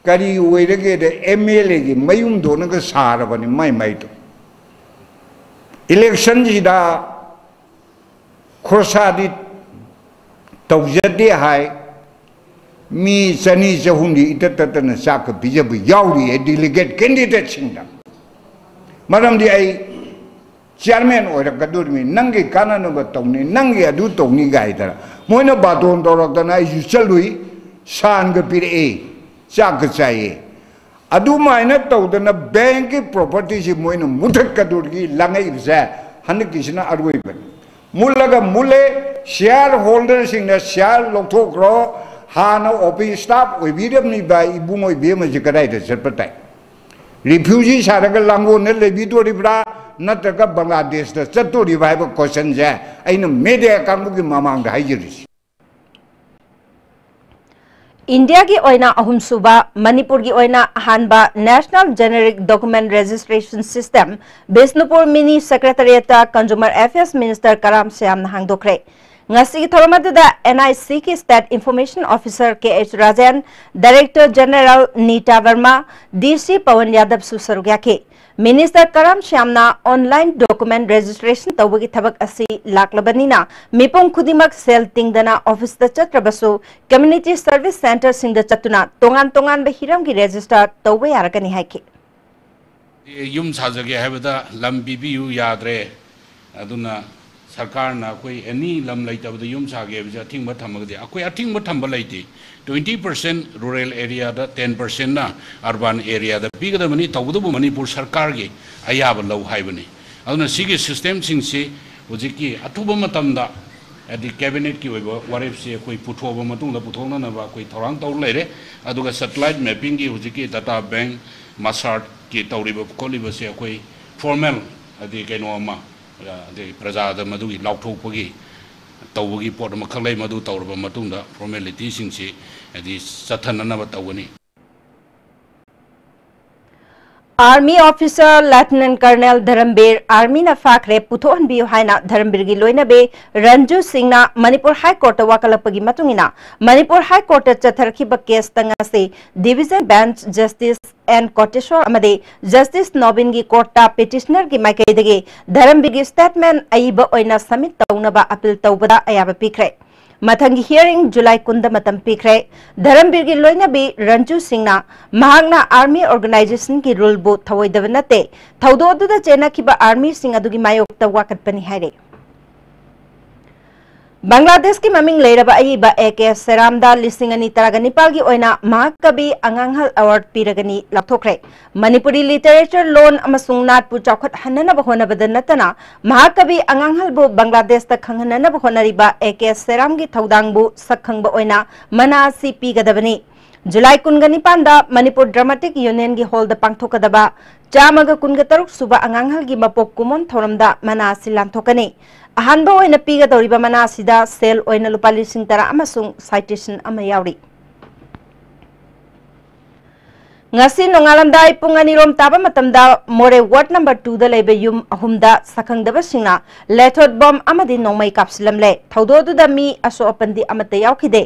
ꯀꯔꯤ ꯑꯣꯏꯔꯒꯦꯗ ꯑꯦꯝ ꯑꯦꯜ ꯑꯦꯒꯤ ꯃꯌꯨꯝꯗꯣꯅꯒ ꯁꯥꯔꯕꯅꯤ ꯃꯥꯏ ꯃꯥꯏꯗꯣ꯫ ꯏꯂꯦꯛꯁꯟꯁꯤꯗ ꯈꯣꯔꯁꯥꯗꯤ ꯇꯧꯖꯗꯦ ꯍꯥꯏ, ꯃꯤ ꯆꯅꯤ ꯆꯍꯨꯝꯗꯤ ꯏꯇꯠ ꯇꯠꯇꯅ ꯆꯥꯛꯀ ꯄꯤꯖꯕ ꯌꯥꯎꯔꯤꯌꯦ ꯗꯦꯂꯤꯒꯦꯠ ꯀꯦꯟꯗꯤꯗꯦꯠꯁꯤꯡꯗ꯫ ꯃꯔꯝꯗꯤ ꯑꯩ ꯆꯤꯌꯥꯔꯃꯦꯟ ꯑꯣꯏꯔꯛꯀꯗꯣꯔꯤꯃꯤ, ꯅꯪꯒꯤ ꯀꯥꯟꯅꯅꯕ ꯇꯧꯅꯤ, ꯅꯪꯒꯤ ꯑꯗꯨ ꯇꯧꯅꯤ ꯀꯥꯏꯗꯅ ꯃꯣꯏꯅ ꯕꯥꯇꯣꯟ ꯇꯧꯔꯛꯇꯅ ꯑꯩꯁꯨ ꯆꯠꯂꯨꯏ, ꯁꯥꯟꯒ ꯄꯤꯔꯛꯑꯦ, ꯆꯥꯛꯀ ꯆꯥꯏꯌꯦ꯫ ꯑꯗꯨꯃꯥꯏꯅ ꯇꯧꯗꯅ ꯕꯦꯡꯛꯀꯤ ꯄ꯭ꯔꯣꯄꯔꯇꯤꯁꯤ ꯃꯣꯏꯅ ꯃꯨꯊꯠꯀꯗꯧꯔꯤ ꯂꯥꯡꯉꯛꯏꯕꯁꯦ ꯍꯟꯗꯛꯀꯤꯁꯤꯅ ꯑꯔꯣꯏꯕꯅꯤ꯫ ꯃꯨꯠꯂꯒ ꯃꯨꯠꯂꯦ, ꯁꯤꯌꯥꯔ ꯍꯣꯜꯗꯔꯁꯤꯡꯅ ꯁꯤꯌꯥꯔ ꯂꯧꯊꯣꯛꯈ꯭ꯔꯣ, ꯍꯥꯟꯅ ꯑꯣꯐꯤꯁ ꯁ꯭ꯇꯥꯐ ꯑꯣꯏꯕꯤꯔꯝꯃꯤꯕ ꯏꯕꯨꯡ ꯑꯣꯏꯕꯤ ꯑꯃꯁꯤ ꯀꯗꯥꯏꯗ ꯆꯠꯄ ꯇꯥꯏ? ꯔꯤꯐ꯭ꯌꯨꯖꯤ ꯁꯥꯔꯒ ꯂꯥꯡꯒꯣꯜꯗ ꯂꯩꯕꯤꯗꯣꯔꯤꯕ꯭ꯔꯥ? ꯅꯠꯇ꯭ꯔꯒ ꯕꯪꯒ꯭ꯂꯥꯗꯦꯁꯇ ꯆꯠꯇꯣꯔꯤꯕ ꯍꯥꯏꯕ ꯀꯣꯏꯁꯟꯁꯦ ꯑꯩꯅ ꯃꯦꯗꯤꯌꯥ ꯀꯥꯡꯕꯨꯒꯤ ꯃꯃꯥꯡꯗ ꯍꯥꯏꯖꯔꯤꯁꯤ꯫ ꯏꯟꯗꯤꯌꯥꯒꯤ ꯑꯣꯏꯅ ꯑꯍꯨꯝꯁꯨꯕ, ꯃꯅꯤꯄꯨꯔꯒꯤ ꯑꯣꯏꯅ ꯑꯍꯥꯟꯕ National Generic Document Registration System Bishnupur ꯃꯤꯅꯤ ꯁꯦꯀ꯭ꯔꯦꯇꯔꯤꯌꯦꯠꯇ Consumer Affairs Minister ꯀꯔꯥꯝ ꯁ꯭ꯌꯥꯝꯅ ꯍꯥꯡꯗꯣꯛꯈ꯭ꯔꯦ꯫ ꯉꯁꯤꯒꯤ ꯊꯧꯔꯝ ꯑꯗꯨꯗ NICꯀꯤ State Information Officer ꯀꯦ H Rajen, Director General Nita ꯕꯔꯃꯥ, DC ꯄꯋꯟ ꯌꯥꯗꯕꯁꯨ ꯁꯔꯨꯛ ꯌꯥꯈꯤ꯫ Minister ꯀꯔꯥꯝ ꯁ꯭ꯌꯥꯝꯅ online document registration ꯇꯧꯕꯒꯤ ꯊꯕꯛ ꯑꯁꯤ ꯂꯥꯛꯂꯕꯅꯤꯅ ꯃꯤꯄꯨꯝ ꯈꯨꯗꯤꯡꯃꯛ ꯁꯦꯜ ꯇꯤꯡꯗꯅ ꯑꯣꯐꯤꯁꯇ ꯆꯠꯇ꯭ꯔꯕꯁꯨ community service centreꯁꯤꯡꯗ ꯆꯠꯇꯨꯅ ꯇꯣꯉꯥꯟ ꯇꯣꯉꯥꯟꯕ ꯍꯤꯔꯝꯒꯤ register ꯇꯧꯕ ꯌꯥꯔꯒꯅꯤ ꯍꯥꯏꯈꯤ꯫ ꯌꯨꯝ ꯁꯥꯖꯒꯦ ꯍꯥꯏꯕꯗ ꯂꯝ ꯄꯤꯕꯤꯌꯨ ꯌꯥꯗ꯭ꯔꯦ꯫ ꯑꯗꯨꯅ ꯁꯔꯀꯥꯔꯅ ꯑꯩꯈꯣꯏ ꯑꯦꯅꯤ ꯂꯝ ꯂꯩꯇꯕꯗ ꯌꯨꯝ ꯁꯥꯒꯦ ꯍꯥꯏꯕꯁꯦ ꯑꯊꯤꯡꯕ ꯊꯝꯃꯒꯗꯤ, ꯑꯩꯈꯣꯏ ꯑꯊꯤꯡꯕ ꯊꯝꯕ ꯂꯩꯇꯦ꯫ Twenty percent rural areaꯗ, ten percentꯅ urban areaꯗ ꯄꯤꯒꯗꯕꯅꯤ꯫ ꯇꯧꯕꯇꯕꯨ ꯃꯅꯤꯄꯨꯔ ꯁꯔꯀꯥꯔꯒꯤ ꯑꯌꯥꯕ ꯂꯧ ꯍꯥꯏꯕꯅꯤ꯫ ꯑꯗꯨꯅ ꯁꯤꯒꯤ systemꯁꯤꯡꯁꯤ ꯍꯧꯖꯤꯛꯀꯤ ꯑꯊꯨꯕ ꯃꯇꯝꯗ ꯍꯥꯏꯗꯤ cabinetꯀꯤ ꯑꯣꯏꯕ ꯋꯥꯔꯦꯞꯁꯤ ꯑꯩꯈꯣꯏ ꯄꯨꯊꯣꯛꯑꯕ ꯃꯇꯨꯡꯗ ꯄꯨꯊꯣꯛꯅꯅꯕ ꯑꯩꯈꯣꯏ ꯊꯧꯔꯥꯡ ꯇꯧꯔ ꯂꯩꯔꯦ꯫ ꯑꯗꯨꯒ satellite mappingꯒꯤ ꯍꯧꯖꯤꯛꯀꯤ data bank, MASARDꯀꯤ ꯇꯧꯔꯤꯕ ꯈꯣꯠꯂꯤꯕꯁꯦ ꯑꯩꯈꯣꯏ formal ꯍꯥꯏꯗꯤ ꯀꯩꯅꯣ ꯑꯃ, ꯑꯗꯩ ꯄ꯭ꯔꯖꯥꯗ ꯃꯗꯨꯒꯤ ꯂꯥꯎꯊꯣꯛꯄꯒꯤ ꯇꯧꯕꯒꯤ ꯄꯣꯠ ꯑꯃꯈꯛ ꯂꯩ꯫ ꯃꯗꯨ ꯇꯧꯔꯕ ꯃꯇꯨꯡꯗ formalityꯁꯤꯡꯁꯤ ꯍꯥꯏꯗꯤ ꯆꯠꯊꯅꯅꯕ ꯇꯧꯒꯅꯤ꯫ Army officer Lieutenant Colonel ꯙꯔꯝꯕꯤꯔ armyꯅ ꯐꯥꯈ꯭ꯔꯦ, ꯄꯨꯊꯣꯛꯍꯟꯕꯤꯌꯨ ꯍꯥꯏꯅ ꯙꯔꯝꯕꯤꯔꯒꯤ ꯂꯣꯏꯅꯕꯤ ꯔꯟꯖꯨ ꯁꯤꯡꯅ ꯃꯅꯤꯄꯨꯔ High Courtꯇ ꯋꯥꯀꯠꯂꯛꯄꯒꯤ ꯃꯇꯨꯡ ꯏꯟꯅ ꯃꯅꯤꯄꯨꯔ High Courtꯇ ꯆꯠꯊꯔꯛꯈꯤꯕ case ꯇꯪ ꯑꯁꯤ Division Bench Justice N ꯀꯣꯇꯦꯁꯣꯔ ꯑꯃꯗꯤ Justice ꯅꯣꯕꯤꯟꯒꯤ courtꯇ petitionerꯒꯤ ꯃꯥꯏꯀꯩꯗꯒꯤ ꯙꯔꯝꯕꯤꯔꯒꯤ statement ꯑꯏꯕ ꯑꯣꯏꯅ submit ꯇꯧꯅꯕ appeal ꯇꯧꯕꯗ ꯑꯌꯥꯕ ꯄꯤꯈ꯭ꯔꯦ꯫ ꯃꯊꯪꯒꯤ hearing July ꯀꯨꯟꯗ ꯃꯇꯝ ꯄꯤꯈ꯭ꯔꯦ꯫ ꯙꯔꯝꯕꯤꯔꯒꯤ ꯂꯣꯏꯅꯕꯤ ꯔꯟꯖꯨ ꯁꯤꯡꯅ ꯃꯍꯥꯛꯅ army organisationꯒꯤ ruleꯕꯨ ꯊꯧꯑꯣꯏꯗꯕ ꯅꯠꯇꯦ, ꯊꯧꯗꯣꯛ ꯑꯗꯨꯗ ꯆꯦꯟꯅꯈꯤꯕ armyꯁꯤꯡ ꯑꯗꯨꯒꯤ ꯃꯥꯌꯣꯛꯇ ꯋꯥꯀꯠꯄꯅꯤ ꯍꯥꯏꯔꯦ꯫ ꯕꯪꯒ꯭ꯂꯥꯗꯦꯁꯀꯤ ꯃꯃꯤꯡ ꯂꯩꯔꯕ ꯑꯏꯕ A K ꯁꯦꯔꯥꯝꯗ ꯂꯤꯁꯤꯡ ꯑꯅꯤ ꯇꯔꯥꯒ ꯅꯤꯄꯥꯜꯒꯤ ꯑꯣꯏꯅ ꯃꯍꯥꯀꯕꯤ ꯑꯉꯥꯡꯍꯜ award ꯄꯤꯔꯒꯅꯤ ꯂꯥꯎꯊꯣꯛꯈ꯭ꯔꯦ꯫ ꯃꯅꯤꯄꯨꯔꯤ literature, ꯂꯣꯟ ꯑꯃꯁꯨꯡ ꯅꯥꯠꯄꯨ ꯆꯥꯎꯈꯠꯍꯟꯅꯅꯕ ꯍꯣꯠꯅꯕꯗ ꯅꯠꯇꯅ ꯃꯍꯥꯀꯕꯤ ꯑꯉꯥꯡꯍꯜꯕꯨ ꯕꯪꯒ꯭ꯂꯥꯗꯦꯁꯇ ꯈꯪꯍꯟꯅꯅꯕ ꯍꯣꯠꯅꯔꯤꯕ A K ꯁꯦꯔꯥꯝꯒꯤ ꯊꯧꯗꯥꯡꯕꯨ ꯁꯛꯈꯪꯕ ꯑꯣꯏꯅ ꯃꯅꯥ ꯑꯁꯤ ꯄꯤꯒꯗꯕꯅꯤ꯫ July ꯀꯨꯟꯒ ꯅꯤꯄꯥꯟꯗ ꯃꯅꯤꯄꯨꯔ Dramatic Unionꯒꯤ hallꯗ ꯄꯥꯡꯊꯣꯛꯀꯗꯕ ꯆꯥꯝꯃꯒ ꯀꯨꯟꯒ ꯇꯔꯨꯛ ꯁꯨꯕ ꯑꯉꯥꯡꯍꯜꯒꯤ ꯃꯄꯣꯛ ꯀꯨꯝꯑꯣꯟ ꯊꯧꯔꯝꯗ ꯃꯅꯥ ꯑꯁꯤ ꯂꯥꯟꯊꯣꯛꯀꯅꯤ꯫ ꯑꯍꯥꯟꯕ ꯑꯣꯏꯅ ꯄꯤꯒꯗꯧꯔꯤꯕ ꯃꯅꯥ ꯑꯁꯤꯗ ꯁꯦꯜ ꯑꯣꯏꯅ ꯂꯨꯄꯥ ꯂꯤꯁꯤꯡ ꯇꯔꯥ ꯑꯃꯁꯨꯡ citation ꯑꯃ ꯌꯥꯎꯔꯤ꯫ ꯉꯁꯤ ꯅꯣꯡꯉꯥꯜꯂꯝꯗꯥꯏ ꯄꯨꯡ ꯑꯅꯤꯔꯣꯝ ꯇꯥꯕ ꯃꯇꯝꯗ ꯃꯣꯔꯦ ward number two ꯗ ꯂꯩꯕ ꯌꯨꯝ ꯑꯍꯨꯝꯗ ꯁꯛꯈꯪꯗꯕꯁꯤꯡꯅ ꯂꯦꯊꯣꯠ ꯕꯣꯝ ꯑꯃꯗꯤ ꯅꯣꯡꯃꯩ ꯀꯥꯞꯁꯤꯜꯂꯝꯂꯦ꯫ ꯊꯧꯗꯣꯛ ꯑꯗꯨꯗ ꯃꯤ ꯑꯁꯣꯛ ꯑꯄꯟꯗꯤ ꯑꯃꯠꯇ ꯌꯥꯎꯈꯤꯗꯦ꯫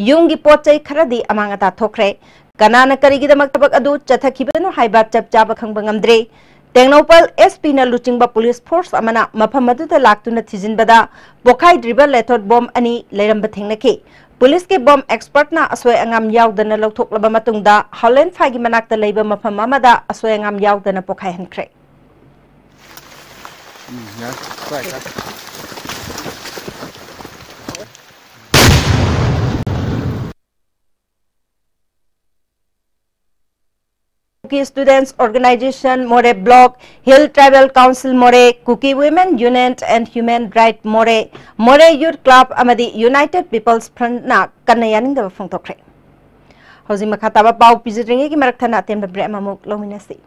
ꯌꯨꯝꯒꯤ ꯄꯣꯠ ꯆꯩ ꯈꯔꯗꯤ ꯑꯃꯥꯡ ꯑꯇꯥ ꯊꯣꯛꯈ꯭ꯔꯦ꯫ ꯀꯅꯥꯅ ꯀꯔꯤꯒꯤꯗꯃꯛ ꯊꯕꯛ ꯑꯗꯨ ꯆꯠꯊꯈꯤꯕꯅꯣ ꯍꯥꯏꯕ ꯆꯞ ꯆꯥꯕ ꯈꯪꯕ ꯉꯝꯗ꯭ꯔꯤ꯫ ꯇꯦꯡꯅꯧꯄꯜ S P ꯅ ꯂꯨꯆꯤꯡꯕ police force ꯑꯃꯅ ꯃꯐꯝ ꯑꯗꯨꯗ ꯂꯥꯛꯇꯨꯅ ꯊꯤꯖꯤꯟꯕꯗ ꯄꯣꯈꯥꯏꯗ꯭ꯔꯤꯕ ꯂꯦꯊꯣꯠ ꯕꯣꯝ ꯑꯅꯤ ꯂꯩꯔꯝꯕ ꯊꯦꯡꯅꯈꯤ꯫ Police ꯀꯤ bomb expert ꯅ ꯑꯁꯣꯏ ꯑꯉꯥꯝ ꯌꯥꯎꯗꯅ ꯂꯧꯊꯣꯛꯂꯕ ꯃꯇꯨꯡꯗ ꯍꯥꯎꯂꯦꯟꯐꯥꯏꯒꯤ ꯃꯅꯥꯛꯇ ꯂꯩꯕ ꯃꯐꯝ ꯑꯃꯗ ꯑꯁꯣꯏ ꯑꯉꯥꯝ ꯌꯥꯎꯗꯅ ꯄꯣꯈꯥꯏꯍꯟꯈ꯭ꯔꯦ꯫ Kuki Students Organization Moreh Block, Hill Tribal Council Moreh, Kuki Women Union and Human Right Moreh, Moreh Youth Club ꯑꯃꯗꯤ United People's Front ꯅ ꯀꯟꯅ ꯌꯥꯅꯤꯡꯗꯕ ꯐꯣꯡꯗꯣꯛꯈ꯭ꯔꯦ꯫ ꯍꯧꯖꯤꯛ ꯃꯈꯥ ꯇꯥꯕ ꯄꯥꯎ ꯄꯤꯖꯗ꯭ꯔꯤꯉꯩꯒꯤ ꯃꯔꯛ ꯊꯠꯅ ꯑꯇꯦꯟꯕ break ꯑꯃꯃꯨꯛ ꯂꯧꯃꯤꯟꯅꯁꯤ꯫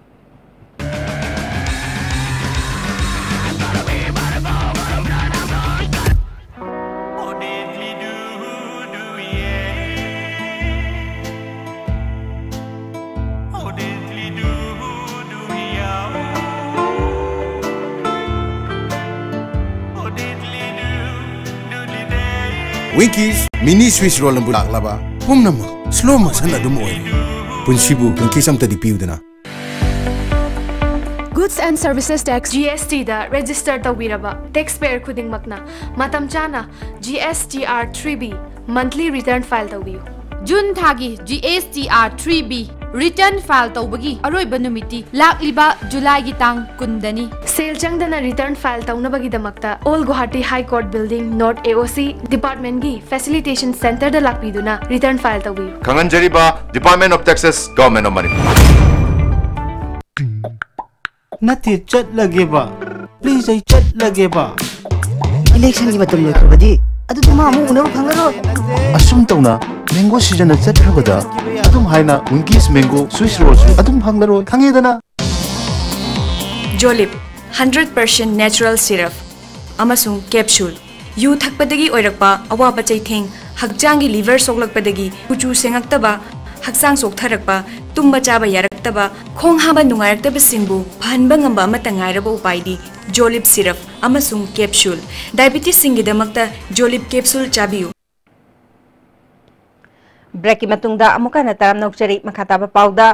Winkies Mini Swiss Roll ꯅꯕꯨ ꯂꯥꯛꯂꯕ ꯄꯨꯝꯅꯃꯛ slow motion ꯑꯗꯨꯝ ꯑꯣꯏꯔꯦ꯫ ꯄꯨꯟꯁꯤꯕꯨ Winkies ꯑꯝꯇꯗꯤ ꯄꯤꯌꯨꯗꯅ꯫ Goods and Services Tax, G S T the register ꯇꯧꯕꯤꯔꯕ taxpayer ꯈꯨꯗꯤꯡꯃꯛꯅ ꯃꯇꯝ ꯆꯥꯅ G S T R three B monthly return file ꯇꯧꯕꯤꯌꯨ꯫ ꯖꯨꯟ ꯊꯥꯒꯤ G S T R three B return file ꯇꯧꯕꯒꯤ ꯑꯔꯣꯏꯕ ꯅꯨꯃꯤꯠꯇꯤ ꯂꯥꯛꯂꯤꯕ ꯖꯨꯂꯥꯏꯒꯤ ꯇꯥꯡ ꯀꯨꯟꯗꯅꯤ꯫ ꯁꯦꯜ ꯆꯪꯗꯅ return file ꯇꯧꯅꯕꯒꯤꯗꯃꯛꯇ Old Guwahati High Court Building, North A O C Department ꯒꯤ Facilitation Center ꯗ ꯂꯥꯛꯄꯤꯗꯨꯅ return file ꯇꯧꯕꯤꯌꯨ꯫ ꯈꯪꯍꯟꯖꯔꯤꯕ Department of Taxes, Government of Manipur꯫ ꯅꯠꯇꯦ, ꯆꯠꯂꯒꯦꯕ꯫ Please, ꯑꯩ ꯆꯠꯂꯒꯦꯕ꯫ Election ꯒꯤ ꯃꯇꯝ ꯂꯣꯏꯈ꯭ꯔꯕꯗꯤ ꯑꯗꯨꯗꯤ ꯃꯥ ꯑꯃꯨꯛ ꯎꯅꯕ ꯐꯪꯉꯔꯣꯏ꯫ ꯑꯁꯨꯝ ꯇꯧꯅ mango season ꯅ ꯆꯠꯈ꯭ꯔꯕꯗ ꯑꯗꯨꯝ ꯍꯥꯏꯅ Winkies Mango Swiss Roll ꯁꯨ ꯑꯗꯨꯝ ꯐꯪꯂꯔꯣꯏ, ꯈꯪꯉꯦꯗꯅ? ꯖꯣꯂꯤꯞ, ꯍꯟꯗ꯭ꯔꯦꯠ ꯄꯥꯔꯁꯦꯟ ꯅꯦꯆꯔꯦꯜ ꯁꯤꯔꯞ ꯑꯃꯁꯨꯡ ꯀꯦꯞꯁꯨꯜ꯫ ꯌꯨ ꯊꯛꯄꯗꯒꯤ ꯑꯣꯏꯔꯛꯄ ꯑꯋꯥꯕ ꯆꯩꯊꯦꯡ, ꯍꯛꯆꯥꯡꯒꯤ ꯂꯤꯚꯔ ꯁꯣꯛꯂꯛꯄꯗꯒꯤ ꯀꯨꯆꯨ ꯁꯦꯡꯉꯛꯇꯕ, ꯍꯛꯆꯥꯡ ꯆꯣꯛꯊꯔꯛꯄ, ꯇꯨꯝꯕ ꯆꯥꯕ ꯌꯥꯔꯛꯇꯕ, ꯈꯣꯡ ꯍꯥꯝꯕ ꯅꯨꯡꯉꯥꯏꯔꯛꯇꯕꯁꯤꯡꯕꯨ ꯐꯍꯟꯕ ꯉꯝꯕ ꯑꯃꯠꯇ ꯉꯥꯏꯔꯕ ꯎꯄꯥꯏꯗꯤ ꯖꯣꯂꯤꯞ ꯁꯤꯔꯞ ꯑꯃꯁꯨꯡ ꯀꯦꯞꯁꯨꯜ꯫ ꯗꯥꯏꯕꯤꯇꯤꯁꯁꯤꯡꯒꯤꯗꯃꯛꯇ ꯖꯣꯂꯤꯞ ꯀꯦꯞꯁꯨꯜ ꯆꯥꯕꯤꯌꯨ꯫ ꯕ꯭ꯔꯦꯛꯀꯤ ꯃꯇꯨꯡꯗ ꯑꯃꯨꯛ ꯍꯟꯅ ꯇꯔꯥꯝꯅ ꯑꯣꯛꯆꯔꯤ꯫ ꯃꯈꯥ ꯇꯥꯕ ꯄꯥꯎꯗ,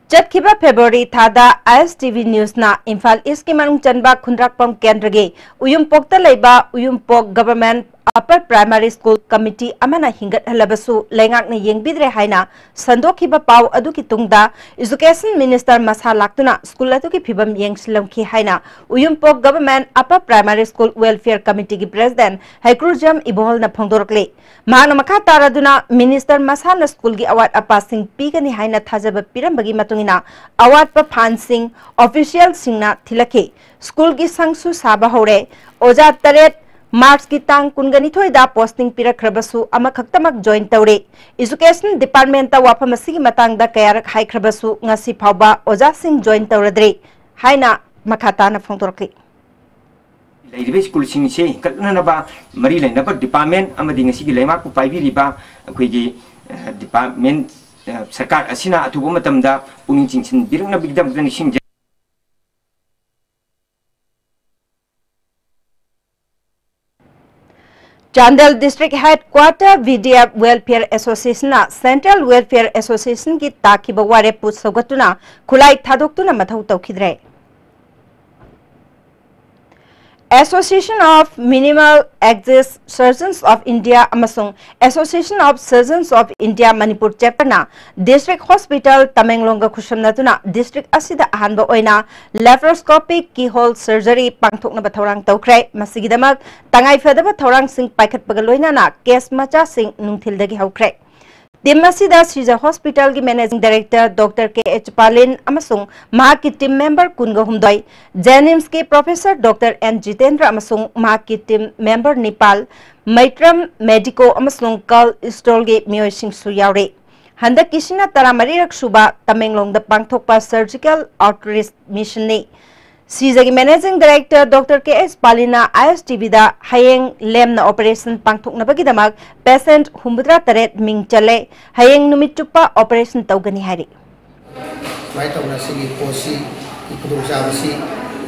ꯆꯠꯈꯤꯕ ꯐꯦꯕ꯭ꯔꯨꯋꯥꯔꯤ ꯊꯥꯗ ꯑꯥꯏ ꯑꯦꯁ ꯇꯤ ꯚꯤ ꯅ꯭ꯌꯨꯁꯅ ꯏꯝꯐꯥꯜ ꯏꯁꯀꯤ ꯃꯅꯨꯡ ꯆꯟꯕ ꯈꯨꯟꯗ꯭ꯔꯥꯛꯄꯝ ꯀꯦꯟꯗ꯭ꯔꯒꯤ ꯎꯌꯨꯝꯄꯣꯛꯇ ꯂꯩꯕ Uyumpok government upper primary school committee ꯑꯃꯅ ꯍꯤꯡꯒꯠꯍꯜꯂꯕꯁꯨ ꯂꯩꯉꯥꯛꯅ ꯌꯦꯡꯕꯤꯗ꯭ꯔꯦ ꯍꯥꯏꯅ ꯁꯟꯗꯣꯛꯈꯤꯕ ꯄꯥꯎ ꯑꯗꯨꯒꯤ ꯇꯨꯡꯗ ꯏꯖꯨꯀꯦꯁꯟ ꯃꯤꯅꯤꯁꯇꯔ ꯃꯁꯥ ꯂꯥꯛꯇꯨꯅ ꯁ꯭ꯀꯨꯜ ꯑꯗꯨꯒꯤ ꯐꯤꯕꯝ ꯌꯦꯡꯁꯤꯜꯂꯝꯈꯤ ꯍꯥꯏꯅ Uyumpok government upper primary school welfare ꯀꯃꯤꯇꯤꯒꯤ ꯄ꯭ꯔꯦꯁꯤꯗꯦꯟꯠ ꯍꯩꯀ꯭ꯔꯨꯖꯝ ꯏꯕꯣꯍꯜꯅ ꯐꯣꯡꯗꯣꯔꯛꯂꯤ꯫ ꯃꯍꯥꯛꯅ ꯃꯈꯥ ꯇꯥꯔꯗꯨꯅ ꯃꯤꯅꯤꯁꯇꯔ ꯃꯁꯥꯅ ꯁ꯭ꯀꯨꯜꯒꯤ ꯑꯋꯥꯠ ꯑꯄꯥꯁꯤꯡ ꯄꯤꯒꯅꯤ ꯍꯥꯏꯅ ꯊꯥꯖꯕ ꯄꯤꯔꯝꯕꯒꯤ ꯃꯇꯨꯡ ꯏꯟꯅ ꯑꯋꯥꯠꯄ ꯐꯟꯁꯤꯡ ꯑꯣꯐꯤꯁꯤꯌꯦꯜꯁꯤꯡꯅ ꯊꯤꯜꯂꯛꯈꯤ꯫ ꯁ꯭ꯀꯨꯜꯒꯤ ꯁꯪꯁꯨ ꯁꯥꯕ ꯍꯧꯔꯦ꯫ ꯑꯣꯖꯥ ꯇꯔꯦꯠ ꯃꯥꯔꯆꯀꯤ ꯇꯥꯡ ꯀꯨꯟꯒ ꯅꯤꯊꯣꯏꯗ ꯄꯣꯁꯇꯤꯡ ꯄꯤꯔꯛꯈ꯭ꯔꯕꯁꯨ ꯑꯃꯈꯛꯇꯃꯛ ꯖꯣꯏꯟ ꯇꯧꯔꯦ꯫ ꯏꯖꯨꯀꯦꯁꯟ ꯗꯤꯄꯥꯔꯠꯃꯦꯟꯠꯇ ꯋꯥꯐꯝ ꯑꯁꯤꯒꯤ ꯃꯇꯥꯡꯗ ꯀꯌꯥꯔꯛ ꯍꯥꯏꯈ꯭ꯔꯕꯁꯨ ꯉꯁꯤ ꯐꯥꯎꯕ ꯑꯣꯖꯥꯁꯤꯡ ꯖꯣꯏꯟ ꯇꯧꯔꯗ꯭ꯔꯤ ꯍꯥꯏꯅ ꯃꯈꯥ ꯇꯥꯅ ꯐꯣꯡꯗꯣꯔꯛꯂꯤ꯫ ꯂꯩꯔꯤꯕ ꯁ꯭ꯀꯨꯜꯁꯤꯡꯁꯦ ꯍꯤꯡꯒꯠꯅꯅꯕ ꯃꯔꯤ ꯂꯩꯅꯕ ꯗꯤꯄꯥꯔꯠꯃꯦꯟꯠ ꯑꯃꯗꯤ ꯉꯁꯤꯒꯤ ꯂꯩꯉꯥꯛꯄꯨ ꯄꯥꯏꯕꯤꯔꯤꯕ ꯑꯩꯈꯣꯏꯒꯤ, ꯑ, ꯗꯤꯄꯥꯔꯠꯃꯦꯟꯠ, ꯑ, ꯁꯔꯀꯥꯔ ꯑꯁꯤꯅ ꯑꯊꯨꯕ ꯃꯇꯝꯗ ꯄꯨꯛꯅꯤꯡ ꯆꯤꯡꯁꯤꯟꯕꯤꯔꯛꯅꯕꯒꯤꯗꯃꯛꯇ ꯅꯤꯡꯁꯤꯡꯖꯔꯤ꯫ Chandel district headquarter V D F welfare ꯑꯦꯁꯣꯁꯤꯌꯦꯁꯟꯅ ꯁꯦꯟꯇ꯭ꯔꯦꯜ ꯋꯦꯜꯐꯤꯌꯔ ꯑꯦꯁꯣꯁꯤꯌꯦꯁꯟꯒꯤ ꯇꯥꯈꯤꯕ ꯋꯥꯔꯦꯞꯄꯨ ꯁꯧꯒꯠꯇꯨꯅ ꯈꯨꯠꯂꯥꯏ ꯊꯥꯗꯣꯛꯇꯨꯅ ꯃꯊꯧ ꯇꯧꯈꯤꯗ꯭ꯔꯦ꯫ Association of Minimal Axis Surgeons of India ꯑꯃꯁꯨꯡ Association of Surgeons of India Manipur Chapterꯅ District Hospital ꯇꯃꯦꯡꯂꯣꯡꯒ ꯈꯨꯠꯁꯝꯅꯗꯨꯅ district ꯑꯁꯤꯗ ꯑꯍꯥꯟꯕ ꯑꯣꯏꯅ laparoscopic keyhole surgery ꯄꯥꯡꯊꯣꯛꯅꯕ ꯊꯧꯔꯥꯡ ꯇꯧꯈ꯭ꯔꯦ꯫ ꯃꯁꯤꯒꯤꯗꯃꯛ ꯇꯉꯥꯏꯐꯗꯕ ꯊꯧꯔꯥꯡꯁꯤꯡ ꯄꯥꯏꯈꯠꯄꯒ ꯂꯣꯏꯅꯅ case ꯃꯆꯥꯁꯤꯡ ꯅꯨꯡꯊꯤꯜꯗꯒꯤ ꯍꯧꯈ꯭ꯔꯦ꯫ Team ꯑꯁꯤꯗ ꯁꯤꯖ ꯍꯣꯁꯄꯤꯇꯥꯜꯒꯤ Managing Director Doctor ꯀꯦ ꯑꯦꯆ ꯄꯥꯂꯤꯟ ꯑꯃꯁꯨꯡ ꯃꯍꯥꯛꯀꯤ team member ꯀꯨꯟꯒ ꯍꯨꯝꯗꯣꯏ, JNIMSꯀꯤ Professor Doctor ꯑꯦꯟ ꯖꯤꯇꯦꯟꯗ꯭ꯔ ꯑꯃꯁꯨꯡ ꯃꯍꯥꯛꯀꯤ team member ꯅꯤꯄꯥꯜ, ꯃꯩꯇ꯭ꯔꯝ ꯃꯦꯗꯤꯀꯣ ꯑꯃꯁꯨꯡ ꯀꯜ ꯏꯁꯇꯣꯜꯒꯤ ꯃꯤꯑꯣꯏꯁꯤꯡꯁꯨ ꯌꯥꯎꯔꯤ꯫ ꯍꯟꯗꯛꯀꯤꯁꯤꯅ ꯇꯔꯥꯃꯔꯤꯔꯛ ꯁꯨꯕ ꯇꯃꯦꯡꯂꯣꯡꯗ ꯄꯥꯡꯊꯣꯛꯄ surgical outreach missionꯅꯤ꯫ ꯁꯤꯖꯒꯤ Managing Director Doctor K S ꯄꯥꯂꯤꯅ I S T Vꯗ ꯍꯌꯦꯡ ꯂꯦꯝꯅ operation ꯄꯥꯡꯊꯣꯛꯅꯕꯒꯤꯗꯃꯛ patient ꯍꯨꯝꯐꯨꯇꯔꯥ ꯇꯔꯦꯠ ꯃꯤꯡ ꯆꯜꯂꯦ꯫ ꯍꯌꯦꯡ ꯅꯨꯃꯤꯠ ꯆꯨꯞꯄ operation ꯇꯧꯒꯅꯤ ꯍꯥꯏꯔꯤ꯫ ꯁꯨꯃꯥꯏꯅ ꯇꯧꯅ ꯁꯤꯒꯤ ꯄꯣꯠꯁꯤ, ꯈꯨꯗꯣꯡꯆꯥꯕꯁꯤ,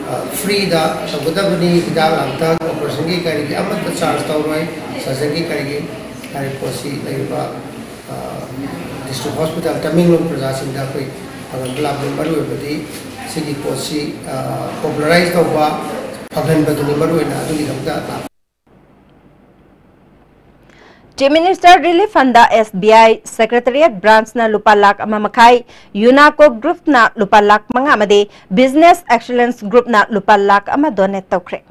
ꯑ, freeꯗ ꯇꯧꯒꯗꯕꯅꯤ꯫ ꯍꯤꯗꯥꯛ ꯂꯥꯡꯊꯛ, operationꯒꯤ ꯀꯔꯤꯒꯤ ꯑꯃꯠꯇ charge ꯇꯧꯔꯣꯏ꯫ Surgeonꯒꯤ ꯀꯔꯤꯒꯤ ꯍꯥꯏꯔꯤꯕ ꯄꯣꯠꯁꯤ ꯂꯩꯔꯤꯕ, ꯑ, district hospital ꯇꯃꯦꯡꯂꯣꯡ ꯄ꯭ꯔꯖꯥꯁꯤꯡꯗ ꯑꯩꯈꯣꯏ ꯐꯪꯍꯟꯕ ꯂꯥꯛꯄꯒꯤ ꯃꯔꯨꯑꯣꯏꯕꯗꯤ ꯁꯤꯒꯤ ꯄꯣꯠꯁꯤ, ꯑ, popularize ꯇꯧꯕ, ꯐꯪꯍꯟꯕꯗꯨꯅꯤ ꯃꯔꯨꯑꯣꯏꯅ ꯑꯗꯨꯒꯤꯗꯃꯛꯇ ꯂꯥꯛꯄ꯫ Chief Minister Relief Fundꯗ S B I Secretariat Branchꯅ ꯂꯨꯄꯥ ꯂꯥꯈ ꯑꯃ ꯃꯈꯥꯏ, UNACO Groupꯅ ꯂꯨꯄꯥ ꯂꯥꯈ ꯃꯉꯥ ꯑꯃꯗꯤ Business Excellence Groupꯅ ꯂꯨꯄꯥ ꯂꯥꯈ ꯑꯃ donate ꯇꯧꯈ꯭ꯔꯦ꯫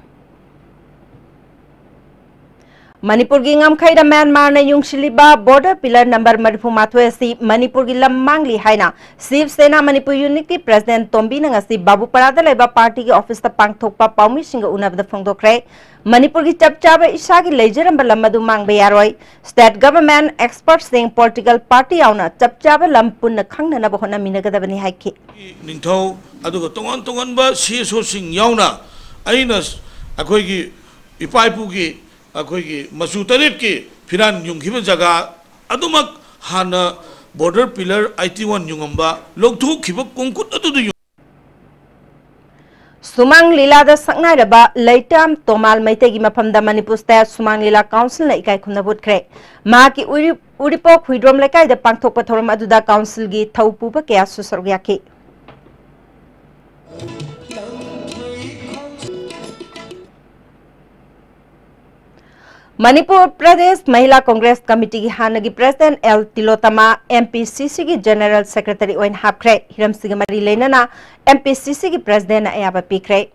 ꯃꯅꯤꯄꯨꯔꯒꯤ ꯉꯝꯈꯩꯗ ꯃ꯭ꯌꯥꯟꯃꯥꯔꯅ ꯌꯨꯡꯁꯤꯜꯂꯤꯕ border pillar number ꯃꯔꯤꯐꯨ ꯃꯥꯊꯣꯏ ꯑꯁꯤ ꯃꯅꯤꯄꯨꯔꯒꯤ ꯂꯝ ꯃꯥꯡꯂꯤ ꯍꯥꯏꯅ Shiv Sena Manipur Unitꯀꯤ President ꯇꯣꯝꯕꯤꯅ ꯉꯁꯤ ꯕꯥꯕꯨꯄꯥꯔꯥꯗ ꯂꯩꯕ partyꯒꯤ officeꯇ ꯄꯥꯡꯊꯣꯛꯄ ꯄꯥꯎꯃꯤꯁꯤꯡꯒ ꯎꯅꯕꯗ ꯐꯣꯡꯗꯣꯛꯈ꯭ꯔꯦ꯫ ꯃꯅꯤꯄꯨꯔꯒꯤ ꯆꯞ ꯆꯥꯕ ꯏꯁꯥꯒꯤ ꯂꯩꯖꯔꯝꯕ ꯂꯝ ꯑꯗꯨ ꯃꯥꯡꯕ ꯌꯥꯔꯣꯏ꯫ State government, expertꯁꯤꯡ, political party ꯌꯥꯎꯅ ꯆꯞ ꯆꯥꯕ ꯂꯝ ꯄꯨꯟꯅ ꯈꯪꯅꯅꯕ ꯍꯣꯠꯅꯃꯤꯟꯅꯒꯗꯕꯅꯤ ꯍꯥꯏꯈꯤ꯫ ꯅꯤꯡꯊꯧ, ꯑꯗꯨꯒ ꯇꯣꯉꯥꯟ ꯇꯣꯉꯥꯟꯕ C S Oꯁꯤꯡ ꯌꯥꯎꯅ ꯑꯩꯅ ꯑꯩꯈꯣꯏꯒꯤ ꯏꯄꯥ ꯏꯄꯨꯒꯤ ꯑꯩꯈꯣꯏꯒꯤ ꯃꯆꯨ ꯇꯔꯦꯠꯀꯤ ꯐꯤꯔꯥꯟ ꯌꯨꯡꯈꯤꯕ ꯖꯒꯥ ꯑꯗꯨꯃꯛ ꯍꯥꯟꯅ border pillar eighty one ꯌꯨꯡꯉꯝꯕ ꯂꯧꯊꯣꯛꯈꯤꯕ ꯀꯣꯡꯀꯨꯠ ꯑꯗꯨꯗ ꯌꯨꯡ- ꯁꯨꯃꯥꯡ ꯂꯤꯂꯥꯗ ꯁꯛꯅꯥꯏꯔꯕ ꯂꯩꯇꯥꯝ ꯇꯣꯃꯥꯜ ꯃꯩꯇꯩꯒꯤ ꯃꯐꯝꯗ ꯃꯅꯤꯄꯨꯔ State ꯁꯨꯃꯥꯡ ꯂꯤꯂꯥ Councilꯅ ꯏꯀꯥꯏ ꯈꯨꯝꯅꯕ ꯎꯠꯈ꯭ꯔꯦ꯫ ꯃꯍꯥꯛꯀꯤ ꯎꯔꯤ-, ꯎꯔꯤꯄꯣꯛ ꯍꯨꯏꯗ꯭ꯔꯣꯝ ꯂꯩꯀꯥꯏꯗ ꯄꯥꯡꯊꯣꯛꯄ ꯊꯧꯔꯝ ꯑꯗꯨꯗ Councilꯒꯤ ꯊꯧ ꯄꯨꯕ ꯀꯌꯥꯁꯨ ꯁꯔꯨꯛ ꯌꯥꯈꯤ꯫ ꯃꯅꯤꯄꯨꯔ ꯄ꯭ꯔꯗꯦꯁ ꯃꯍꯤꯂꯥ ꯀꯣꯡꯒ꯭ꯔꯦꯁ ꯀꯃꯤꯇꯤꯒꯤ ꯍꯥꯟꯅꯒꯤ President L ꯇꯤꯂꯣꯇꯃꯥ M P C Cꯒꯤ General Secretary ꯑꯣꯏꯅ ꯍꯥꯞꯈ꯭ꯔꯦ꯫ ꯍꯤꯔꯝꯁꯤꯒ ꯃꯔꯤ ꯂꯩꯅꯅ M P C Cꯒꯤ Presidentꯅ ꯑꯌꯥꯕ ꯄꯤꯈ꯭ꯔꯦ꯫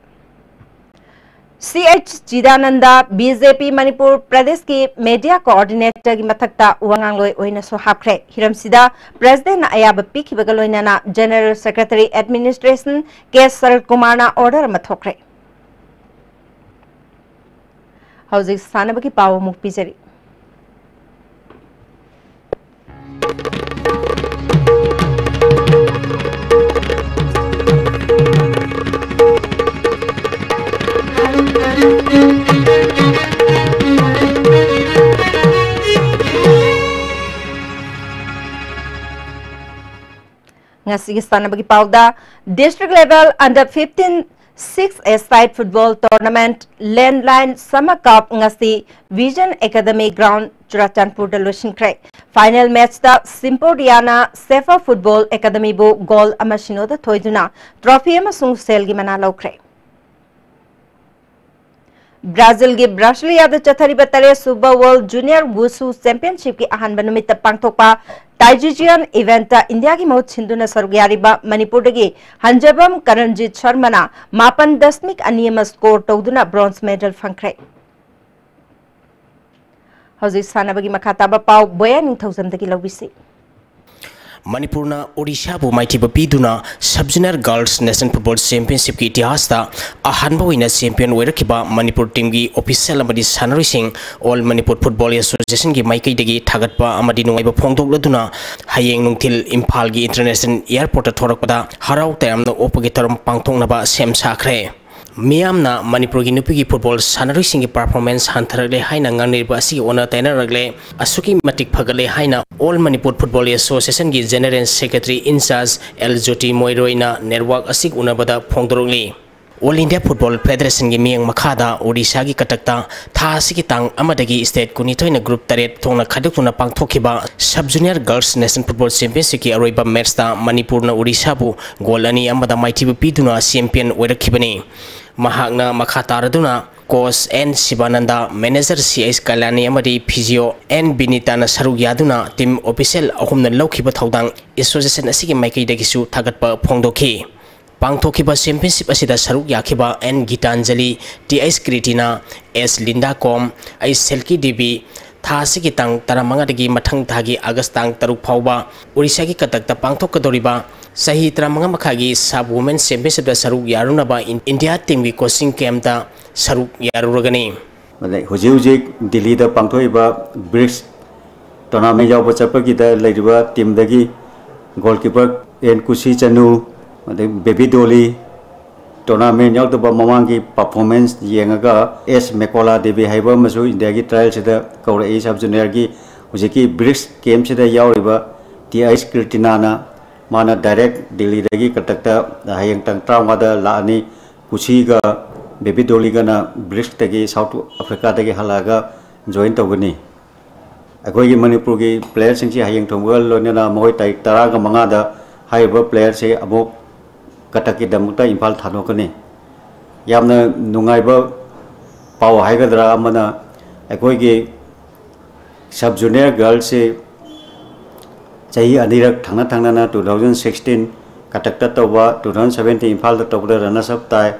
C H ꯆꯤꯗꯥꯅꯟꯗ B J P Manipur ꯄ꯭ꯔꯗꯦꯁꯀꯤ Media Coordinatorꯒꯤ ꯃꯊꯛꯇ ꯋꯥꯉꯥꯡꯂꯣꯏ ꯑꯣꯏꯅꯁꯨ ꯍꯥꯞꯈ꯭ꯔꯦ꯫ ꯍꯤꯔꯝꯁꯤꯗ Presidentꯅ ꯑꯌꯥꯕ ꯄꯤꯈꯤꯕꯒ ꯂꯣꯏꯅꯅ General Secretary Administration K ꯁꯔꯠ ꯀꯨꯃꯥꯔꯅ order ꯑꯃ ꯊꯣꯛꯈ꯭ꯔꯦ꯫ ꯍꯧꯖꯤꯛ ꯁꯥꯟꯅꯕꯒꯤ ꯄꯥꯎ ꯑꯃꯨꯛ ꯄꯤꯖꯔꯤ꯫ ꯉꯁꯤꯒꯤ ꯁꯥꯟꯅꯕꯒꯤ ꯄꯥꯎꯗ, District Level Under fifteen six A Side Football Tournament Landline Summer Cup ꯉꯁꯤ Vision Academy Ground ꯆꯨꯔꯥꯆꯥꯟꯄꯨꯔꯗ ꯂꯣꯏꯁꯤꯟꯈ꯭ꯔꯦ꯫ Final matchꯇ ꯁꯤꯝꯄꯣꯔꯤꯌꯥꯅ ꯁꯦꯐꯥ Football Academyꯕꯨ ꯒꯣꯜ ꯑꯃ ꯁꯤꯅꯣꯗ ꯊꯣꯏꯗꯨꯅ trophy ꯑꯃꯁꯨꯡ ꯁꯦꯜꯒꯤ ꯃꯅꯥ ꯂꯧꯈ꯭ꯔꯦ꯫ ꯕ꯭ꯔꯥꯖꯤꯜꯒꯤ ꯕ꯭ꯔꯥꯁꯤꯂꯤꯌꯥꯗ ꯆꯠꯊꯔꯤꯕ ꯇꯔꯦꯠ ꯁꯨꯕ World Junior Wushu Championshipꯀꯤ ꯑꯍꯥꯟꯕ ꯅꯨꯃꯤꯠꯇ ꯄꯥꯡꯊꯣꯛꯄ Taijutsu eventꯇ ꯏꯟꯗꯤꯌꯥꯒꯤ ꯃꯍꯨꯠ ꯁꯤꯟꯗꯨꯅ ꯁꯔꯨꯛ ꯌꯥꯔꯤꯕ ꯃꯅꯤꯄꯨꯔꯗꯒꯤ ꯍꯟꯖꯕꯝ ꯀꯔꯟꯖꯤꯠ ꯁꯔꯃꯅ ꯃꯥꯄꯟ ꯗꯁꯃꯤꯛ ꯑꯅꯤ ꯑꯃ score ꯇꯧꯗꯨꯅ bronze medal ꯐꯪꯈ꯭ꯔꯦ꯫ ꯍꯧꯖꯤꯛ ꯁꯥꯟꯅꯕꯒꯤ ꯃꯈꯥ ꯇꯥꯕ ꯄꯥꯎ ꯕꯣꯌꯥ ꯅꯤꯡꯊꯧꯖꯝꯗꯒꯤ ꯂꯧꯕꯤꯁꯤ꯫ ꯃꯅꯤꯄꯨꯔꯅ ꯑꯣꯗꯤꯁꯥꯕꯨ ꯃꯥꯏꯊꯤꯕ ꯄꯤꯗꯨꯅ Sub Junior Girls National Football Championshipꯀꯤ ꯏꯇꯤꯍꯥꯁꯇ ꯑꯍꯥꯟꯕ ꯑꯣꯏꯅ champion ꯑꯣꯏꯔꯛꯈꯤꯕ ꯃꯅꯤꯄꯨꯔ teamꯒꯤ official ꯑꯃꯗꯤ ꯁꯥꯟꯅꯔꯣꯏꯁꯤꯡ All Manipur Football Associationꯒꯤ ꯃꯥꯏꯀꯩꯗꯒꯤ ꯊꯥꯒꯠꯄ ꯑꯃꯗꯤ ꯅꯨꯡꯉꯥꯏꯕ ꯐꯣꯡꯗꯣꯛꯂꯗꯨꯅ ꯍꯌꯦꯡ ꯅꯨꯡꯊꯤꯜ ꯏꯝꯐꯥꯜꯒꯤ International Airportꯇ ꯊꯣꯔꯛꯄꯗ ꯍꯔꯥꯎ ꯇꯌꯥꯝꯅ ꯑꯣꯛꯄꯒꯤ ꯊꯧꯔꯝ ꯄꯥꯡꯊꯣꯛꯅꯕ ꯁꯦꯝ ꯁꯥꯈ꯭ꯔꯦ꯫ ꯃꯤꯌꯥꯝꯅ ꯃꯅꯤꯄꯨꯔꯒꯤ ꯅꯨꯄꯤꯒꯤ football ꯁꯥꯟꯅꯔꯣꯏꯁꯤꯡꯒꯤ performance ꯍꯟꯊꯔꯛꯂꯦ ꯍꯥꯏꯅ ꯉꯥꯡꯅꯔꯤꯕ ꯑꯁꯤꯒꯤ ꯑꯣꯟꯅ ꯇꯩꯅꯔꯛꯂꯦ꯫ ꯑꯁꯨꯛꯀꯤ ꯃꯇꯤꯛ ꯐꯒꯠꯂꯦ ꯍꯥꯏꯅ All Manipur Football Associationꯒꯤ General Secretary in charge L Jyoti ꯃꯣꯏꯔꯣꯏꯅ network ꯑꯁꯤꯒ ꯎꯅꯕꯗ ꯐꯣꯡꯗꯣꯔꯛꯂꯤ꯫ All India Football Federationꯒꯤ ꯃꯤꯠꯌꯦꯡ ꯃꯈꯥꯗ ꯑꯣꯗꯤꯁꯥꯒꯤ ꯀꯇꯛꯇ ꯊꯥ ꯑꯁꯤꯒꯤ ꯇꯥꯡ ꯑꯃꯗꯒꯤ state ꯀꯨꯟꯅꯤꯊꯣꯏꯅ group ꯇꯔꯦꯠ ꯊꯣꯛꯅ ꯈꯥꯏꯗꯣꯛꯇꯨꯅ ꯄꯥꯡꯊꯣꯛꯈꯤꯕ Sub Junior Girls National Football Championshipꯀꯤ ꯑꯔꯣꯏꯕ matchꯇ ꯃꯅꯤꯄꯨꯔꯅ ꯑꯣꯗꯤꯁꯥꯕꯨ ꯒꯣꯜ ꯑꯅꯤ ꯑꯃꯗ ꯃꯥꯏꯊꯤꯕ ꯄꯤꯗꯨꯅ champion ꯑꯣꯏꯔꯛꯈꯤꯕꯅꯤ꯫ ꯃꯍꯥꯛꯅ ꯃꯈꯥ ꯇꯥꯔꯗꯨꯅ coach ꯑꯦꯟ ꯁꯤꯕꯥꯅꯟꯗ, manager ꯁꯤ ꯑꯩꯆ ꯀꯂꯌꯥꯅꯤ ꯑꯃꯗꯤ physio ꯑꯦꯟ ꯕꯤꯅꯤꯇꯥꯅ ꯁꯔꯨꯛ ꯌꯥꯗꯨꯅ team official ꯑꯍꯨꯝꯅ ꯂꯧꯈꯤꯕ ꯊꯧꯗꯥꯡ association ꯑꯁꯤꯒꯤ ꯃꯥꯏꯀꯩꯗꯒꯤꯁꯨ ꯊꯥꯒꯠꯄ ꯐꯣꯡꯗꯣꯛꯈꯤ꯫ ꯄꯥꯡꯊꯣꯛꯈꯤꯕ championship ꯑꯁꯤꯗ ꯁꯔꯨꯛ ꯌꯥꯈꯤꯕ N Gitanjali, T H Kritina, S Linda Kom, H Selki Devi, ꯊꯥ ꯑꯁꯤꯒꯤ ꯇꯥꯡ ꯇꯔꯥꯃꯉꯥꯗꯒꯤ ꯃꯊꯪ ꯊꯥꯒꯤ ꯑꯥꯒꯁ ꯇꯥꯡ ꯇꯔꯨꯛ ꯐꯥꯎꯕ ꯑꯣꯔꯤꯁꯥꯒꯤ ꯀꯇꯛꯇ ꯄꯥꯡꯊꯣꯛꯀꯗꯧꯔꯤꯕ ꯆꯍꯤ ꯇꯔꯥꯃꯉꯥ ꯃꯈꯥꯏꯒꯤ Sub Women Championshipꯇ ꯁꯔꯨꯛ ꯌꯥꯔꯨꯅꯕ ꯏꯟ-, ꯏꯟꯗꯤꯌꯥ teamꯒꯤ coaching campꯇ ꯁꯔꯨꯛ ꯌꯥꯔꯨꯔꯒꯅꯤ꯫ ꯑꯗꯩ ꯍꯧꯖꯤꯛ ꯍꯧꯖꯤꯛ ꯗꯤꯜꯂꯤꯗ ꯄꯥꯡꯊꯣꯛꯏꯕ ꯕ꯭ꯔꯤꯛꯁ tournament ꯌꯥꯎꯕ ꯆꯠꯄꯒꯤꯗ ꯂꯩꯔꯤꯕ teamꯗꯒꯤ goalkeeper ꯑꯦꯟ ꯀꯨꯁꯤ ꯆꯅꯨ, ꯑꯗꯩ ꯕꯦꯕꯤ ꯗꯣꯂꯤ, tournament ꯌꯥꯎꯗꯕ ꯃꯃꯥꯡꯒꯤ performance ꯌꯦꯡꯉꯒ ꯑꯦꯁ ꯃꯦꯀꯣꯂꯥ ꯗꯦꯕꯤ ꯍꯥꯏꯕ ꯑꯃꯁꯨ ꯏꯟꯗꯤꯌꯥꯒꯤ trialꯁꯤꯗ ꯀꯧꯔꯛꯏ꯫ Sub Juniorꯒꯤ ꯍꯧꯖꯤꯛꯀꯤ ꯕ꯭ꯔꯤꯛꯁ campꯁꯤꯗ ꯌꯥꯎꯔꯤꯕ ꯇꯤ ꯑꯩꯆ ꯀ꯭ꯔꯤꯇꯤꯅꯥꯅ ꯃꯥꯅ ꯗꯥꯏꯔꯦꯛ ꯗꯤꯜꯂꯤꯗꯒꯤ ꯀꯇꯛꯇ ꯍꯌꯦꯡ ꯇꯥꯡ ꯇꯔꯥꯃꯉꯥꯗ ꯂꯥꯛꯑꯅꯤ꯫ ꯀꯨꯁꯤꯒ ꯕꯦꯕꯤ ꯗꯣꯂꯤꯒꯅ ꯕ꯭ꯔꯤꯛꯁꯇꯒꯤ, ꯁꯥꯎꯠ ꯑꯐ꯭ꯔꯤꯀꯥꯗꯒꯤ ꯍꯜꯂꯛꯑꯒ ꯖꯣꯏꯟ ꯇꯧꯒꯅꯤ꯫ ꯑꯩꯈꯣꯏꯒꯤ ꯃꯅꯤꯄꯨꯔꯒꯤ ꯄ꯭ꯂꯦꯌꯔꯁꯤꯡꯁꯤ ꯍꯌꯦꯡ ꯊꯨꯡꯕꯒ ꯂꯣꯏꯅꯅ ꯃꯈꯣꯏ ꯇꯥꯔꯤꯛ ꯇꯔꯥꯒ ꯃꯉꯥꯗ ꯍꯥꯏꯔꯤꯕ ꯄ꯭ꯂꯦꯌꯔꯁꯤ ꯑꯃꯨꯛ ꯀꯇꯛꯀꯤꯗꯃꯛꯇ ꯏꯝꯐꯥꯜ ꯊꯥꯗꯣꯛꯀꯅꯤ꯫ ꯌꯥꯝꯅ ꯅꯨꯡꯉꯥꯏꯕ ꯄꯥꯎ ꯍꯥꯏꯒꯗ꯭ꯔꯥ ꯑꯃꯅ, ꯑꯩꯈꯣꯏꯒꯤ ꯁꯕ ꯖꯨꯅꯤꯌꯔ ꯒꯔꯜꯁꯁꯤ ꯆꯍꯤ ꯑꯅꯤꯔꯛ ꯊꯪꯅ ꯊꯪꯅꯅ, two thousand sixteen ꯀꯇꯛꯇ ꯇꯧꯕ, two thousand seventeen ꯏꯝꯐꯥꯜꯗ ꯇꯧꯕꯗ ꯔꯅꯔꯁ ꯑꯞ ꯇꯥꯏ꯫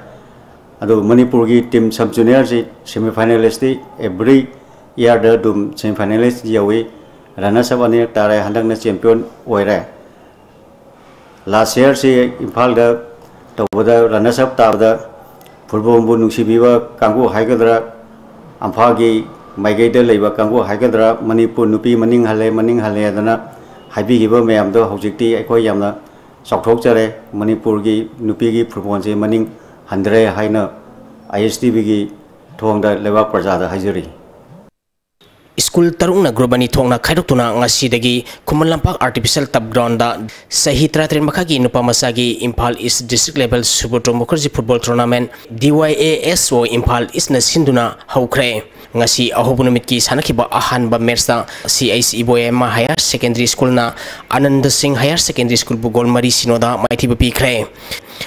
ꯑꯗꯨ ꯃꯅꯤꯄꯨꯔꯒꯤ ꯇꯤꯝ ꯁꯕ ꯖꯨꯅꯤꯌꯔꯁꯤ ꯁꯦꯃꯤ ꯐꯥꯏꯅꯦꯂꯤꯁꯇꯤ ꯑꯦꯕ꯭ꯔꯤ ꯏꯌꯥꯔꯗ ꯑꯗꯨꯝ ꯁꯦꯃꯤ ꯐꯥꯏꯅꯦꯂꯤꯁ ꯌꯧꯏ꯫ ꯔꯅꯔꯁ ꯑꯞ ꯑꯅꯤꯔꯛ ꯇꯥꯔꯦ, ꯍꯟꯗꯛꯅ ꯆꯦꯝꯄꯤꯌꯟ ꯑꯣꯏꯔꯦ꯫ ꯂꯥꯁ ꯏꯌꯥꯔꯁꯤ ꯏꯝꯐꯥꯜꯗ ꯇꯧꯕꯗ ꯔꯅꯔꯁ ꯑꯞ ꯇꯥꯕꯗ ꯐꯨꯠꯕꯣꯜꯕꯨ ꯅꯨꯡꯁꯤꯕꯤꯕ ꯀꯥꯡꯕꯨ ꯍꯥꯏꯒꯗ꯭ꯔꯥ, ꯑꯝꯐꯥꯒꯤ ꯃꯥꯏꯀꯩꯗ ꯂꯩꯕ ꯀꯥꯡꯕꯨ ꯍꯥꯏꯒꯗ꯭ꯔꯥ, "ꯃꯅꯤꯄꯨꯔ ꯅꯨꯄꯤ ꯃꯅꯤꯡ ꯍꯜꯂꯦ, ꯃꯅꯤꯡ ꯍꯜꯂꯦ" ꯍꯥꯏꯗꯅ ꯍꯥꯏꯕꯤꯈꯤꯕ ꯃꯌꯥꯝꯗꯣ ꯍꯧꯖꯤꯛꯇꯤ ꯑꯩꯈꯣꯏ ꯌꯥꯝꯅ ꯆꯥꯎꯊꯣꯛꯆꯔꯦ꯫ ꯃꯅꯤꯄꯨꯔꯒꯤ ꯅꯨꯄꯤꯒꯤ ꯐꯨꯠꯕꯣꯜꯁꯦ ꯃꯅꯤꯡ ꯍꯟꯗ꯭ꯔꯦ ꯍꯥꯏꯅ ꯑꯥꯏ ꯑꯦꯁ ꯇꯤ ꯚꯤꯒꯤ ꯊꯣꯡꯗ ꯂꯩꯕꯥꯛ ꯄ꯭ꯔꯖꯥꯗ ꯍꯥꯏꯖꯔꯤ꯫ ꯁ꯭ꯀꯨꯜ ꯇꯔꯨꯛꯅ ꯒ꯭ꯔꯨꯞ ꯑꯅꯤ ꯊꯣꯛꯅ ꯈꯥꯏꯗꯣꯛꯇꯨꯅ ꯉꯁꯤꯗꯒꯤ ꯈꯨꯃꯟ ꯂꯝꯄꯥꯛ ꯑꯥꯔꯇꯤꯐꯤꯁꯤꯌꯦꯜ ꯇꯞ ꯒ꯭ꯔꯥꯎꯟꯗ ꯆꯍꯤ ꯇꯔꯥꯇꯔꯦꯠ ꯃꯈꯥꯒꯤ ꯅꯨꯄꯥ ꯃꯆꯥꯒꯤ Imphal east district level Subroto Mukherjee football tournament, D Y A S O Imphal ꯏꯁꯅ ꯁꯤꯟꯗꯨꯅ ꯍꯧꯈ꯭ꯔꯦ꯫ ꯉꯁꯤ ꯑꯍꯧꯕ ꯅꯨꯃꯤꯠꯀꯤ ꯁꯥꯟꯅꯈꯤꯕ ꯑꯍꯥꯟꯕ ꯃꯦꯠꯁꯇ ꯁꯤ ꯑꯩꯆ ꯏꯕꯣꯌꯥꯏꯃ ꯍꯥꯌꯔ ꯁꯦꯀꯦꯟꯗꯔꯤ ꯁ꯭ꯀꯨꯜꯅ ꯑꯅꯟꯗ ꯁꯤꯡ ꯍꯥꯌꯔ ꯁꯦꯀꯦꯟꯗꯔꯤ ꯁ꯭ꯀꯨꯜꯕꯨ ꯒꯣꯜ ꯃꯔꯤ ꯁꯤꯅꯣꯗ ꯃꯥꯏꯊꯤꯕ ꯄꯤꯈ꯭ꯔꯦ꯫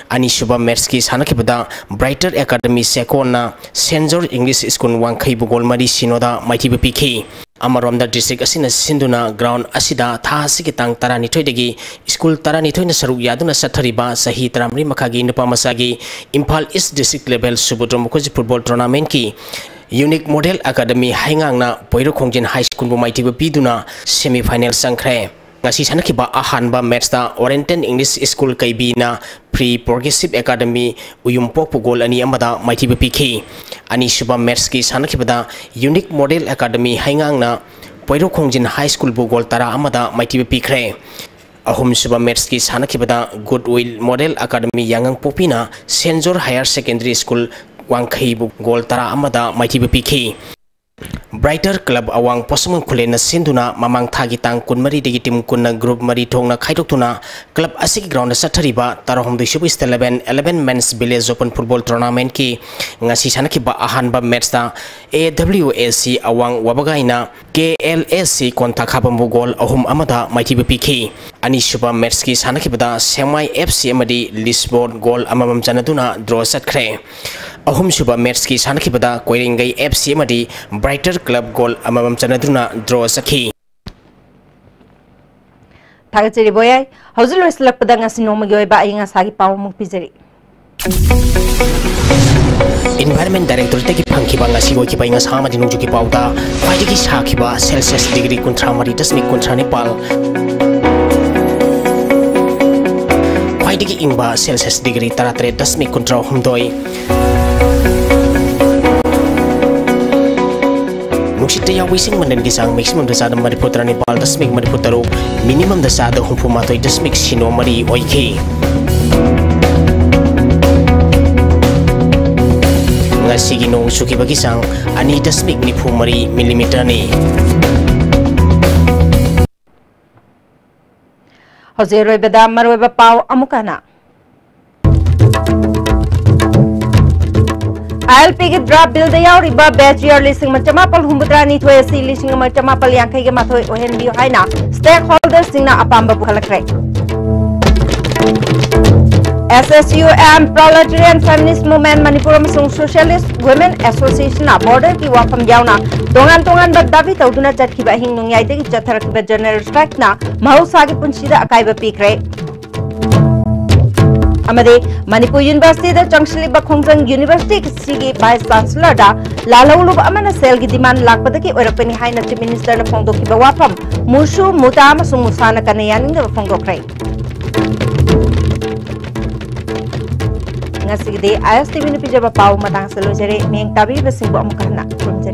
ꯑꯅꯤꯁꯨꯕ ꯃꯦꯠꯁꯀꯤ ꯁꯥꯟꯅꯈꯤꯕꯗ ꯕ꯭ꯔꯥꯏꯇꯔ ꯑꯦꯀꯥꯗꯃꯤ ꯁꯦꯀꯣꯟꯅ ꯁꯦꯟ ꯖꯣꯔꯖ ꯏꯪꯂꯤꯁ ꯁ꯭ꯀꯨꯜ ꯋꯥꯡꯈꯩꯕꯨ ꯒꯣꯜ ꯃꯔꯤ ꯁꯤꯅꯣꯗ ꯃꯥꯏꯊꯤꯕ ꯄꯤꯈꯤ꯫ ꯑꯃꯔꯣꯝꯗ ꯗꯤꯁꯇ꯭ꯔꯤꯛ ꯑꯁꯤꯅ ꯁꯤꯟꯗꯨꯅ ꯒ꯭ꯔꯥꯎꯟ ꯑꯁꯤꯗ ꯊꯥ ꯑꯁꯤꯒꯤ ꯇꯥꯡ ꯇꯔꯥꯅꯤꯊꯣꯏꯗꯒꯤ ꯁ꯭ꯀꯨꯜ ꯇꯔꯥꯅꯤꯊꯣꯏꯅ ꯁꯔꯨꯛ ꯌꯥꯗꯨꯅ ꯆꯠꯊꯔꯤꯕ ꯆꯍꯤ ꯇꯔꯥꯃꯔꯤ ꯃꯈꯥꯒꯤ ꯅꯨꯄꯥ ꯃꯆꯥꯒꯤ Imphal east district level Subroto Mukherjee football ꯇꯣꯔꯅꯥꯃꯦꯟꯀꯤ ꯌꯨꯅꯤꯛ ꯃꯣꯗꯦꯜ ꯑꯦꯀꯥꯗꯃꯤ ꯍꯩꯉꯥꯡꯅ ꯄꯣꯏꯔꯧꯈꯣꯡꯖꯤꯟ ꯍꯥꯏ ꯁ꯭ꯀꯨꯜꯕꯨ ꯃꯥꯏꯊꯤꯕ ꯄꯤꯗꯨꯅ ꯁꯦꯃꯤ ꯐꯥꯏꯅꯦꯜ ꯆꯪꯈ꯭ꯔꯦ꯫ ꯉꯁꯤ ꯁꯥꯟꯅꯈꯤꯕ ꯑꯍꯥꯟꯕ ꯃꯦꯠꯁꯇ ꯑꯣꯔꯦꯟꯇꯦꯟ ꯏꯪꯂꯤꯁ ꯁ꯭ꯀꯨꯜ ꯀꯩꯕꯤꯅ ꯄ꯭ꯔꯤ ꯄ꯭ꯔꯣꯒ꯭ꯔꯦꯁꯤꯞ ꯑꯦꯀꯥꯗꯃꯤ ꯎꯌꯨꯝꯄꯣꯛꯄꯨ ꯒꯣꯜ ꯑꯅꯤ ꯑꯃꯗ ꯃꯥꯏꯊꯤꯕ ꯄꯤꯈꯤ꯫ ꯑꯅꯤꯁꯨꯕ ꯃꯦꯠꯁꯀꯤ ꯁꯥꯟꯅꯈꯤꯕꯗ ꯌꯨꯅꯤꯛ ꯃꯣꯗꯦꯜ ꯑꯦꯀꯥꯗꯃꯤ ꯍꯩꯉꯥꯡꯅ ꯄꯣꯏꯔꯧꯈꯣꯡꯖꯤꯟ ꯍꯥꯏ ꯁ꯭ꯀꯨꯜꯕꯨ ꯒꯣꯜ ꯇꯔꯥ ꯑꯃꯗ ꯃꯥꯏꯊꯤꯕ ꯄꯤꯈ꯭ꯔꯦ꯫ ꯑꯍꯨꯝꯁꯨꯕ ꯃꯦꯠꯁꯀꯤ ꯁꯥꯟꯅꯈꯤꯕꯗ ꯒꯨꯗ ꯋꯤꯜ ꯃꯣꯗꯦꯜ ꯑꯦꯀꯥꯗꯃꯤ ꯌꯥꯉꯪꯄꯣꯛꯄꯤꯅ saint George higher secondary school ꯋꯥꯡꯈꯩꯕꯨ goal ꯇꯔꯥ ꯑꯃꯗ ꯃꯥꯏꯊꯤꯕ ꯄꯤꯈꯤ꯫ Brighter Club ꯑꯋꯥꯡ ꯄꯣꯠꯁꯪꯕꯝ ꯈꯨꯂꯦꯟꯅ ꯁꯤꯟꯗꯨꯅ ꯃꯃꯥꯡ ꯊꯥꯒꯤ ꯇꯥꯡ ꯀꯨꯟꯃꯔꯤꯗꯒꯤ team ꯀꯨꯟꯅ group ꯃꯔꯤ ꯊꯣꯛꯅ ꯈꯥꯏꯗꯣꯛꯇꯨꯅ club ꯑꯁꯤꯒꯤ ground ꯆꯠꯊꯔꯤꯕ ꯇꯔꯥꯍꯨꯝꯗꯣꯏ ꯁꯨꯕ East eleven, eleven Men's Village Open Football Tournamentꯀꯤ ꯉꯁꯤ ꯁꯥꯟꯅꯈꯤꯕ ꯑꯍꯥꯟꯕ matchꯇ A W A C ꯑꯋꯥꯡ ꯋꯥꯕꯒꯥꯏꯅ K L A C ꯀꯣꯟꯊꯥ ꯈꯥꯕꯝꯕꯨ goal ꯑꯍꯨꯝ ꯑꯃꯗ ꯃꯥꯏꯊꯤꯕ ꯄꯤꯈꯤ꯫ ꯑꯅꯤꯁꯨꯕ matchꯀꯤ ꯁꯥꯟꯅꯈꯤꯕꯗ ꯁꯦꯡꯃꯥꯏ F C ꯑꯃꯗꯤ ꯂꯤꯁꯕꯣꯔꯠ goal ꯑꯃꯃꯝ ꯆꯟꯅꯗꯨꯅ draw ꯆꯠꯈ꯭ꯔꯦ꯫ ꯑꯍꯨꯝꯁꯨꯕ matchꯀꯤ ꯁꯥꯟꯅꯈꯤꯕꯗ ꯀꯣꯏꯔꯦꯡꯒꯩ F C ꯑꯃꯗꯤ Brighter Club goal ꯑꯃꯃꯝ ꯆꯟꯅꯗꯨꯅ draw ꯆꯠꯈꯤ꯫ ꯊꯥꯒꯠꯆꯔꯤ ꯕꯣꯌꯥꯏ꯫ ꯍꯧꯖꯤꯛ ꯂꯣꯏꯁꯤꯜꯂꯛꯄꯗ ꯉꯁꯤ ꯅꯣꯡꯃꯒꯤ ꯑꯣꯏꯕ ꯑꯏꯪ ꯑꯁꯥꯒꯤ ꯄꯥꯎ ꯑꯃꯨꯛ ꯄꯤꯖꯔꯤ꯫ Environment Directorateꯇꯒꯤ ꯐꯪꯈꯤꯕ ꯉꯁꯤ ꯑꯣꯏꯈꯤꯕ ꯑꯏꯪ ꯑꯁꯥ ꯑꯃꯗꯤ ꯅꯣꯡꯖꯨꯒꯤ ꯄꯥꯎꯗ ꯈ꯭ꯋꯥꯏꯗꯒꯤ ꯁꯥꯈꯤꯕ Celsius degree ꯀꯨꯟꯊ꯭ꯔꯥ ꯃꯔꯤ ꯗꯁꯃꯤꯛ ꯀꯨꯟꯊ꯭ꯔꯥ ꯅꯤꯄꯥꯜ, ꯈ꯭ꯋꯥꯏꯗꯒꯤ ꯏꯪꯕ Celsius degree ꯇꯔꯥꯇꯔꯦꯠ ꯗꯁꯃꯤꯛ ꯀꯨꯟꯊ꯭ꯔꯥ ꯍꯨꯝꯗꯣꯏ꯫ ꯅꯨꯡꯁꯤꯠꯇ ꯌꯥꯎꯕ ꯏꯁꯤꯡ ꯃꯅꯤꯜꯒꯤ ꯆꯥꯡ maximumꯗ ꯆꯥꯗ ꯃꯔꯤꯐꯨ ꯇꯔꯥꯅꯤꯄꯥꯜ ꯗꯁꯃꯤꯛ ꯃꯔꯤꯐꯨ ꯇꯔꯨꯛ, minimumꯗ ꯆꯥꯗ ꯍꯨꯝꯐꯨ ꯃꯥꯊꯣꯏ ꯗꯁꯃꯤꯛ ꯁꯤꯅꯣ ꯃꯔꯤ ꯑꯣꯏꯈꯤ꯫ ꯉꯁꯤꯒꯤ ꯅꯣꯡ ꯆꯨꯈꯤꯕꯒꯤ ꯆꯥꯡ ꯑꯅꯤ ꯗꯁꯃꯤꯛ ꯅꯤꯐꯨ ꯃꯔꯤ millimeterꯅꯤ꯫ ꯍꯧꯖꯤꯛ ꯑꯔꯣꯏꯕꯗ ꯃꯔꯨꯑꯣꯏꯕ ꯄꯥꯎ ꯑꯃꯨꯛ ꯍꯟꯅ꯫ ILPꯒꯤ draft billꯗ ꯌꯥꯎꯔꯤꯕ batch year ꯂꯤꯁꯤꯡ ꯑꯃ ꯆꯃꯥꯄꯜ ꯍꯨꯝꯐꯨꯇꯔꯥ ꯅꯤꯊꯣꯏ ꯑꯁꯤ ꯂꯤꯁꯤꯡ ꯑꯃ ꯆꯃꯥꯄꯜ ꯌꯥꯡꯈꯩꯒ ꯃꯥꯊꯣꯏ ꯑꯣꯏꯍꯟꯕꯤꯌꯨ ꯍꯥꯏꯅ stakeholderꯁꯤꯡꯅ ꯑꯄꯥꯝꯕ ꯄꯨꯈꯠꯂꯛꯈ꯭ꯔꯦ꯫ SSU and Proletarian Feminist Movement Manipur ꯑꯃꯁꯨꯡ Socialist Women Associationꯅ borderꯒꯤ ꯋꯥꯐꯝ ꯌꯥꯎꯅ ꯇꯣꯉꯥꯟ ꯇꯣꯉꯥꯟꯕ ꯗꯥꯕꯤ ꯇꯧꯗꯨꯅ ꯆꯠꯈꯤꯕ ꯑꯍꯤꯡ ꯅꯣꯡꯌꯥꯏꯗꯒꯤ ꯆꯠꯊꯔꯛꯈꯤꯕ general strikeꯅ ꯃꯍꯧꯁꯥꯒꯤ ꯄꯨꯟꯁꯤꯗ ꯑꯀꯥꯏꯕ ꯄꯤꯈ꯭ꯔꯦ꯫ ꯑꯃꯗꯤ ꯃꯅꯤꯄꯨꯔ Universityꯗ ꯆꯪꯁꯤꯜꯂꯤꯕ ꯈꯣꯡꯖꯪ Universityꯁꯤꯒꯤ Vice Chancellorꯗ ꯂꯥꯜꯍꯧꯂꯨꯕ ꯑꯃꯅ ꯁꯦꯜꯒꯤ demand ꯂꯥꯛꯄꯗꯒꯤ ꯑꯣꯏꯔꯛꯄꯅꯤ ꯍꯥꯏꯅ Chief Ministerꯅ ꯐꯣꯡꯗꯣꯛꯈꯤꯕ ꯋꯥꯐꯝ ꯃꯨꯁꯨ, ꯃꯨꯇꯥ ꯑꯃꯁꯨꯡ ꯃꯨꯁꯥꯅ ꯀꯟꯅ ꯌꯥꯅꯤꯡꯗꯕ ꯐꯣꯡꯗꯣꯛꯈ꯭ꯔꯦ꯫ ꯉꯁꯤꯒꯤꯗꯤ ISTVꯅ ꯄꯤꯖꯕ ꯄꯥꯎ ꯃꯇꯥꯡꯁꯤꯗ ꯂꯣꯏꯖꯔꯦ꯫ ꯃꯤꯠꯌꯦꯡ ꯇꯥꯕꯤꯔꯤꯕꯁꯤꯡꯕꯨ ꯑꯃꯨꯛ ꯍꯟꯅ ꯈꯨꯔꯨꯝꯖꯔꯤ꯫